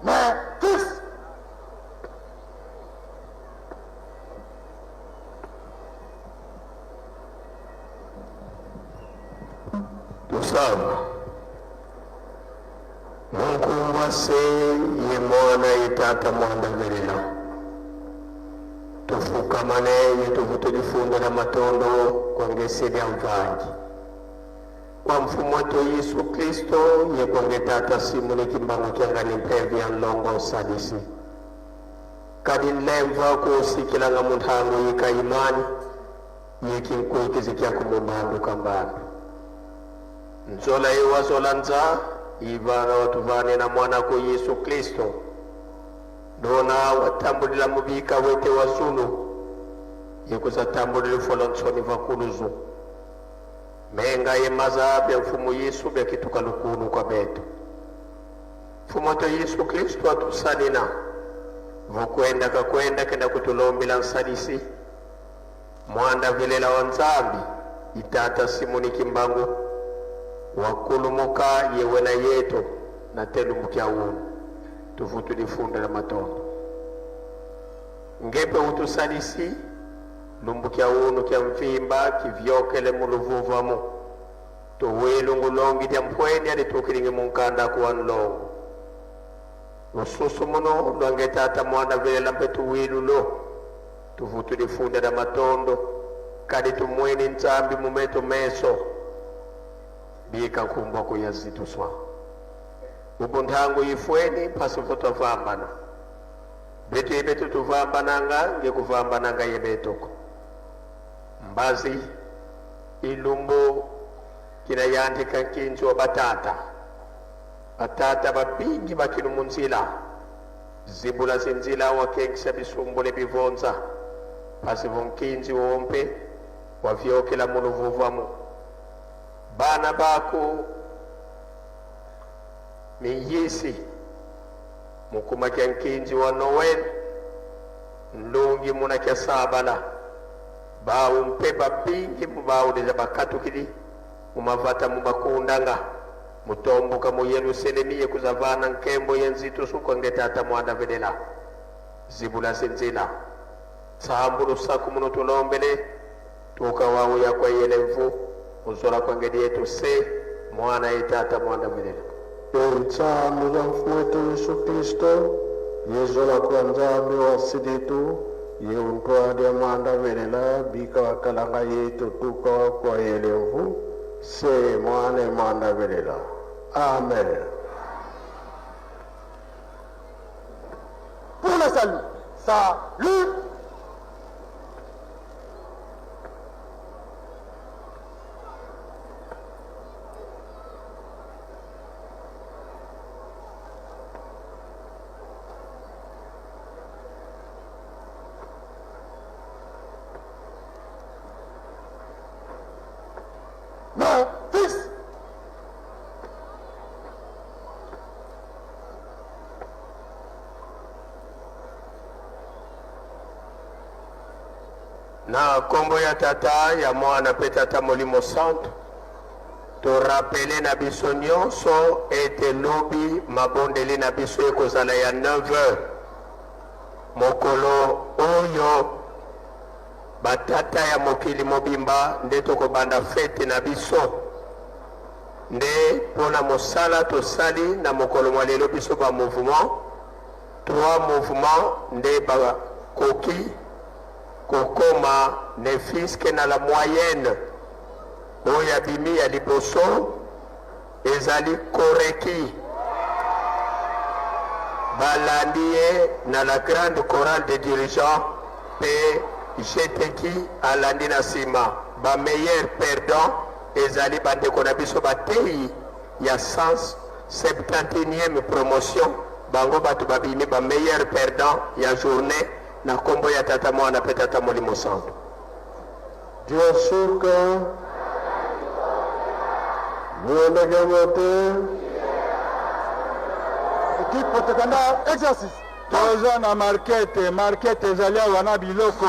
Mais fils, Tusaba munkumbwa se ye mwana ye tata mwanda velela tufukamane ye tuvuto lifunda la matondo kwangeseli ya mvanji kwa mfumo wetu Yesu Kristo ye kwange tata Simoni Kimbangu kiangani mpevi ya nlongo sadisi kadi nlemva kusikilanga munthango yika imani yikinkuikizikia kumumbandu kambandu nzola iwazola nza ivanga watuvane na mwanako Yesu Kristo dona watambulila mubika wete wa zulu yekuzatambulila fola ntsoni vakuluzu menga ye maza bya mfumu Yesu byakituka lukulu kwa betu mfumu wetu Yesu Kristo atusalina vokwenda kakwenda kenda kutulombela nsalisi mwanda velela wa nzambi itata Simoni Kimbangu wakulumuka yewena yetu na telumbukia unu tuvutu lifunda la matondo ngepe utusalisi lumbukia unu kya mvimba kivyokele muluvuvamu tuwilu ngulongi lya mpweni alitukilingi munkanda kuwa nlongo lususu muno lwange tata mwanda velela mpe tuwilu lo tuvutu lifunda la matondo kadi tumweni nzambi mumeto meso bika nkumbwa kuyazituswa ubunthangu ifweni phasi votwavambana betu yebetu tuvambananga ngekuvambananga yebetoko mbazi ilumbu kina yandika nkinzi wa batata batata bapingi bakinu munzila zibula zinzila wakengisa bisumbule bivonza pasi vonkinzi wompe wavyokela muluvuvamu bana bako miyisi mukuma kya nkinzi wa Noel nlungi muna kya sabala bawu mpe bapingi mubawulila bakatukili mumavata mubakundanga mutomboka mu Yerusalemi yekuzavana nkembo yenzitu suka tata mwana velela zibula zinzila tsambu lusaku muno tulombele tuka wawu yakwa yelevu uzola kwa ngedi yetu se mwana ye tata mwana velela. Nsambo za Mfumu wetu Yesu Kristo, yezola kwa Nzambi wa siditu, ye untwadi amanda velela bika wakalanga yetu tuka kwa yelemvu, se mwana manda velela. Amen. Pour le salut. Salut. Main fixe. Na nkombo ya Tata, ya Mwana mpe Tata Molimo Santu, torapele na biso nyonso ete lobi mabondeli na biso ekozala ya 9 heures. Mokolo oyo batata ya mokili mobimba nde tokobanda fete na biso. Nde mpo na mosala tosali na mokolo mwa lelo biso ba mouvement, trois mouvement nde bakoki kokoma ne fût-ce que na la moyenne oyo abimi ya liboso ezali Koreki. Balandi ye na la grande chorale des dirigeants mpe Jeteki alandi na nsima. Ba meilleurs perdants ezali bandeko na biso bateyi ya 171e promotion, bango bato babimi ba meilleurs perdants ya journée na nkombo ya Tata, Mwana mpe Tata Molimo Santu. Diosuka Muendeke mote. Équipe protestanda exercice. Toza na market, market ezali awa na biloko.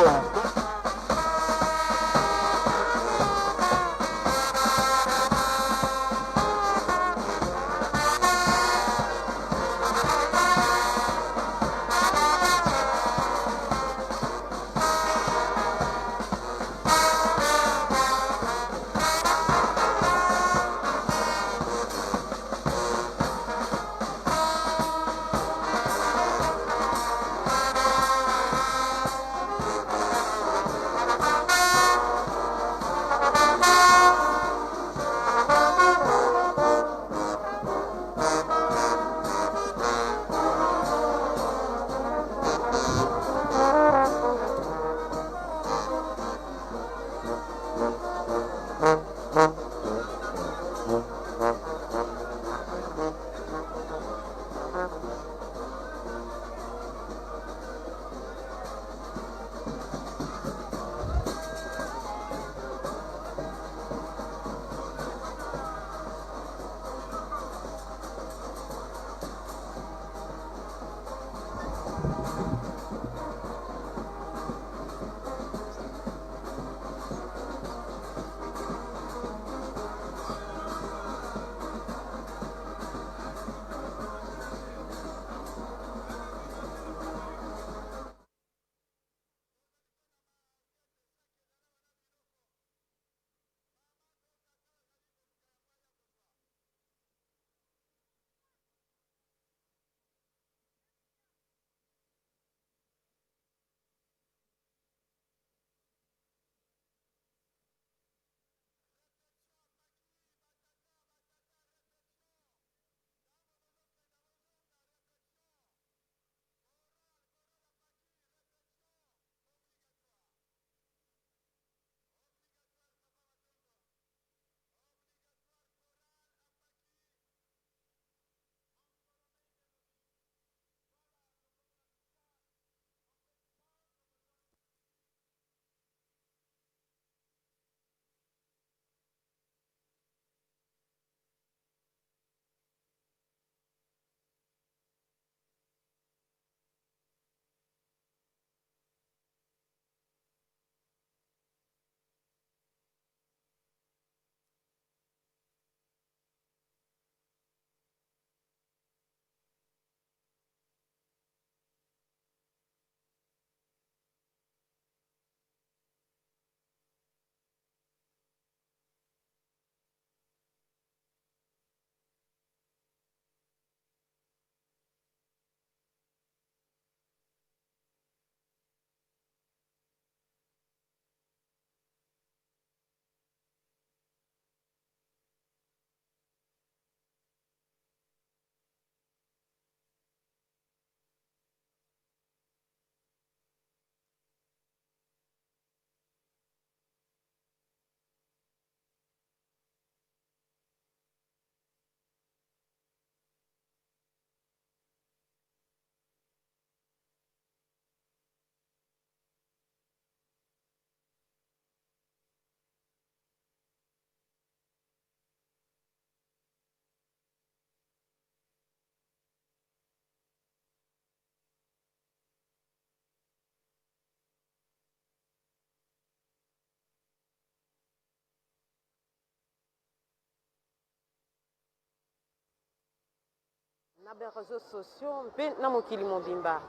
Na ba reseaux sociaux mpe na mokili mobimba.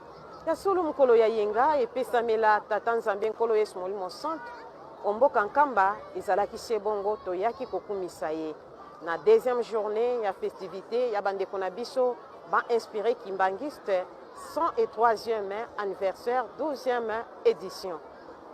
Ya solo mokolo ya yenga epesamela Tata Nzambe Nkolo Yesu Molimo Santu o mboka Nkamba ezalaki se bongo toyaki kokumisa ye na deuxième journée ya festivité ya bandeko na biso ba inspiré kimbanguiste 103e anniversaire 12e édition.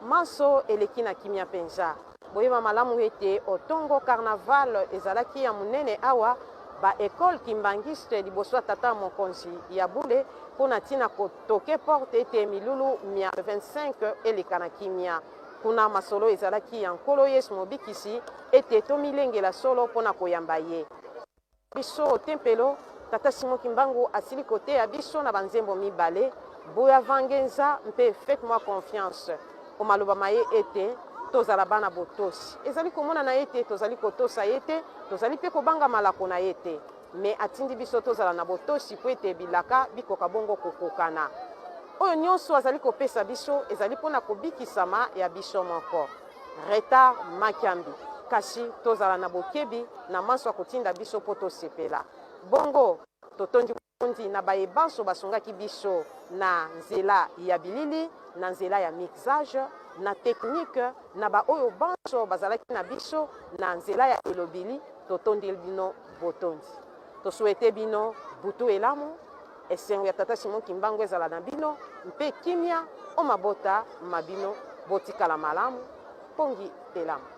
Manso eleki na kimia mpenza. Boyeba malamu ete o tongo carnaval ezalaki ya monene awa ba ecole kimbanguiste liboso ya tata mokonzi ya bule mpo na ntina kotoke porte ete milulu mya 25 eleka na kimia. Kuna masolo ezalaki ya Nkolo Yesu Mobikisi ete tomilengela solo mpo na koyamba ye. Biso o tempelo, Tata Simon Kimbangu asili koteya biso na banzembo mibale, Boya Vangenza mpe Faites-moi confiance. O maloba ma ye ete, Tozala bana botosi. Ezali komonana ete tozali kotosa ye te, tozali mpe kobanga malako na ye te. Mais atindi biso tozala na botosi mpo ete bilaka bikoka bongo kokokana. Oyo nionso azali kopesa biso ezali mpo na kobikisama ya biso moko. Retard makiambi. Kasi tozala na bokebi na manso akotinda biso mpo tosepela. Bongo totondi botondi na baye banso basungaki biso na nzela ya bilili, na nzela ya mixage, na technique, na ba oyo banso bazalaki na biso na nzela ya elobili, totondi bino botondi. To souhaiter bino butu elamu, esengo ya Tata Simon Kimbangu ezala na bino mpe kimia o mabota ma bino. Botikala malamu, pongi elamu.